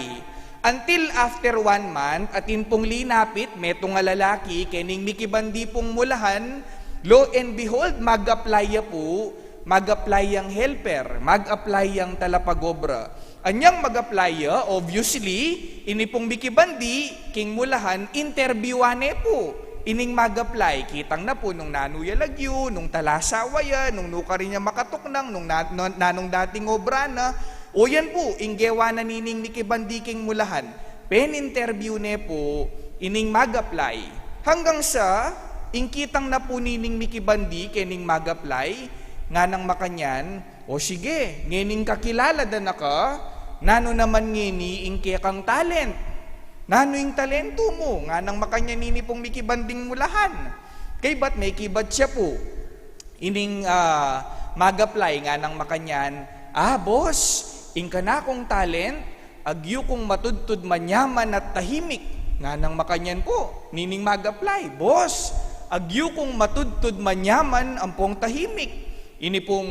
Until after one month, atin pung linapit, metung a lalaki, kening mikibandi pung mulahan, lo and behold, mag-apply ya pu, mag-apply yang helper, mag-apply yang talapagobra. Anyang mag-apply ya, obviously, ini pung mikibandi king mulahan, interviewan ne pu ining mag-apply. Kitang na pu nung nanu ya lagyu, nung talasawa ya, nung nukarin ya makatuknang, nung na-, nung nanung dating obra na. O yan pu, ing gewa na nining mikibandi king mulahan. Pen-interview ne pu ining mag-apply. Hanggang sa, ing kitang na pu nining mikibandi kening mag-apply, nganang makanyan, "O sige, ngening kakilala da na ka, nanu naman ngeni ing kekang talent? Nanu ing talento mu?" Nganang makanyan ini pung mikibanding mulahan. Kaybat mekibat ya pu ining, ah, mag-apply, nganang makanyan, "Ah, boss, ing kanakung talent, agyu kung matudtud manyaman at tahimik." Nganang makanyan pu nining mag-apply, "Boss, agyu kung matudtud manyaman ampong tahimik." Ini pung,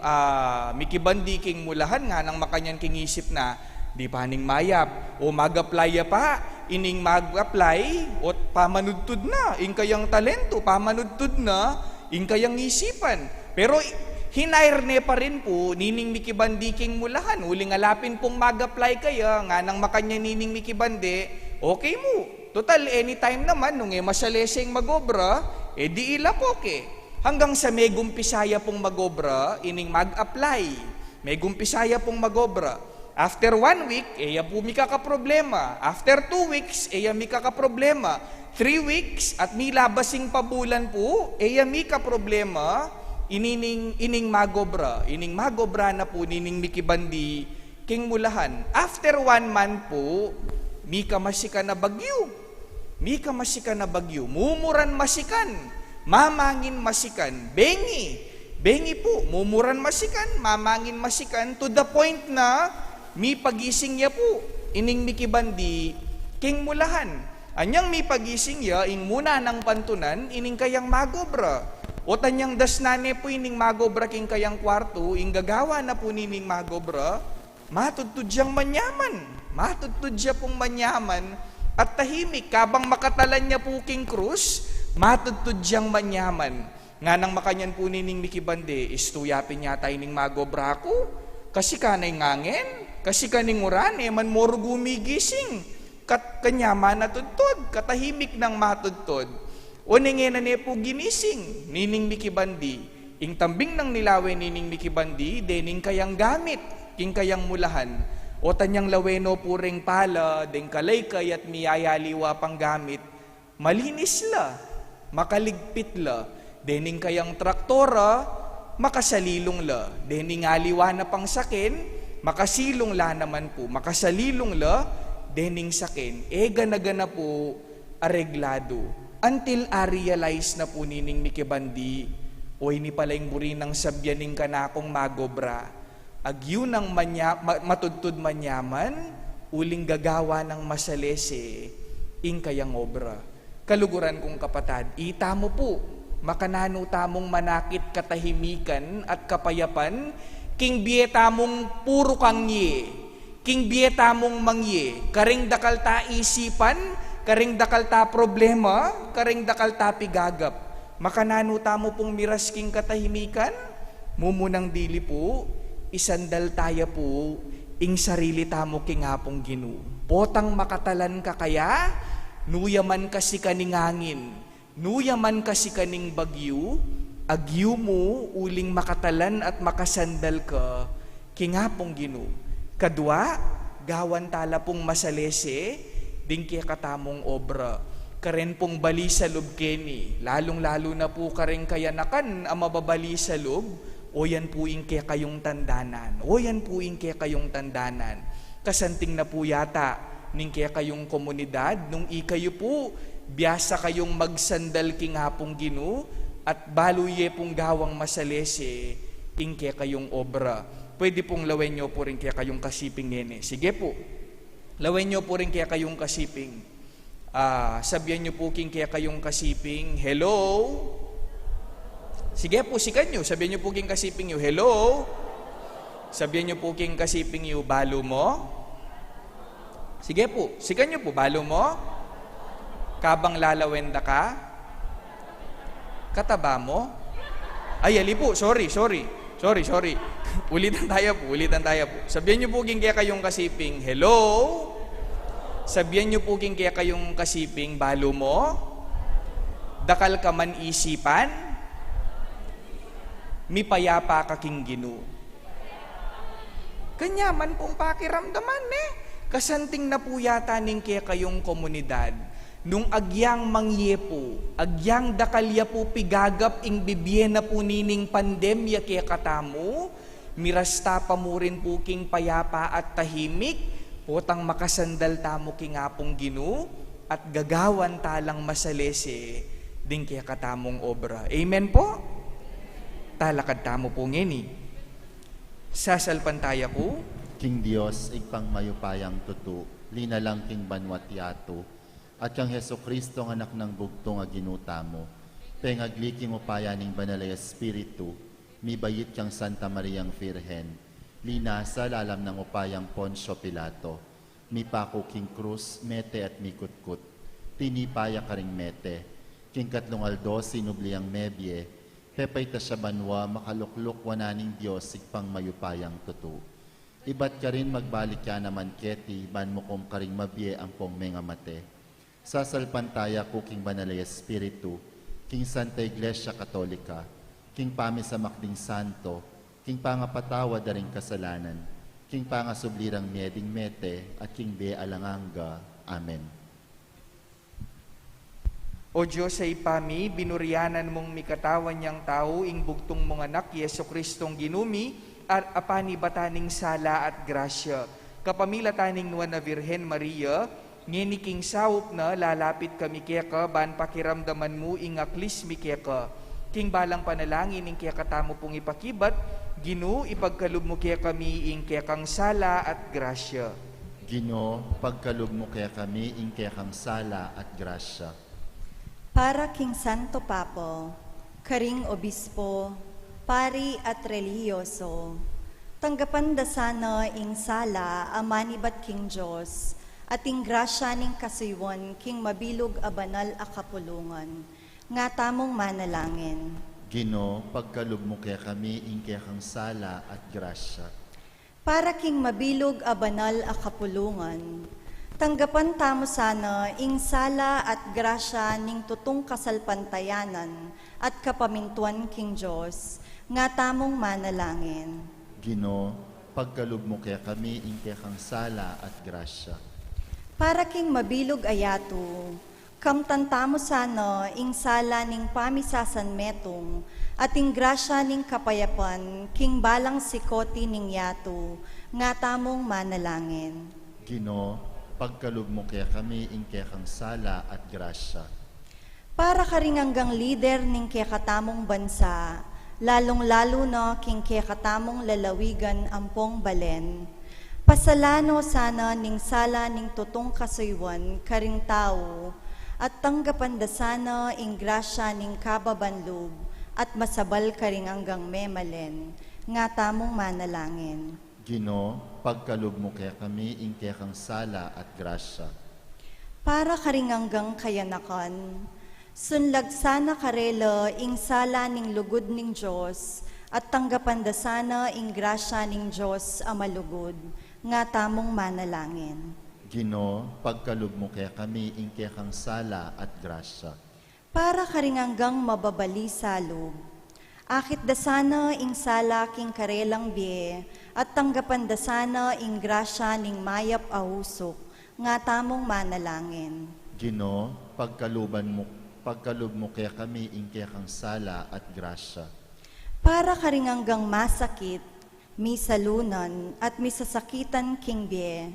ah, mikibandi king mulahan, nganang makanyan king isip na, "Di pa ning mayap. O mag-apply ya pa." Ining mag-apply, o pamanudtud na ing kayang talento, pamanudtud na ing kayang isipan. Pero i-, hinire ne pa rin pu nining mikibandi king mulahan. Uling ala pin pung mag-apply kaya, nganang makanyan nining mikibandi, "Okay mu. Total, anytime naman, nung e masaleseng magobra, E di ila po ke. Hanggang sa megumpisa ya pung magobra, ining mag-apply. Megumpisa ya pung magobra. After one week, e ya pu mikakaproblema. After two weeks, e ya mikakaproblema. Three weeks, at milabas ing pabulan pu, e ya mikaproblema, inining, ining magobra. Ining magobra na pu, nining mikibandi, king mulahan. After one month pu, mikamasikan a bagyu. Mikamasikan a bagyu. Mumuran masikan. Mamangin masikan. Bengi. Bengi pu. Mumuran masikan. Mamangin masikan. To the point na mipagising ya pu ining mikibandi king mulahan. Anyang mipagising ya, ing muna nang pantunan, ining kayang magobra. O tanyang dasnan ne pu ining magobra king kayang kwartu, ing gagawa na pu nining magobra, matudtud yang manyaman. Matudtud ya pung manyaman at tahimik. Kabang makatalan ya pu king krus, matudtud yang manyaman. Nganang makanyan pu nining mikibandi, istu ya pin yata ining magobra ku. Kasikan na ing angin, kasikan ing uran, e man moru gumigising. Kat-, kanyaman a tudtud, katahimik nang matudtud. O nengena ne pu ginising nining mikibandi. Ing tambing nang nilawen nining mikibandi, dening kayang gamit king kayang mulahan. O tanyang lawen no pu reng pala, deng kalaykay at miyayaliwa pang gamit, malinis la, makaligpit la. Dening kayang traktora, makasalilung la. Dening aliwa na pang saken, makasilung la naman pu, makasalilung la. Dening saken, e gana-gana pu aregladu. Until a-realize na pu nining mikibandi, o ini pala ing buri nang sabian ning kanakung magobra. Agyu nang manya-, ma-, matudtud manyaman, uling gagawa nang masalese ing kayang obra. Kaluguran kung kapatad, ita mu pu, makananu tamung manakit katahimikan at kapayapan, king bie tamung puru kangye, king bie tamung mangye, kareng dakal ta isipan, kareng dakal ta problema, kareng dakal ta pigagap. Makananu tamu pung miras king katahimikan? Mumunang dili pu, isandal taya pu ing sarili tamu king Apung Ginu. Potang makatalan ka kaya, nu ya man kasikan ing angin, nu ya man kasikan ing bagyu, agyu mu uling makatalan at makasandal ka king Apung Ginu. Kadua, gawan tala pung masalese ding kekatamung obra. Karen pung bali sa lub keni, lalung-lalu na pu kareng kayanakan a mababali sa lub, o yan pu ing kekayung tandanan. O yan pu ing kekayung tandanan. Kasanting na pu yata ning kekayung komunidad, nung ikayu pu, biasa kayung magsandal king Apung Ginu, at balu ye pung gawang masalese ing kekayung obra. Pwede pung lawen yu pu ring kekayung kasiping ngeni. Sige pu. Lawen yu pu ring kekayung kasiping. Ah, sabian yu pu king kekayung kasiping, "Hello?" Sige pu, sikan yu. Sabian yu pu king kasiping yu, "Hello?" Sabian yu pu king kasiping yu, "Balu mo?" Sige pu, sikan yu pu, "Balu mo?" Kabang lalawen da ka? Kataba mo? Ay, ali pu. Sorry, sorry. Sorry, sorry. Ulitan taya pu, ulitan taya pu. Sabian yu pu king kekayung kasiping, "Hello?" Sabian yu pu king kekayung kasiping, "Balu mo? Dakal ka man isipan? Mipayapa ka king Ginu." Kanyaman pung pakiramdaman, ne? Kasanting na pu yata ning kekayung komunidad. Nung agyang mangye pu, agyang dakal ya pu pigagap ing bibie na pu nining pandemya kekatamu, miras ta pa mu rin pu king payapa at tahimik, potang makasandal tamu king Apung Ginu, at gagawan talang masalese ding kekatamung obra. Amen pu? Talakad tamu pu ngeni. Sasalpantaya ku king Dios, Ibpang mayupayang tutu, linalang king banwa't yatu, at kang Jesucristo, Anak nang bugtung a Ginu tamu, pengagli king upaya ning Banal a Espiritu, mibayit kang Santa Mariang Virgen, linasa lalam nang upayang Poncio Pilato, mipaku king krus, mete at mikutkut, tinipa ya karing mete, king katlung aldo sinubli yang mebie, pepaitas ya banwa, makalukluk wanan ning Dios, Ibpang mayupayang tutu. Ibat karin magbalik ya naman keti, ban mukum karing mabie ampong mengamate. Sasalpantaya ku king Banal a Espiritu, king Santa Iglesia Katolika, king pamisamak ding santo, king pangapatawad da ring kasalanan, king pangasubli rang mie ding mete, at king bie alang angga. Amen. O Dios a Ibpa mi, binurianan mung mikatawan yang tau ing bugtung mung Anak, Jesucristong Ginu mi, at apanibatan ning sala at grasya. Kapamilatan ning Nuan a Virgen Maria, ngeni king saup na, lalapit kami keka, ban pakiramdaman mu ing aklis mi keka. King balang panalangin ning keka tamu pung ipakibat, Ginu, ipagkalub mu kekami ing kekang sala at grasya. Ginu, pagkalub mu kekami ing kekang sala at grasya. Para king Santo Papa, karing obispo, pari at relihiyoso, tanggapan da sana ing sala a manibat king Dios, at ing grasya ning kasuyuan king mabilug a banal a kapulungan. Nga tamung manalangin. Ginu, pagkalub mu kekami ing kekang sala at grasya. Para king mabilug a banal a kapulungan, tanggapan tamu sana ing sala at grasya ning tutung kasalpantayanan at kapamintuan king Dios, nga tamung manalangin. Ginu, pagkalub mu kekami ing kekang sala at grasya. Para king mabilug a yatu, kamtan tamu sana ing sala ning pamisasanmetung, at ing grasya ning kapayapan king balang sikoti ning yatu, nga tamung manalangin. Ginu, pagkalub mu kekami ing kekang sala at grasya. Para karing anggang lider ning kekatamung bansa, lalung-lalu na king kekatamung lalawigan ampong balen, pasalan no sana ning sala ning tutung kasuyuan karing tau, at tanggapan da sana ing grasya ning kababan lub at masabal karing anggang memalen, nga tamung manalangin. Ginu, pagkalub mu kekami ing kekang sala at grasya. Para karing anggang kayanakan, sunlag sana karela ing sala ning lugud ning Dios, at tanggapan da sana ing grasya ning Dios a malugud, nga tamung manalangin. Ginu, pagkalub mu kekami ing kekang sala at grasya. Para karing anggang mababalisa lub, akit da sana ing sala king karelang bie, at tanggapan da sana ing grasya ning mayap a usuk, nga tamung manalangin. Ginu, pagkaluban mu, pagkalub mu kekami ing kekang sala at grasya. Para karing anggang masakit, misalunan, at misasakitan king bie,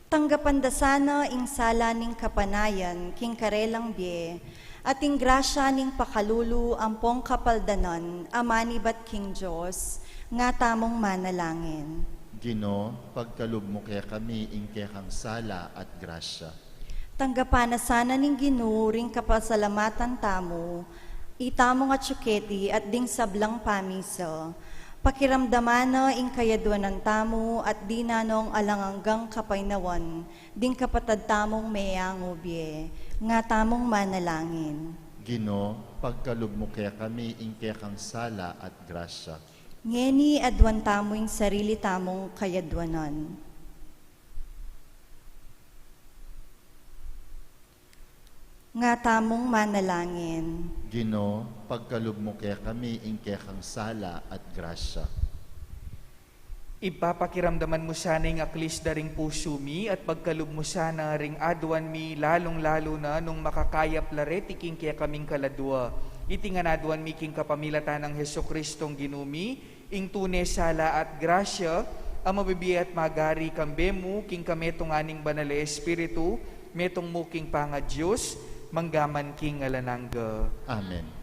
tanggapan da sana ing sala ning kapanayan king karelang bie, at ing grasya ning pakalulu ampong kapaldanan a manibat king Dios, nga tamung manalangin. Ginu, pagkalub mu kekami ing kekang sala at grasya. Tanggapan na sana ning Ginu ring kapasalamatan tamu, itamung atsu keti at ding sablang pamisa. Pakiramdaman na ing kayadwanan tamu at dinan nong alang anggang kapaynawan ding kapatad tamung meangu bie, nga tamung manalangin. Ginu, pagkalub mu kekami ing kekang sala at grasya. Ngeni aduan tamu ing sarili tamung kayadwanan. Nga tamung manalangin. Ginu, pagkalub mu kekami ing kekang sala at grasya. Ibpa, pakiramdaman mu sana ing aklis da ring pusu mi, at pagkalub mu sana ring aduan mi, lalung-lalu na nung makakayap la reti king kekaming kaladua. Iti ngan aduan mi king kapamilatan nang Jesucristong Ginu mi, ing tune sala at grasya, a mabibie at magari kambe mu, king kametungan ning Banal a Espiritu, metung mu king pangaDios, mangga man king alang angga. Amen.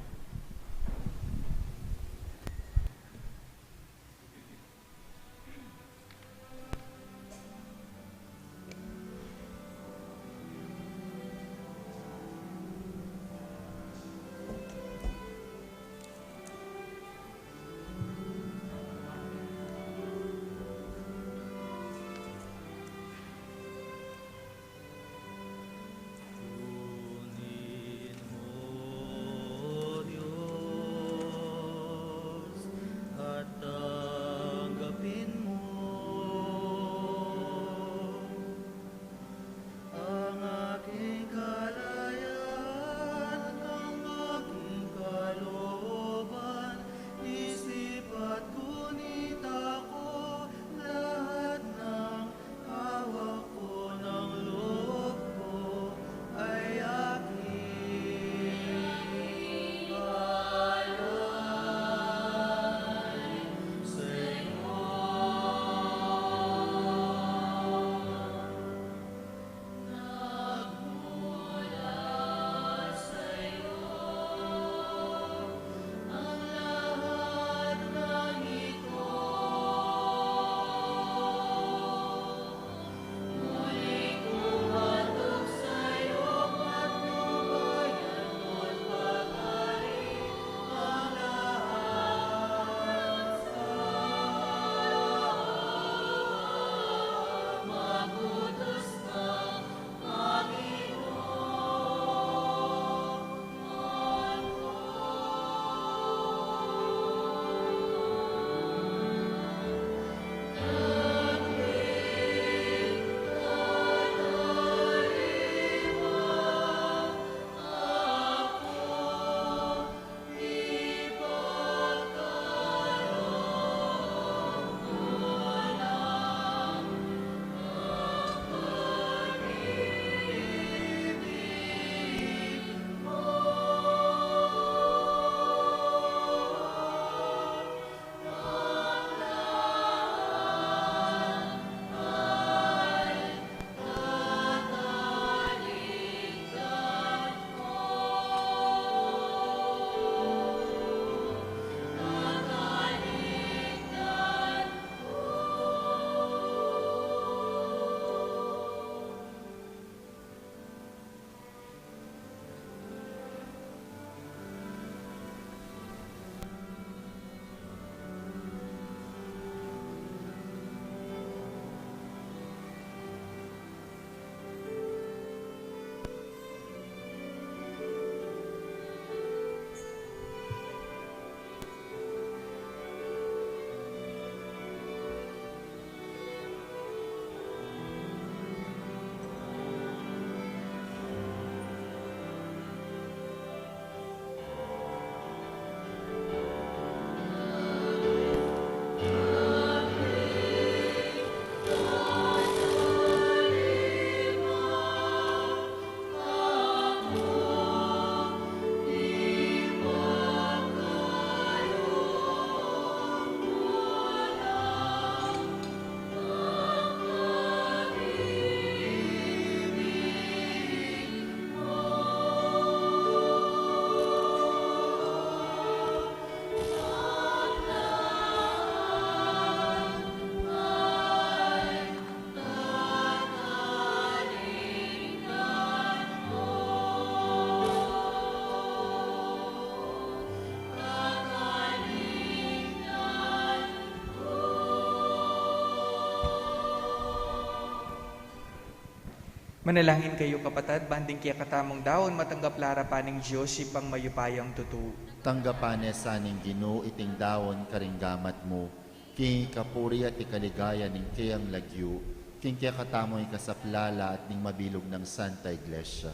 Manalangin kayu, kapatad, ban ding kekatamung daun matanggap la arapan ning Dios, Ibpang mayupayang tutu. Tanggapan ne sa ning Ginu iting daun karing gamat mu, king ikapuri at ikaligaya ning keyang lagyu, king kekatamung ikasaplala at ning mabilug nang Santa Iglesia.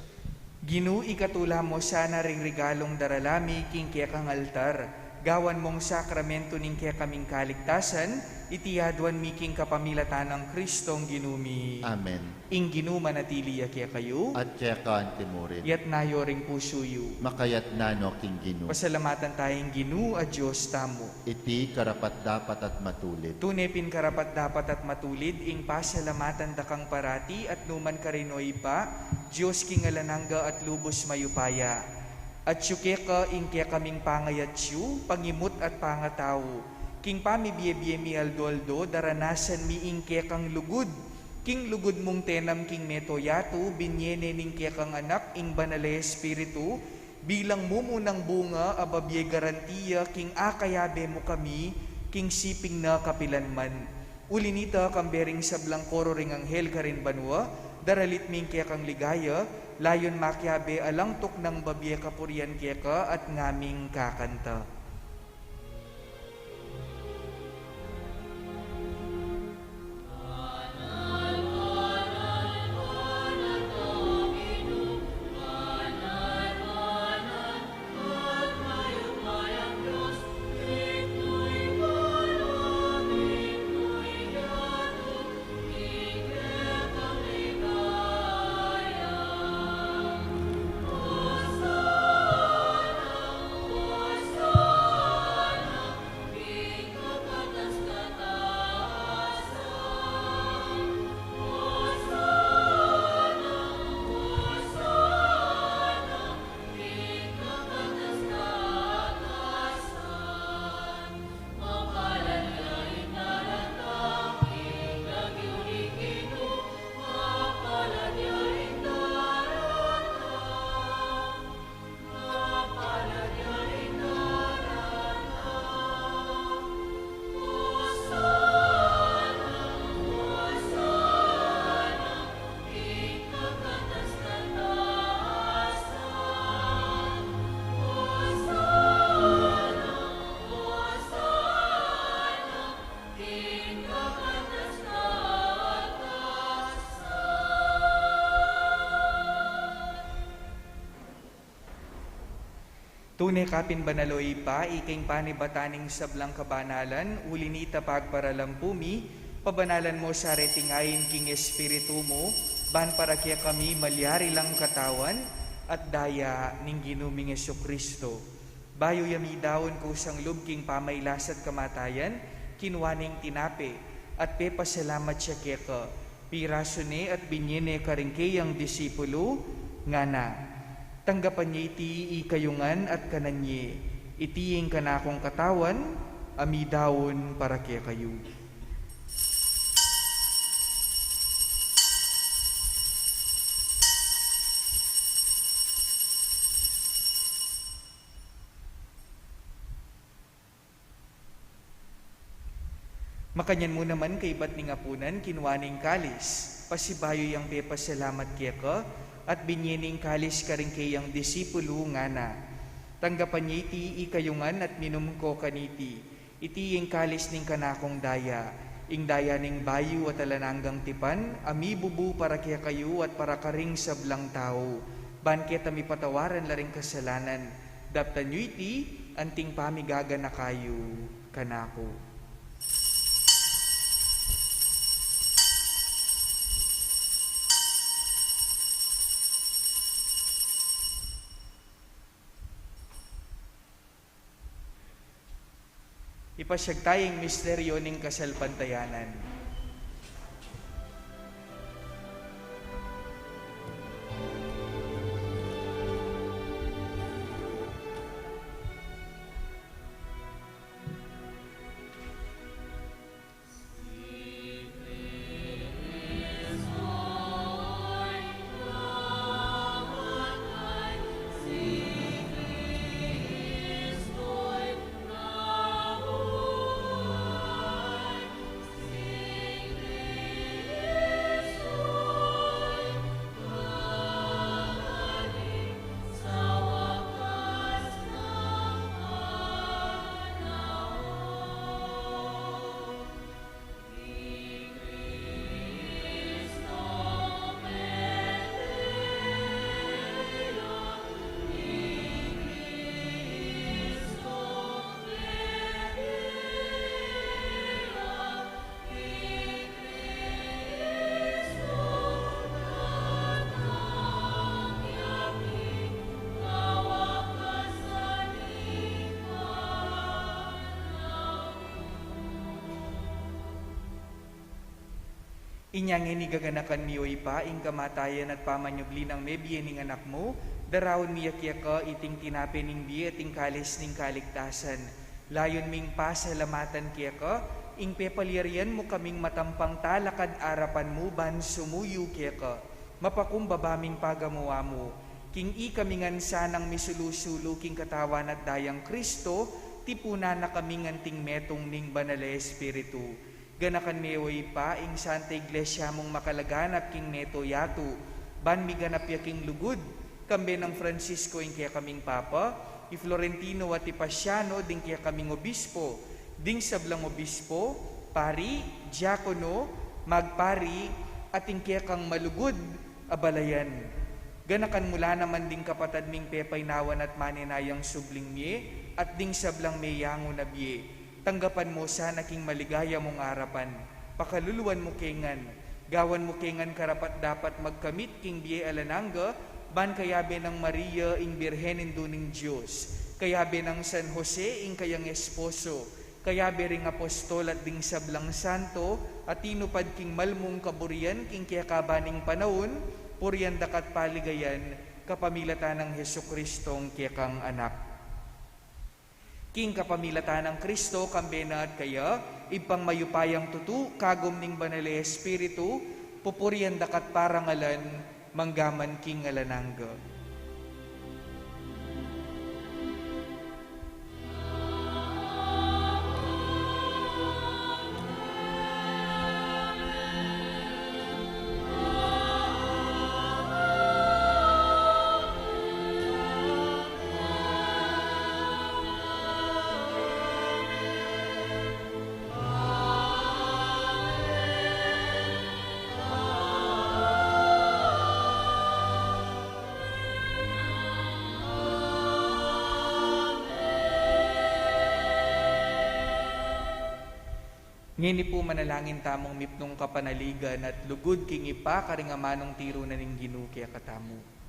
Ginu, ikatula mu sana ring regalung darala mi king kekang altar, gawan mung sakramentu ning kekaming kaligtasan, iti aduan mi king kapamilatan nang Kristong Ginu mi. Amen. Ing Ginu manatili ya kekayu. At keka antimurin. Iyatas yu ring pusu yu. Makayatas no king Ginu. Pasalamatan taya ing Ginu a Dios tamu. Iti karapat-dapat at matulid. Tune pin karapat-dapat at matulid ing pasalamatan da kang parati at nukarin man, o Ibpa, Dios king alang angga at lubus mayupaya. Atiu keka ing kekaming pangayatiu, pangimut at pangatau. King pamibie-bie mi aldo-aldo, daranasan mi ing kekang lugud. King lugud mung tenam king meto yatu, binie ne ning kekang Anak ing Banal a Espiritu, bilang mumunang bunga a babie garantiya king akayabe mu kami, king siping na kapilan man. Uli nita, kambe ring sablang koro ring anghel karin banua, daralit mi ing kekang ligaya, layun makiabe alang tuknang babie kapurian keka at ngaming kakanta. Tune ka pin banal, o Ibpa, ika ing panibatan ning sablang kabanalan, uli nita pagparalampu mi, pabanalan mu sa reting ain king Espiritu mu, ban para kekami malyari lang katawan at daya ning Ginu ming Jesucristo. Bayu ya midaun kusang lub king pamailas at kamatayan, kinua ne ing tinape, at pepasalamat ya keka, pirasu ne at binie ne karing keyang disipulu, ngana: Tanggapan ye iti ikayu ngan at kanan ye, iti ing kanakung katawan, a midaun para kekayu. Makanyan mu naman kaybat ning apunan, kinua ne ing kalis, pasibayu yang pepasalamat keka, at binie ne ing kalis karing keyang disipulu, ngana: Tanggapan ye iti ikayu ngan at minum ko kaniti. Iti ing kalis ning kanakung daya, ing daya ning bayu at alang anggang tipan, a mibubu para kekayu at para karing sablang tau, ban keta mipatawaran la ring kasalanan. Daptan yu iti anting pamigaganaka yu kanaku. Ipasiag taya ing misteryo ning kasalpantayanan. Inya ngeni gaganakan mi, o Ibpa, ing kamatayan at pamanyubli nang mebie ning Anak mu, daraun mi ya keka iting tinape ning bie at ing kalis ning kaligtasan. Layun ming pasalamatan keka ing pepalyarian mu kaming matampang talakad arapan mu ban sumuyu keka. Mapakumbaba ming pagamu-amu king ikami ngan sanang misulu-sulu king Katawan at Dayang Kristo, tipunan na kaming anting metung ning Banal a Espiritu. Ganakan me, o Ibpa, ing Santa Iglesia mung makalaganap king mabilug a yatu, ban miganap ya king lugud, kambe nang Francisco ing kekaming Papa, i Florentino at i Pasiano ding kekaming obispo, ding sablang obispo, pari, diakono, magpari, at ing kekang malugud a balayan. Ganakan mu la naman ding kapatad ming pepainawan at manenayang subling mie, at ding sablang meyangu na bie. Tanggapan mu sana king maligaya mung arapan. Pakaluluan mu ke ngan. Gawan mu ke ngan karapat-dapat magkamit king bie alang angga, ban kayabe nang Maria ing Birhen Indu ning Dios, kayabe nang San Jose ing kayang esposo, kayabe ring apostol at ding sablang santo a tinupad king malmung kaburian king kekaban ning panaun, purian da ka at paligayan, kapamilatan nang Jesucristong kekang Anak. King kapamilatan nang Kristo, kambe na at kaya, Ibpang mayupayang tutu, kagum ning Banal a Espiritu, pupurian da ka at parangalan, manggaman king alang angga. Ngeni pu manalangin tamung mipnung kapanaligan at lugud king Ibpa karing amanung tiru na ning Ginu kekatamu.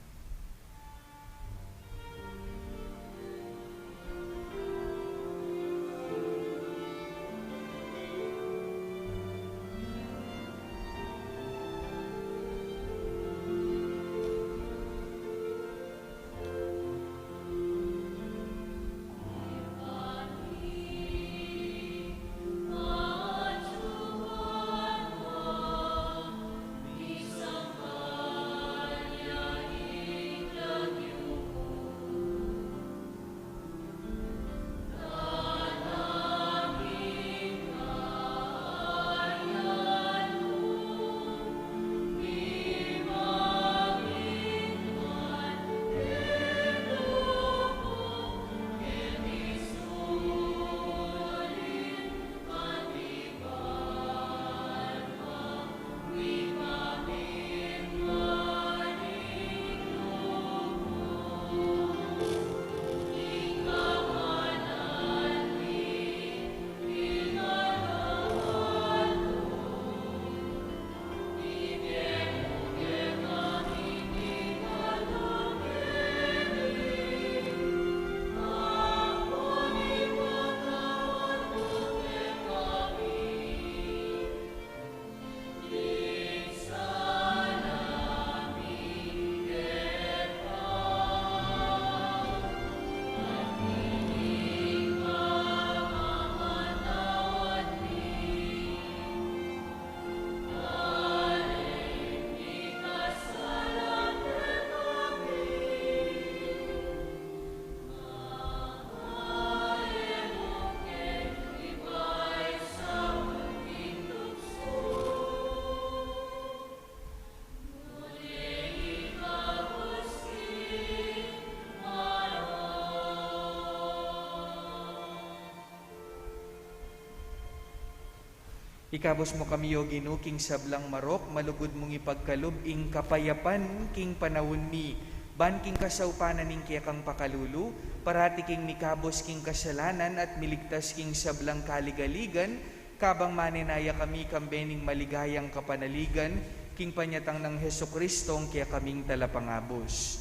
Ikabus mu kami, O Ginu, king sablang marok, malugud mung ipagkalub ing kapayapan king panaun mi, ban king kasaupan na ning kekang pakalulu, parati king mikabus king kasalanan at miligtas king sablang kaligaligan, kabang manenaya kami kambe ning maligayang kapanaligan, king panyatang nang Jesucristong kekaming Talapangabus.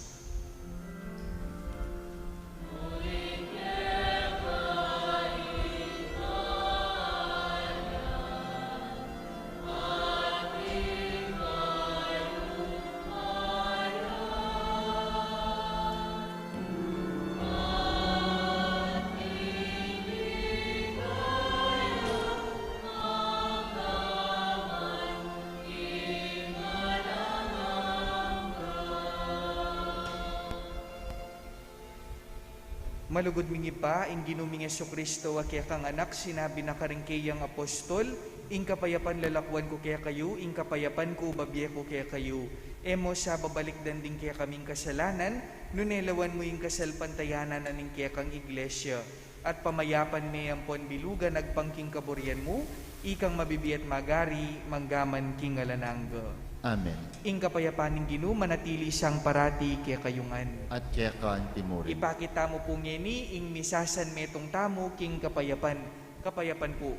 Malugud ming Ibpa, ing Ginu ming Jesucristo a kekang Anak, sinabi na karing keyang apostol, ing kapayapan lalakuan ku kekayu, ing kapayapan ku babie ku kekayu. E mu sa babalikdan ding kekaming kasalanan, nune lawan mu ing kasalpantayanan na ning kekang Iglesia, at pamayapan me ampon bilugan agpang king kaburian mu, ikang mabibie at magari, mangga man king alang angga. Amen. Ing kapayapan ning Ginu manatili sang parati kekayu ngan. At keka antimurin. Ipakit tamu pu ngeni ing misasanmetung tamu king kapayapan. Kapayapan pu.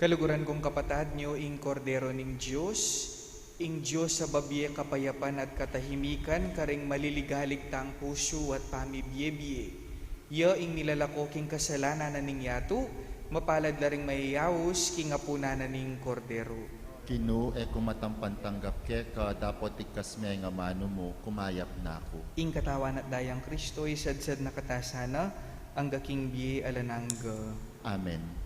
Kaluguran kung kapatad, nyo ing Kordero ning Dios, ing Dios a babie kapayapan at katahimikan karing maliligalig tang pusu at pamibie-bie. Ya ing milalako king kasalanan na ning yatu, mapalad la ring mayayaus king apunan na ning Kordero. Ginu, e ku matampan tanggap keka, dapot igkas me ing amanu mu, kumayap na ku. Ing katawan at dayang Kristo isadsad na kata sana, angga king bie alang angga. Amen.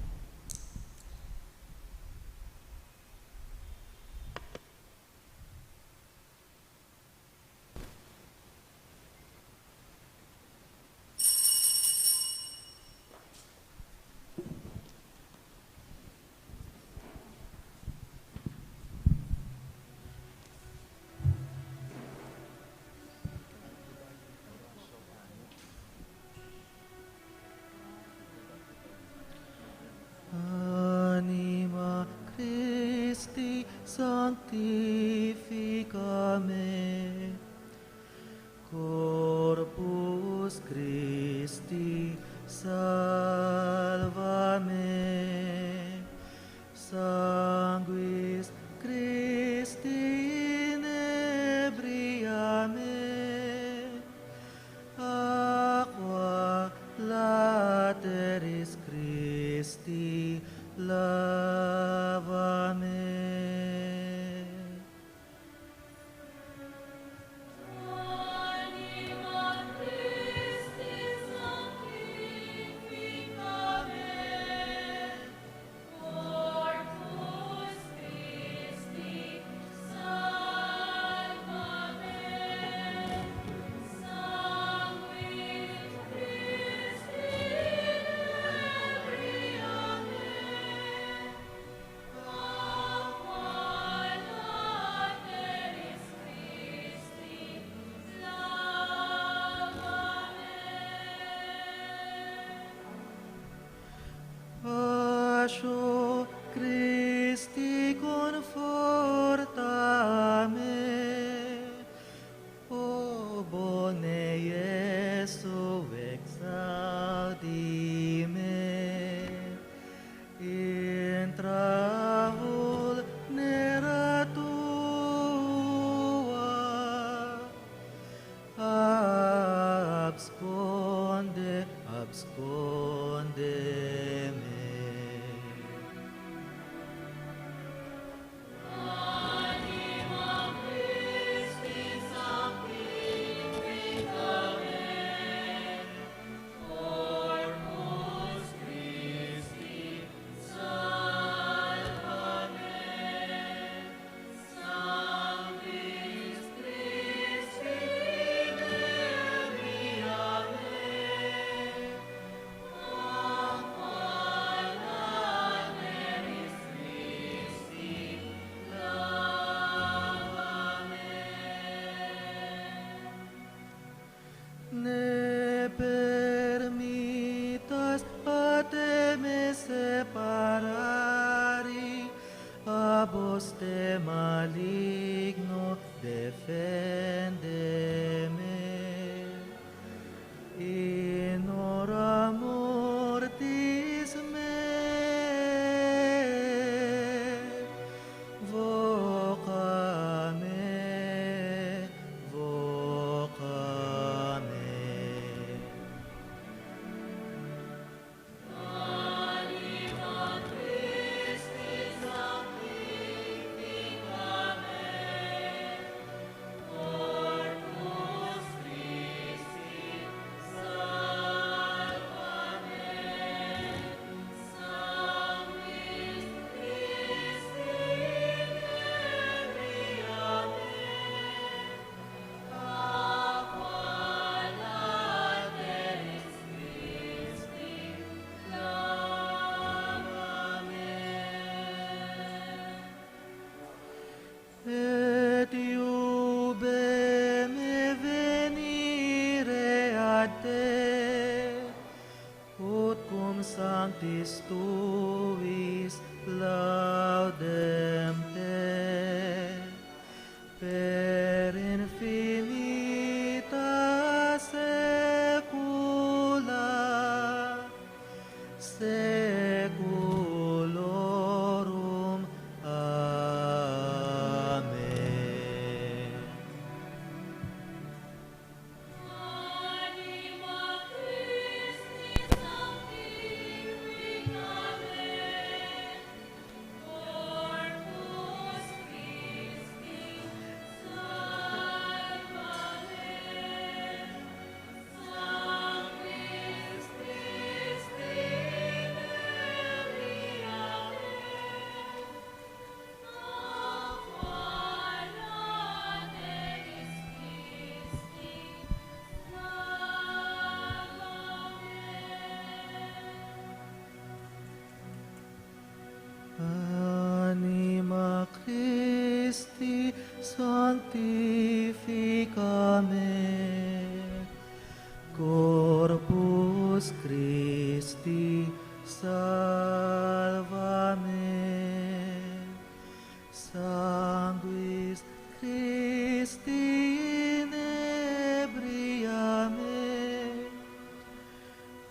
Anima Christi sanctifica me. Corpus Christi salva me. Sanguis Christi inebria me. Aqua lateris Christi lava me. Dios de maligno, deféndeme. In hora mortis me, voca me, voca me. Et iube me venire ad te, ut cum sanctis tuis laudem te, per infinita saecula saeculorum. Amen. Anima Christi sanctifica me, Corpus Christi salva me, Sanguis Christi inebria me,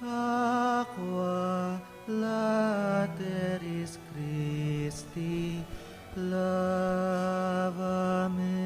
Aqua lateris Christi lava me.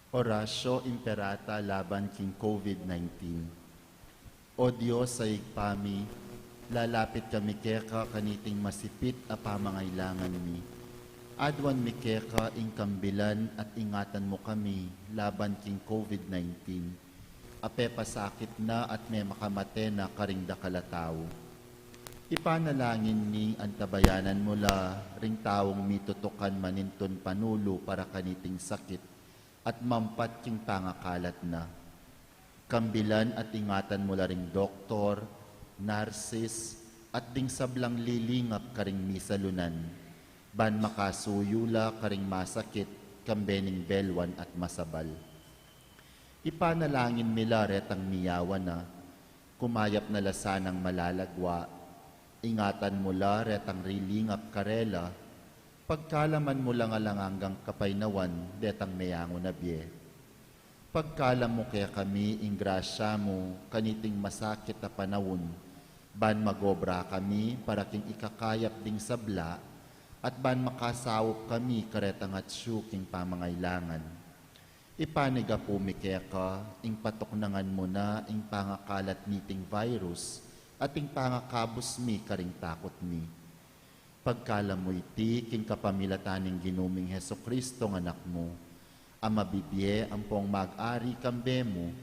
Oratio Imperata laban king COVID nineteen. O Dios a Ibpa mi, lalapit kami keka kaniting masipit a pamangailangan mi. Aduan mi keka ing kambilan at ingatan mu kami laban king COVID nineteen a pepasakit na at memakamate na karing dakal a tau. Ipanalangin mi antabayanan mu la ring taung mitutukan manintun panulu para kaniting sakit at mampat king pangakalat na. Kambilan at ingatan mu la ring doktor, narsis, at ding sablang lilingap karing misalunan, ban makasuyu la karing masakit kambe ning belwan at masabal. Ipanalangin mi la retang miyawa na, kumayap na la sanang malalagwa. Ingatan mu la retang rilingap karela, pagkaluban mu lang alang anggang kapaynawan detang meyangu na bie. Pagkaluban mu kekami ing grasya mu kaniting masakit a panaun, ban magobra kami para king ikakayap ding sabla, at ban makasaup kami karetang atyu king pamangailangan. Ipanyawad mi keka ing patuknangan mu na ing pangakalat niting virus at ing pangakabus mi karing takut mi. Pagkaluban mu iti king kapamilatan ning Ginu ming Jesucristo a Anak mu, a mabibie ampong mag-ari kambe mu,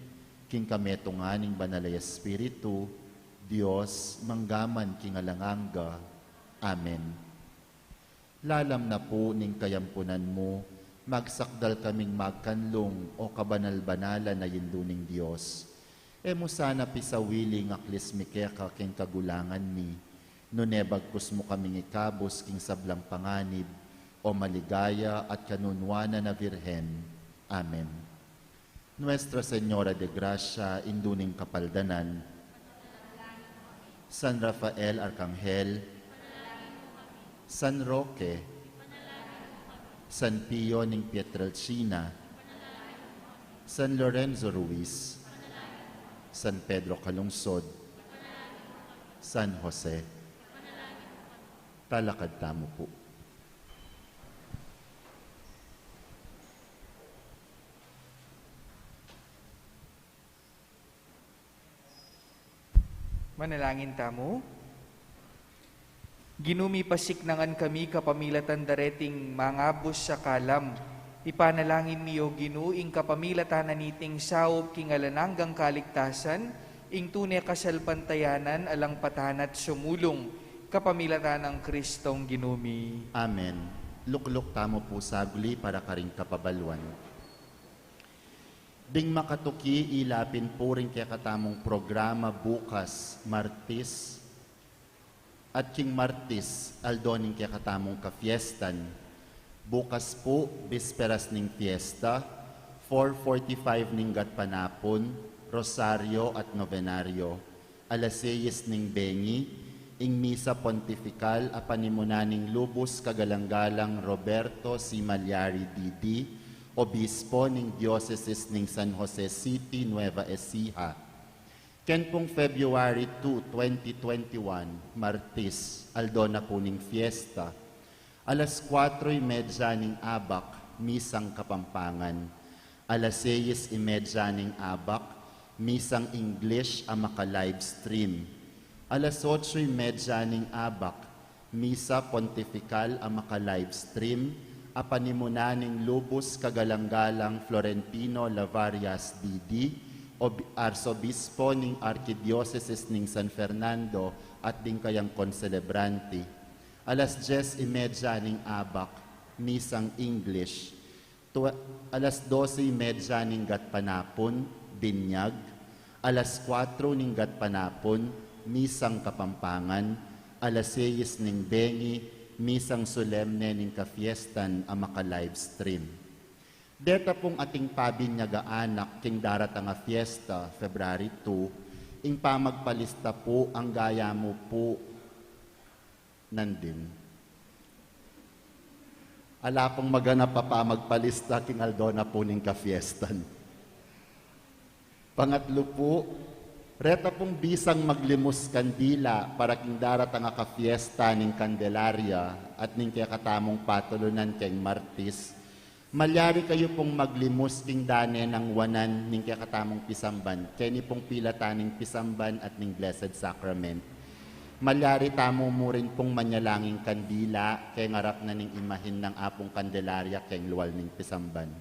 king kametungan ning Banal a Espiritu, Dios, mangga man king alang angga. Amen. Lalam na pu ning kayampunan mu, magsakdal kaming magkanlung, o kabanal-banalan a Indu ning Dios. E mu sana pisawili ing aklis mi keka king kagulangan mi, nune bagkus mu kaming ikabus king sablang panganib, o maligaya at kanunuanan a Virgen. Amen. Nuestra Señora de Gracia, Indu ning Kapaldanan, San Rafael Arkanghel, San Roque, San Pio ning Pietrelcina, San Lorenzo Ruiz, San Pedro Calungsod, San Jose. Talakad tamu pu. Manalangin tamu. Ginu mi, pasiknangan kami kapamilatan dareting mangabus a kalam. Ipanalangin mi, O Ginu, ing kapamilatan na niting saup king alang anggang kaligtasan, ing tune kasalpantayanan alang patanat sumulung, kapamilatan nang Kristong Ginu mi. Amen. Lukluk tamu pu saguli para karing kapabaluan. Ding makatuki, ila pin pu ring kekatamung programa bukas, Martis, at king Martis, aldo ning kekatamung kafiestan. Bukas pu, bisperas ning fiesta, four forty-five ning gatpanapun, rosaryo at nobenaryo. Alas seyes ning bengi, ing misa pontifikal a panimunan ning lubus kagalang-galang Roberto C. Malyari, D D, Obispo ning Diosesis ning San Jose City, Nueva Ecija. Ken pung February two, twenty twenty-one, Martis, aldo na pu ning fiesta. Alas kuatro y medya ning abak, misang Kapampangan. Alas seyes y medya ning abak, misang English a maka-live stream. Alas otso y medya ning abak, misa pontifikal a maka-live stream, a panimunan ning lubus kagalang-galang Florentino Lavarias, D D, ob-, Arsobispo ning Arkidiosesis ning San Fernando at ding kayang konselebranti. Alas dyes y medya ning abak, misang English. Twe-, alas dose y medya ning gatpanapun, binyag. Alas kuatro ning gatpanapun, misang Kapampangan. Alas seyes ning bengi, misang solemne ning kafiestan a maka-live stream. Deta pung ating pabinyag a anak king daratang a fiesta, February two, ing pamagpalista pu, angga ya mu pu nandin. Ala pung maganap a pamagpalista king aldo na pu ning kafiestan. Pangatlu pu, reta pung bisang maglimus kandila para king daratang a kafiesta ning Candelaria at ning kekatamung patulunan keng Martis, malyari kayu pung maglimus king dane nang wanan ning kekatamung pisamban, keni pung pilatan ning pisamban at ning Blessed Sacrament. Malyari tamu mu rin pung manyalanging kandila keng arap na ning imahin nang Apung Candelaria keng lual ning pisamban.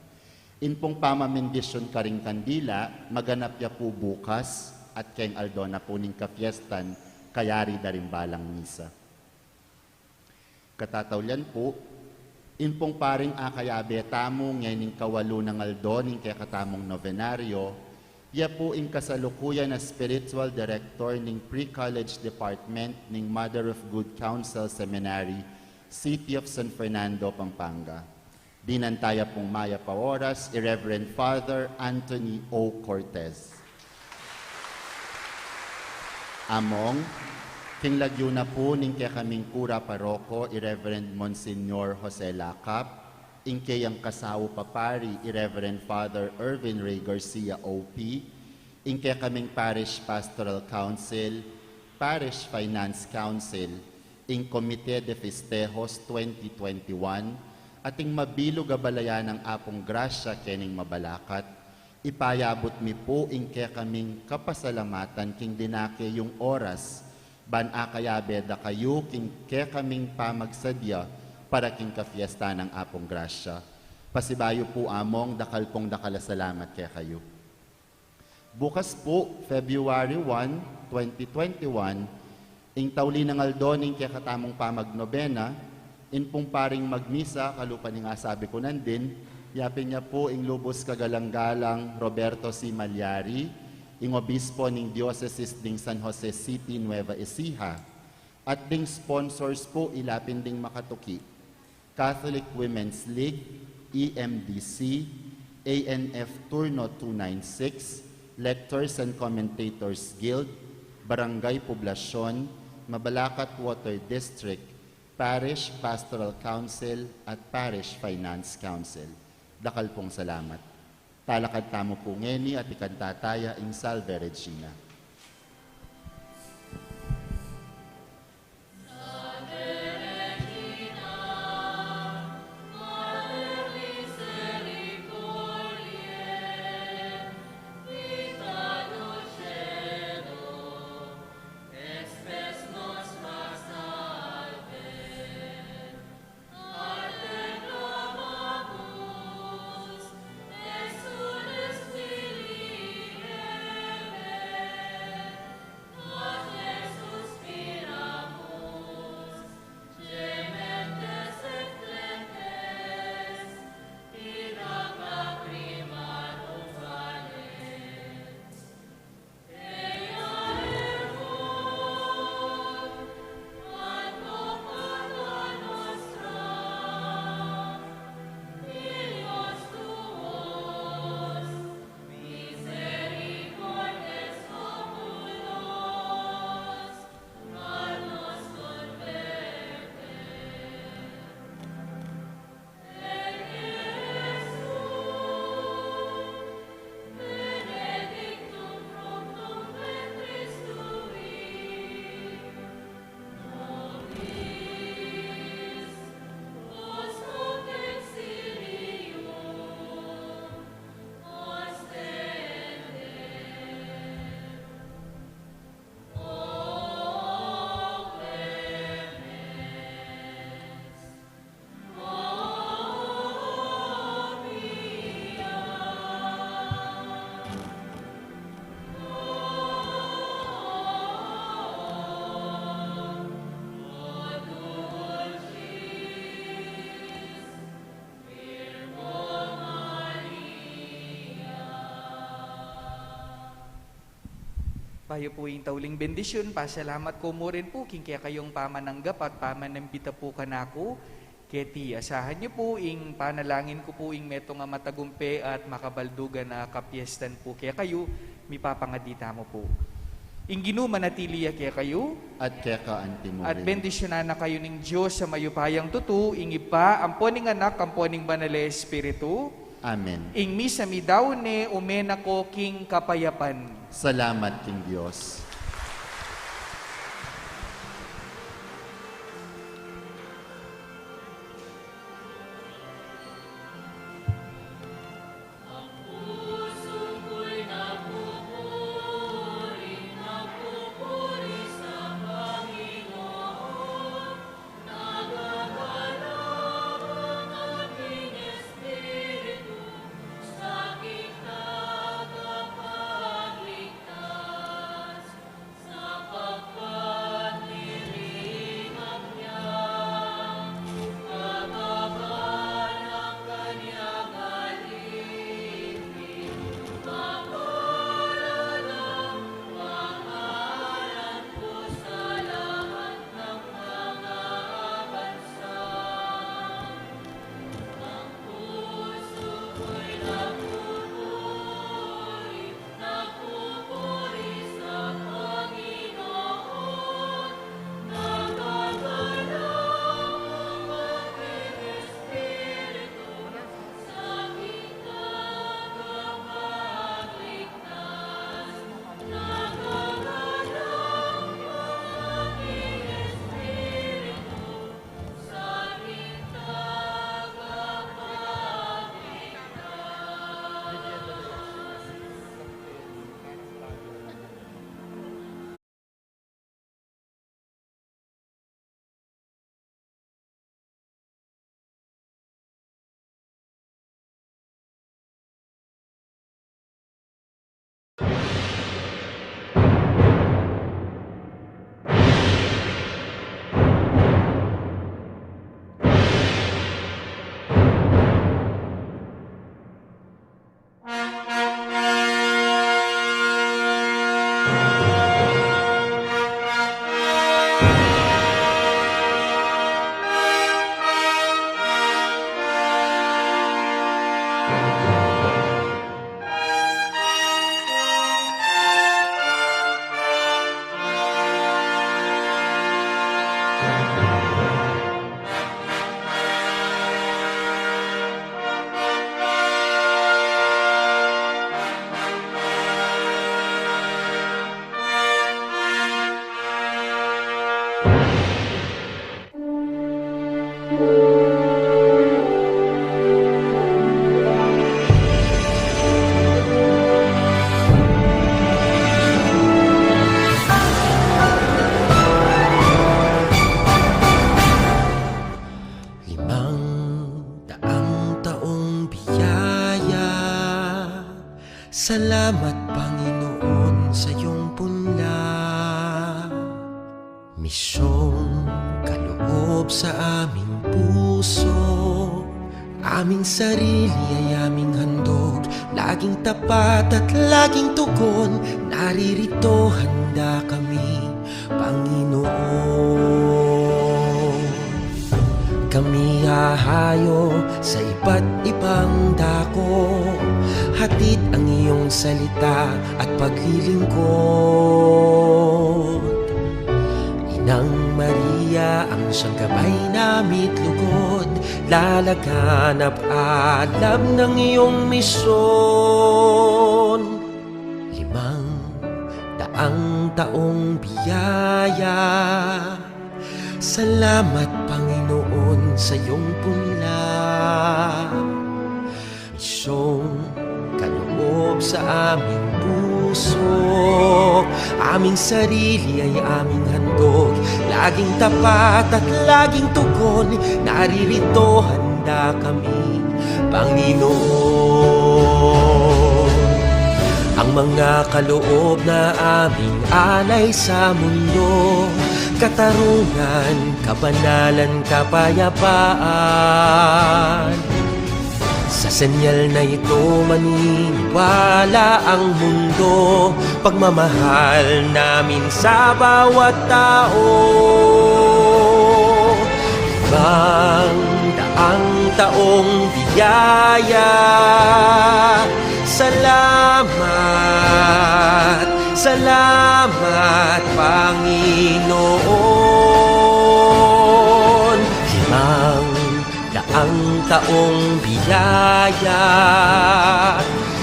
In pung pamamindisyun karing kandila, maganap ya pu bukas at keng aldo na pu ning kafiestan, kayari da ring balang misa. Katataulian pu, in pung paring akayabe tamu ngening kawalu nang aldo ning kekatamung nobenaryo, ya pu ing kasalukuyan a spiritual director ning Pre-College Department ning Mother of Good Counsel Seminary, City of San Fernando, Pampanga. Dinan taya pung mayap a oras i Reverend Father Anthony O. Cortez. Among, king lagyu na pu ning kekaming kura paroko, i Reverend Monsignor Jose Lacap, ing keyang kasaup a pari, i Reverend Father Erwin Ray Garcia, O P, ing kekaming Parish Pastoral Council, Parish Finance Council, ing Comité de Festejos twenty twenty-one, at ing mabilug a balayan nang Apung Grasya kening mabalakat, ipayabut mi pu ing kekaming kapasalamatan king dinake yung oras, ban akayabe da kayu king kekaming pamagsadya para king kafiesta nang Apung Grasya. Pasibayu pu, Among, dakal pung dakal a salamat kekayu. Bukas pu, February one, twenty twenty-one, ing tauli nang aldo ning kekatamung pamagnobena, ing pung paring magmisa, kalupa ning asabi ku nandin, yapin ya pu ing lubus kagalang-galang Roberto C. Malyari, ing obispo ning diocesis ding San Jose City, Nueva Ecija, at ding sponsors pu, ilapin ding makatuki. Catholic Women's League, E M D C, A N F Turno two nine six, Lectors and Commentators Guild, Barangay Poblacion, Mabalacat Water District, Parish Pastoral Council, at Parish Finance Council. Dakal pong salamat. Talakad tamu pu ngeni at ikanta taya ing Salve Regina. Bayu pu ing tauling bendisyun, pasalamat ku mu rin pu king kekayung pamananggap at pamanambita pu kanaku. Keti, asahan yu pu ing panalangin ku pu ing metung a matagumpe at makabaldugan a kapiestan pu kekayu, mipapangadi tamu pu. Ing Ginu manatili ya kekayu. At keka anti mu rin. At bendisyunan na kayu ning Dios a mayupayang tutu, ing Ibpa, ampo ning Anak, ampo ning Banal a Espiritu. Amen. Ing misa midaun ne, ume na ko king kapayapan. Salamat king Dios. Limang daang taong biyaya. Salamat, Panginoon, sa iyong punla. Misyong kaloob sa aming puso, aming sarili ay aming handog, laging tapat at laging tugon, naririto handa kami, Panginoon. Kami hahayo sa iba't ibang dako, hatid ang iyong salita at paglilingkod. Inang Maria, ang siyang gabay nami't lugod, lalaganap alam ng iyong misyon. Limang daang taong biyaya. Salamat, Panginoon, sa iyong punla. Misyong kaloob sa aming puso, aming sarili ay aming handog, laging tapat at laging tugon, naririto handa kami, Panginoon. Ang mga kaloob na aming alay sa mundo, katarungan, kabanalan, kapayapaan. Sa senyal na ito maniniwala ang mundo, pagmamahal namin sa bawat tao. Limang daang taong biyaya. Salamat, salamat, Panginoon. Limang daang taong biyaya.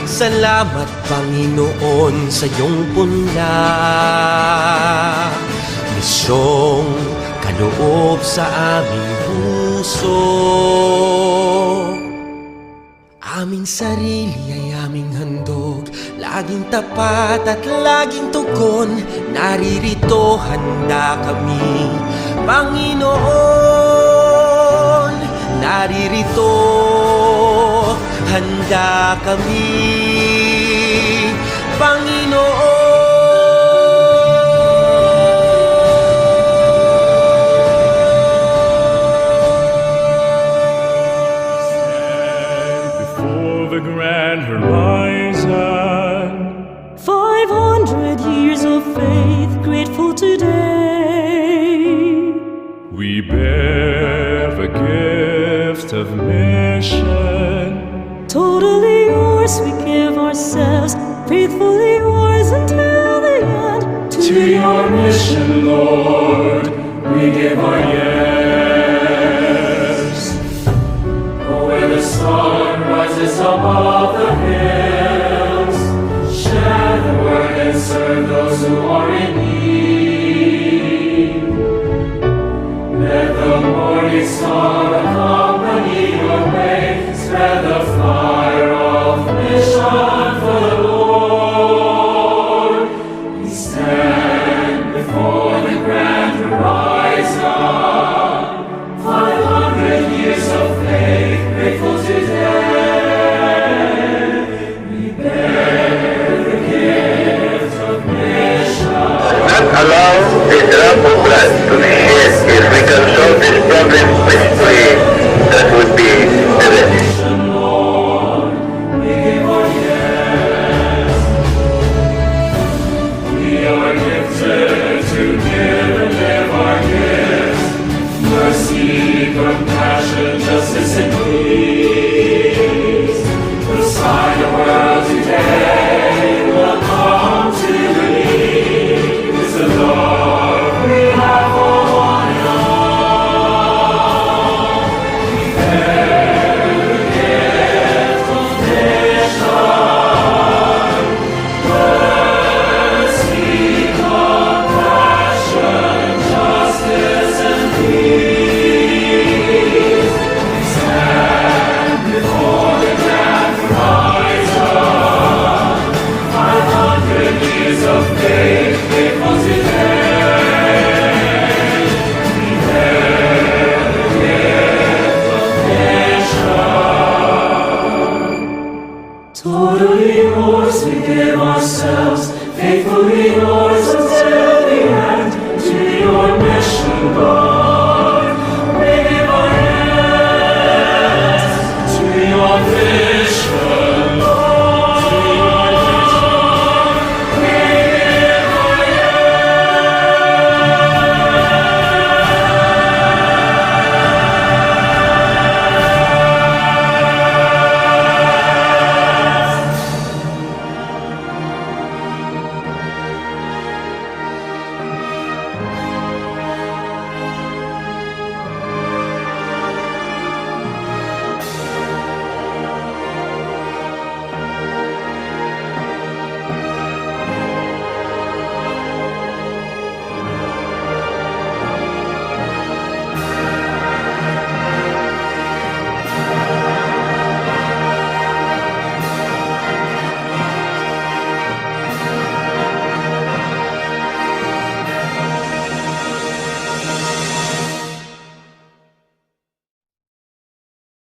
Salamat, Panginoon, sa iyong punla. Misyong kaloob sa aming puso. Aming sarili ay aming handog, laging tapat at laging tugon, naririto handa kami, Panginoon. Naririto handa kami, Panginoon. Stand before the grand horizon. Five hundred years of faith, grateful today. We bear the gift of mission. Totally yours, we give ourselves, faithfully yours until the end. To your mission, Lord, we give our yes. Oh, where the sun rises above the hills, share the word and serve those who are in need. Let the morning star accompany your way, spread the fire of mission for the Lord. We stand before the grand horizon, five hundred years of faith, grateful today. We bear the gift of mission. Not allow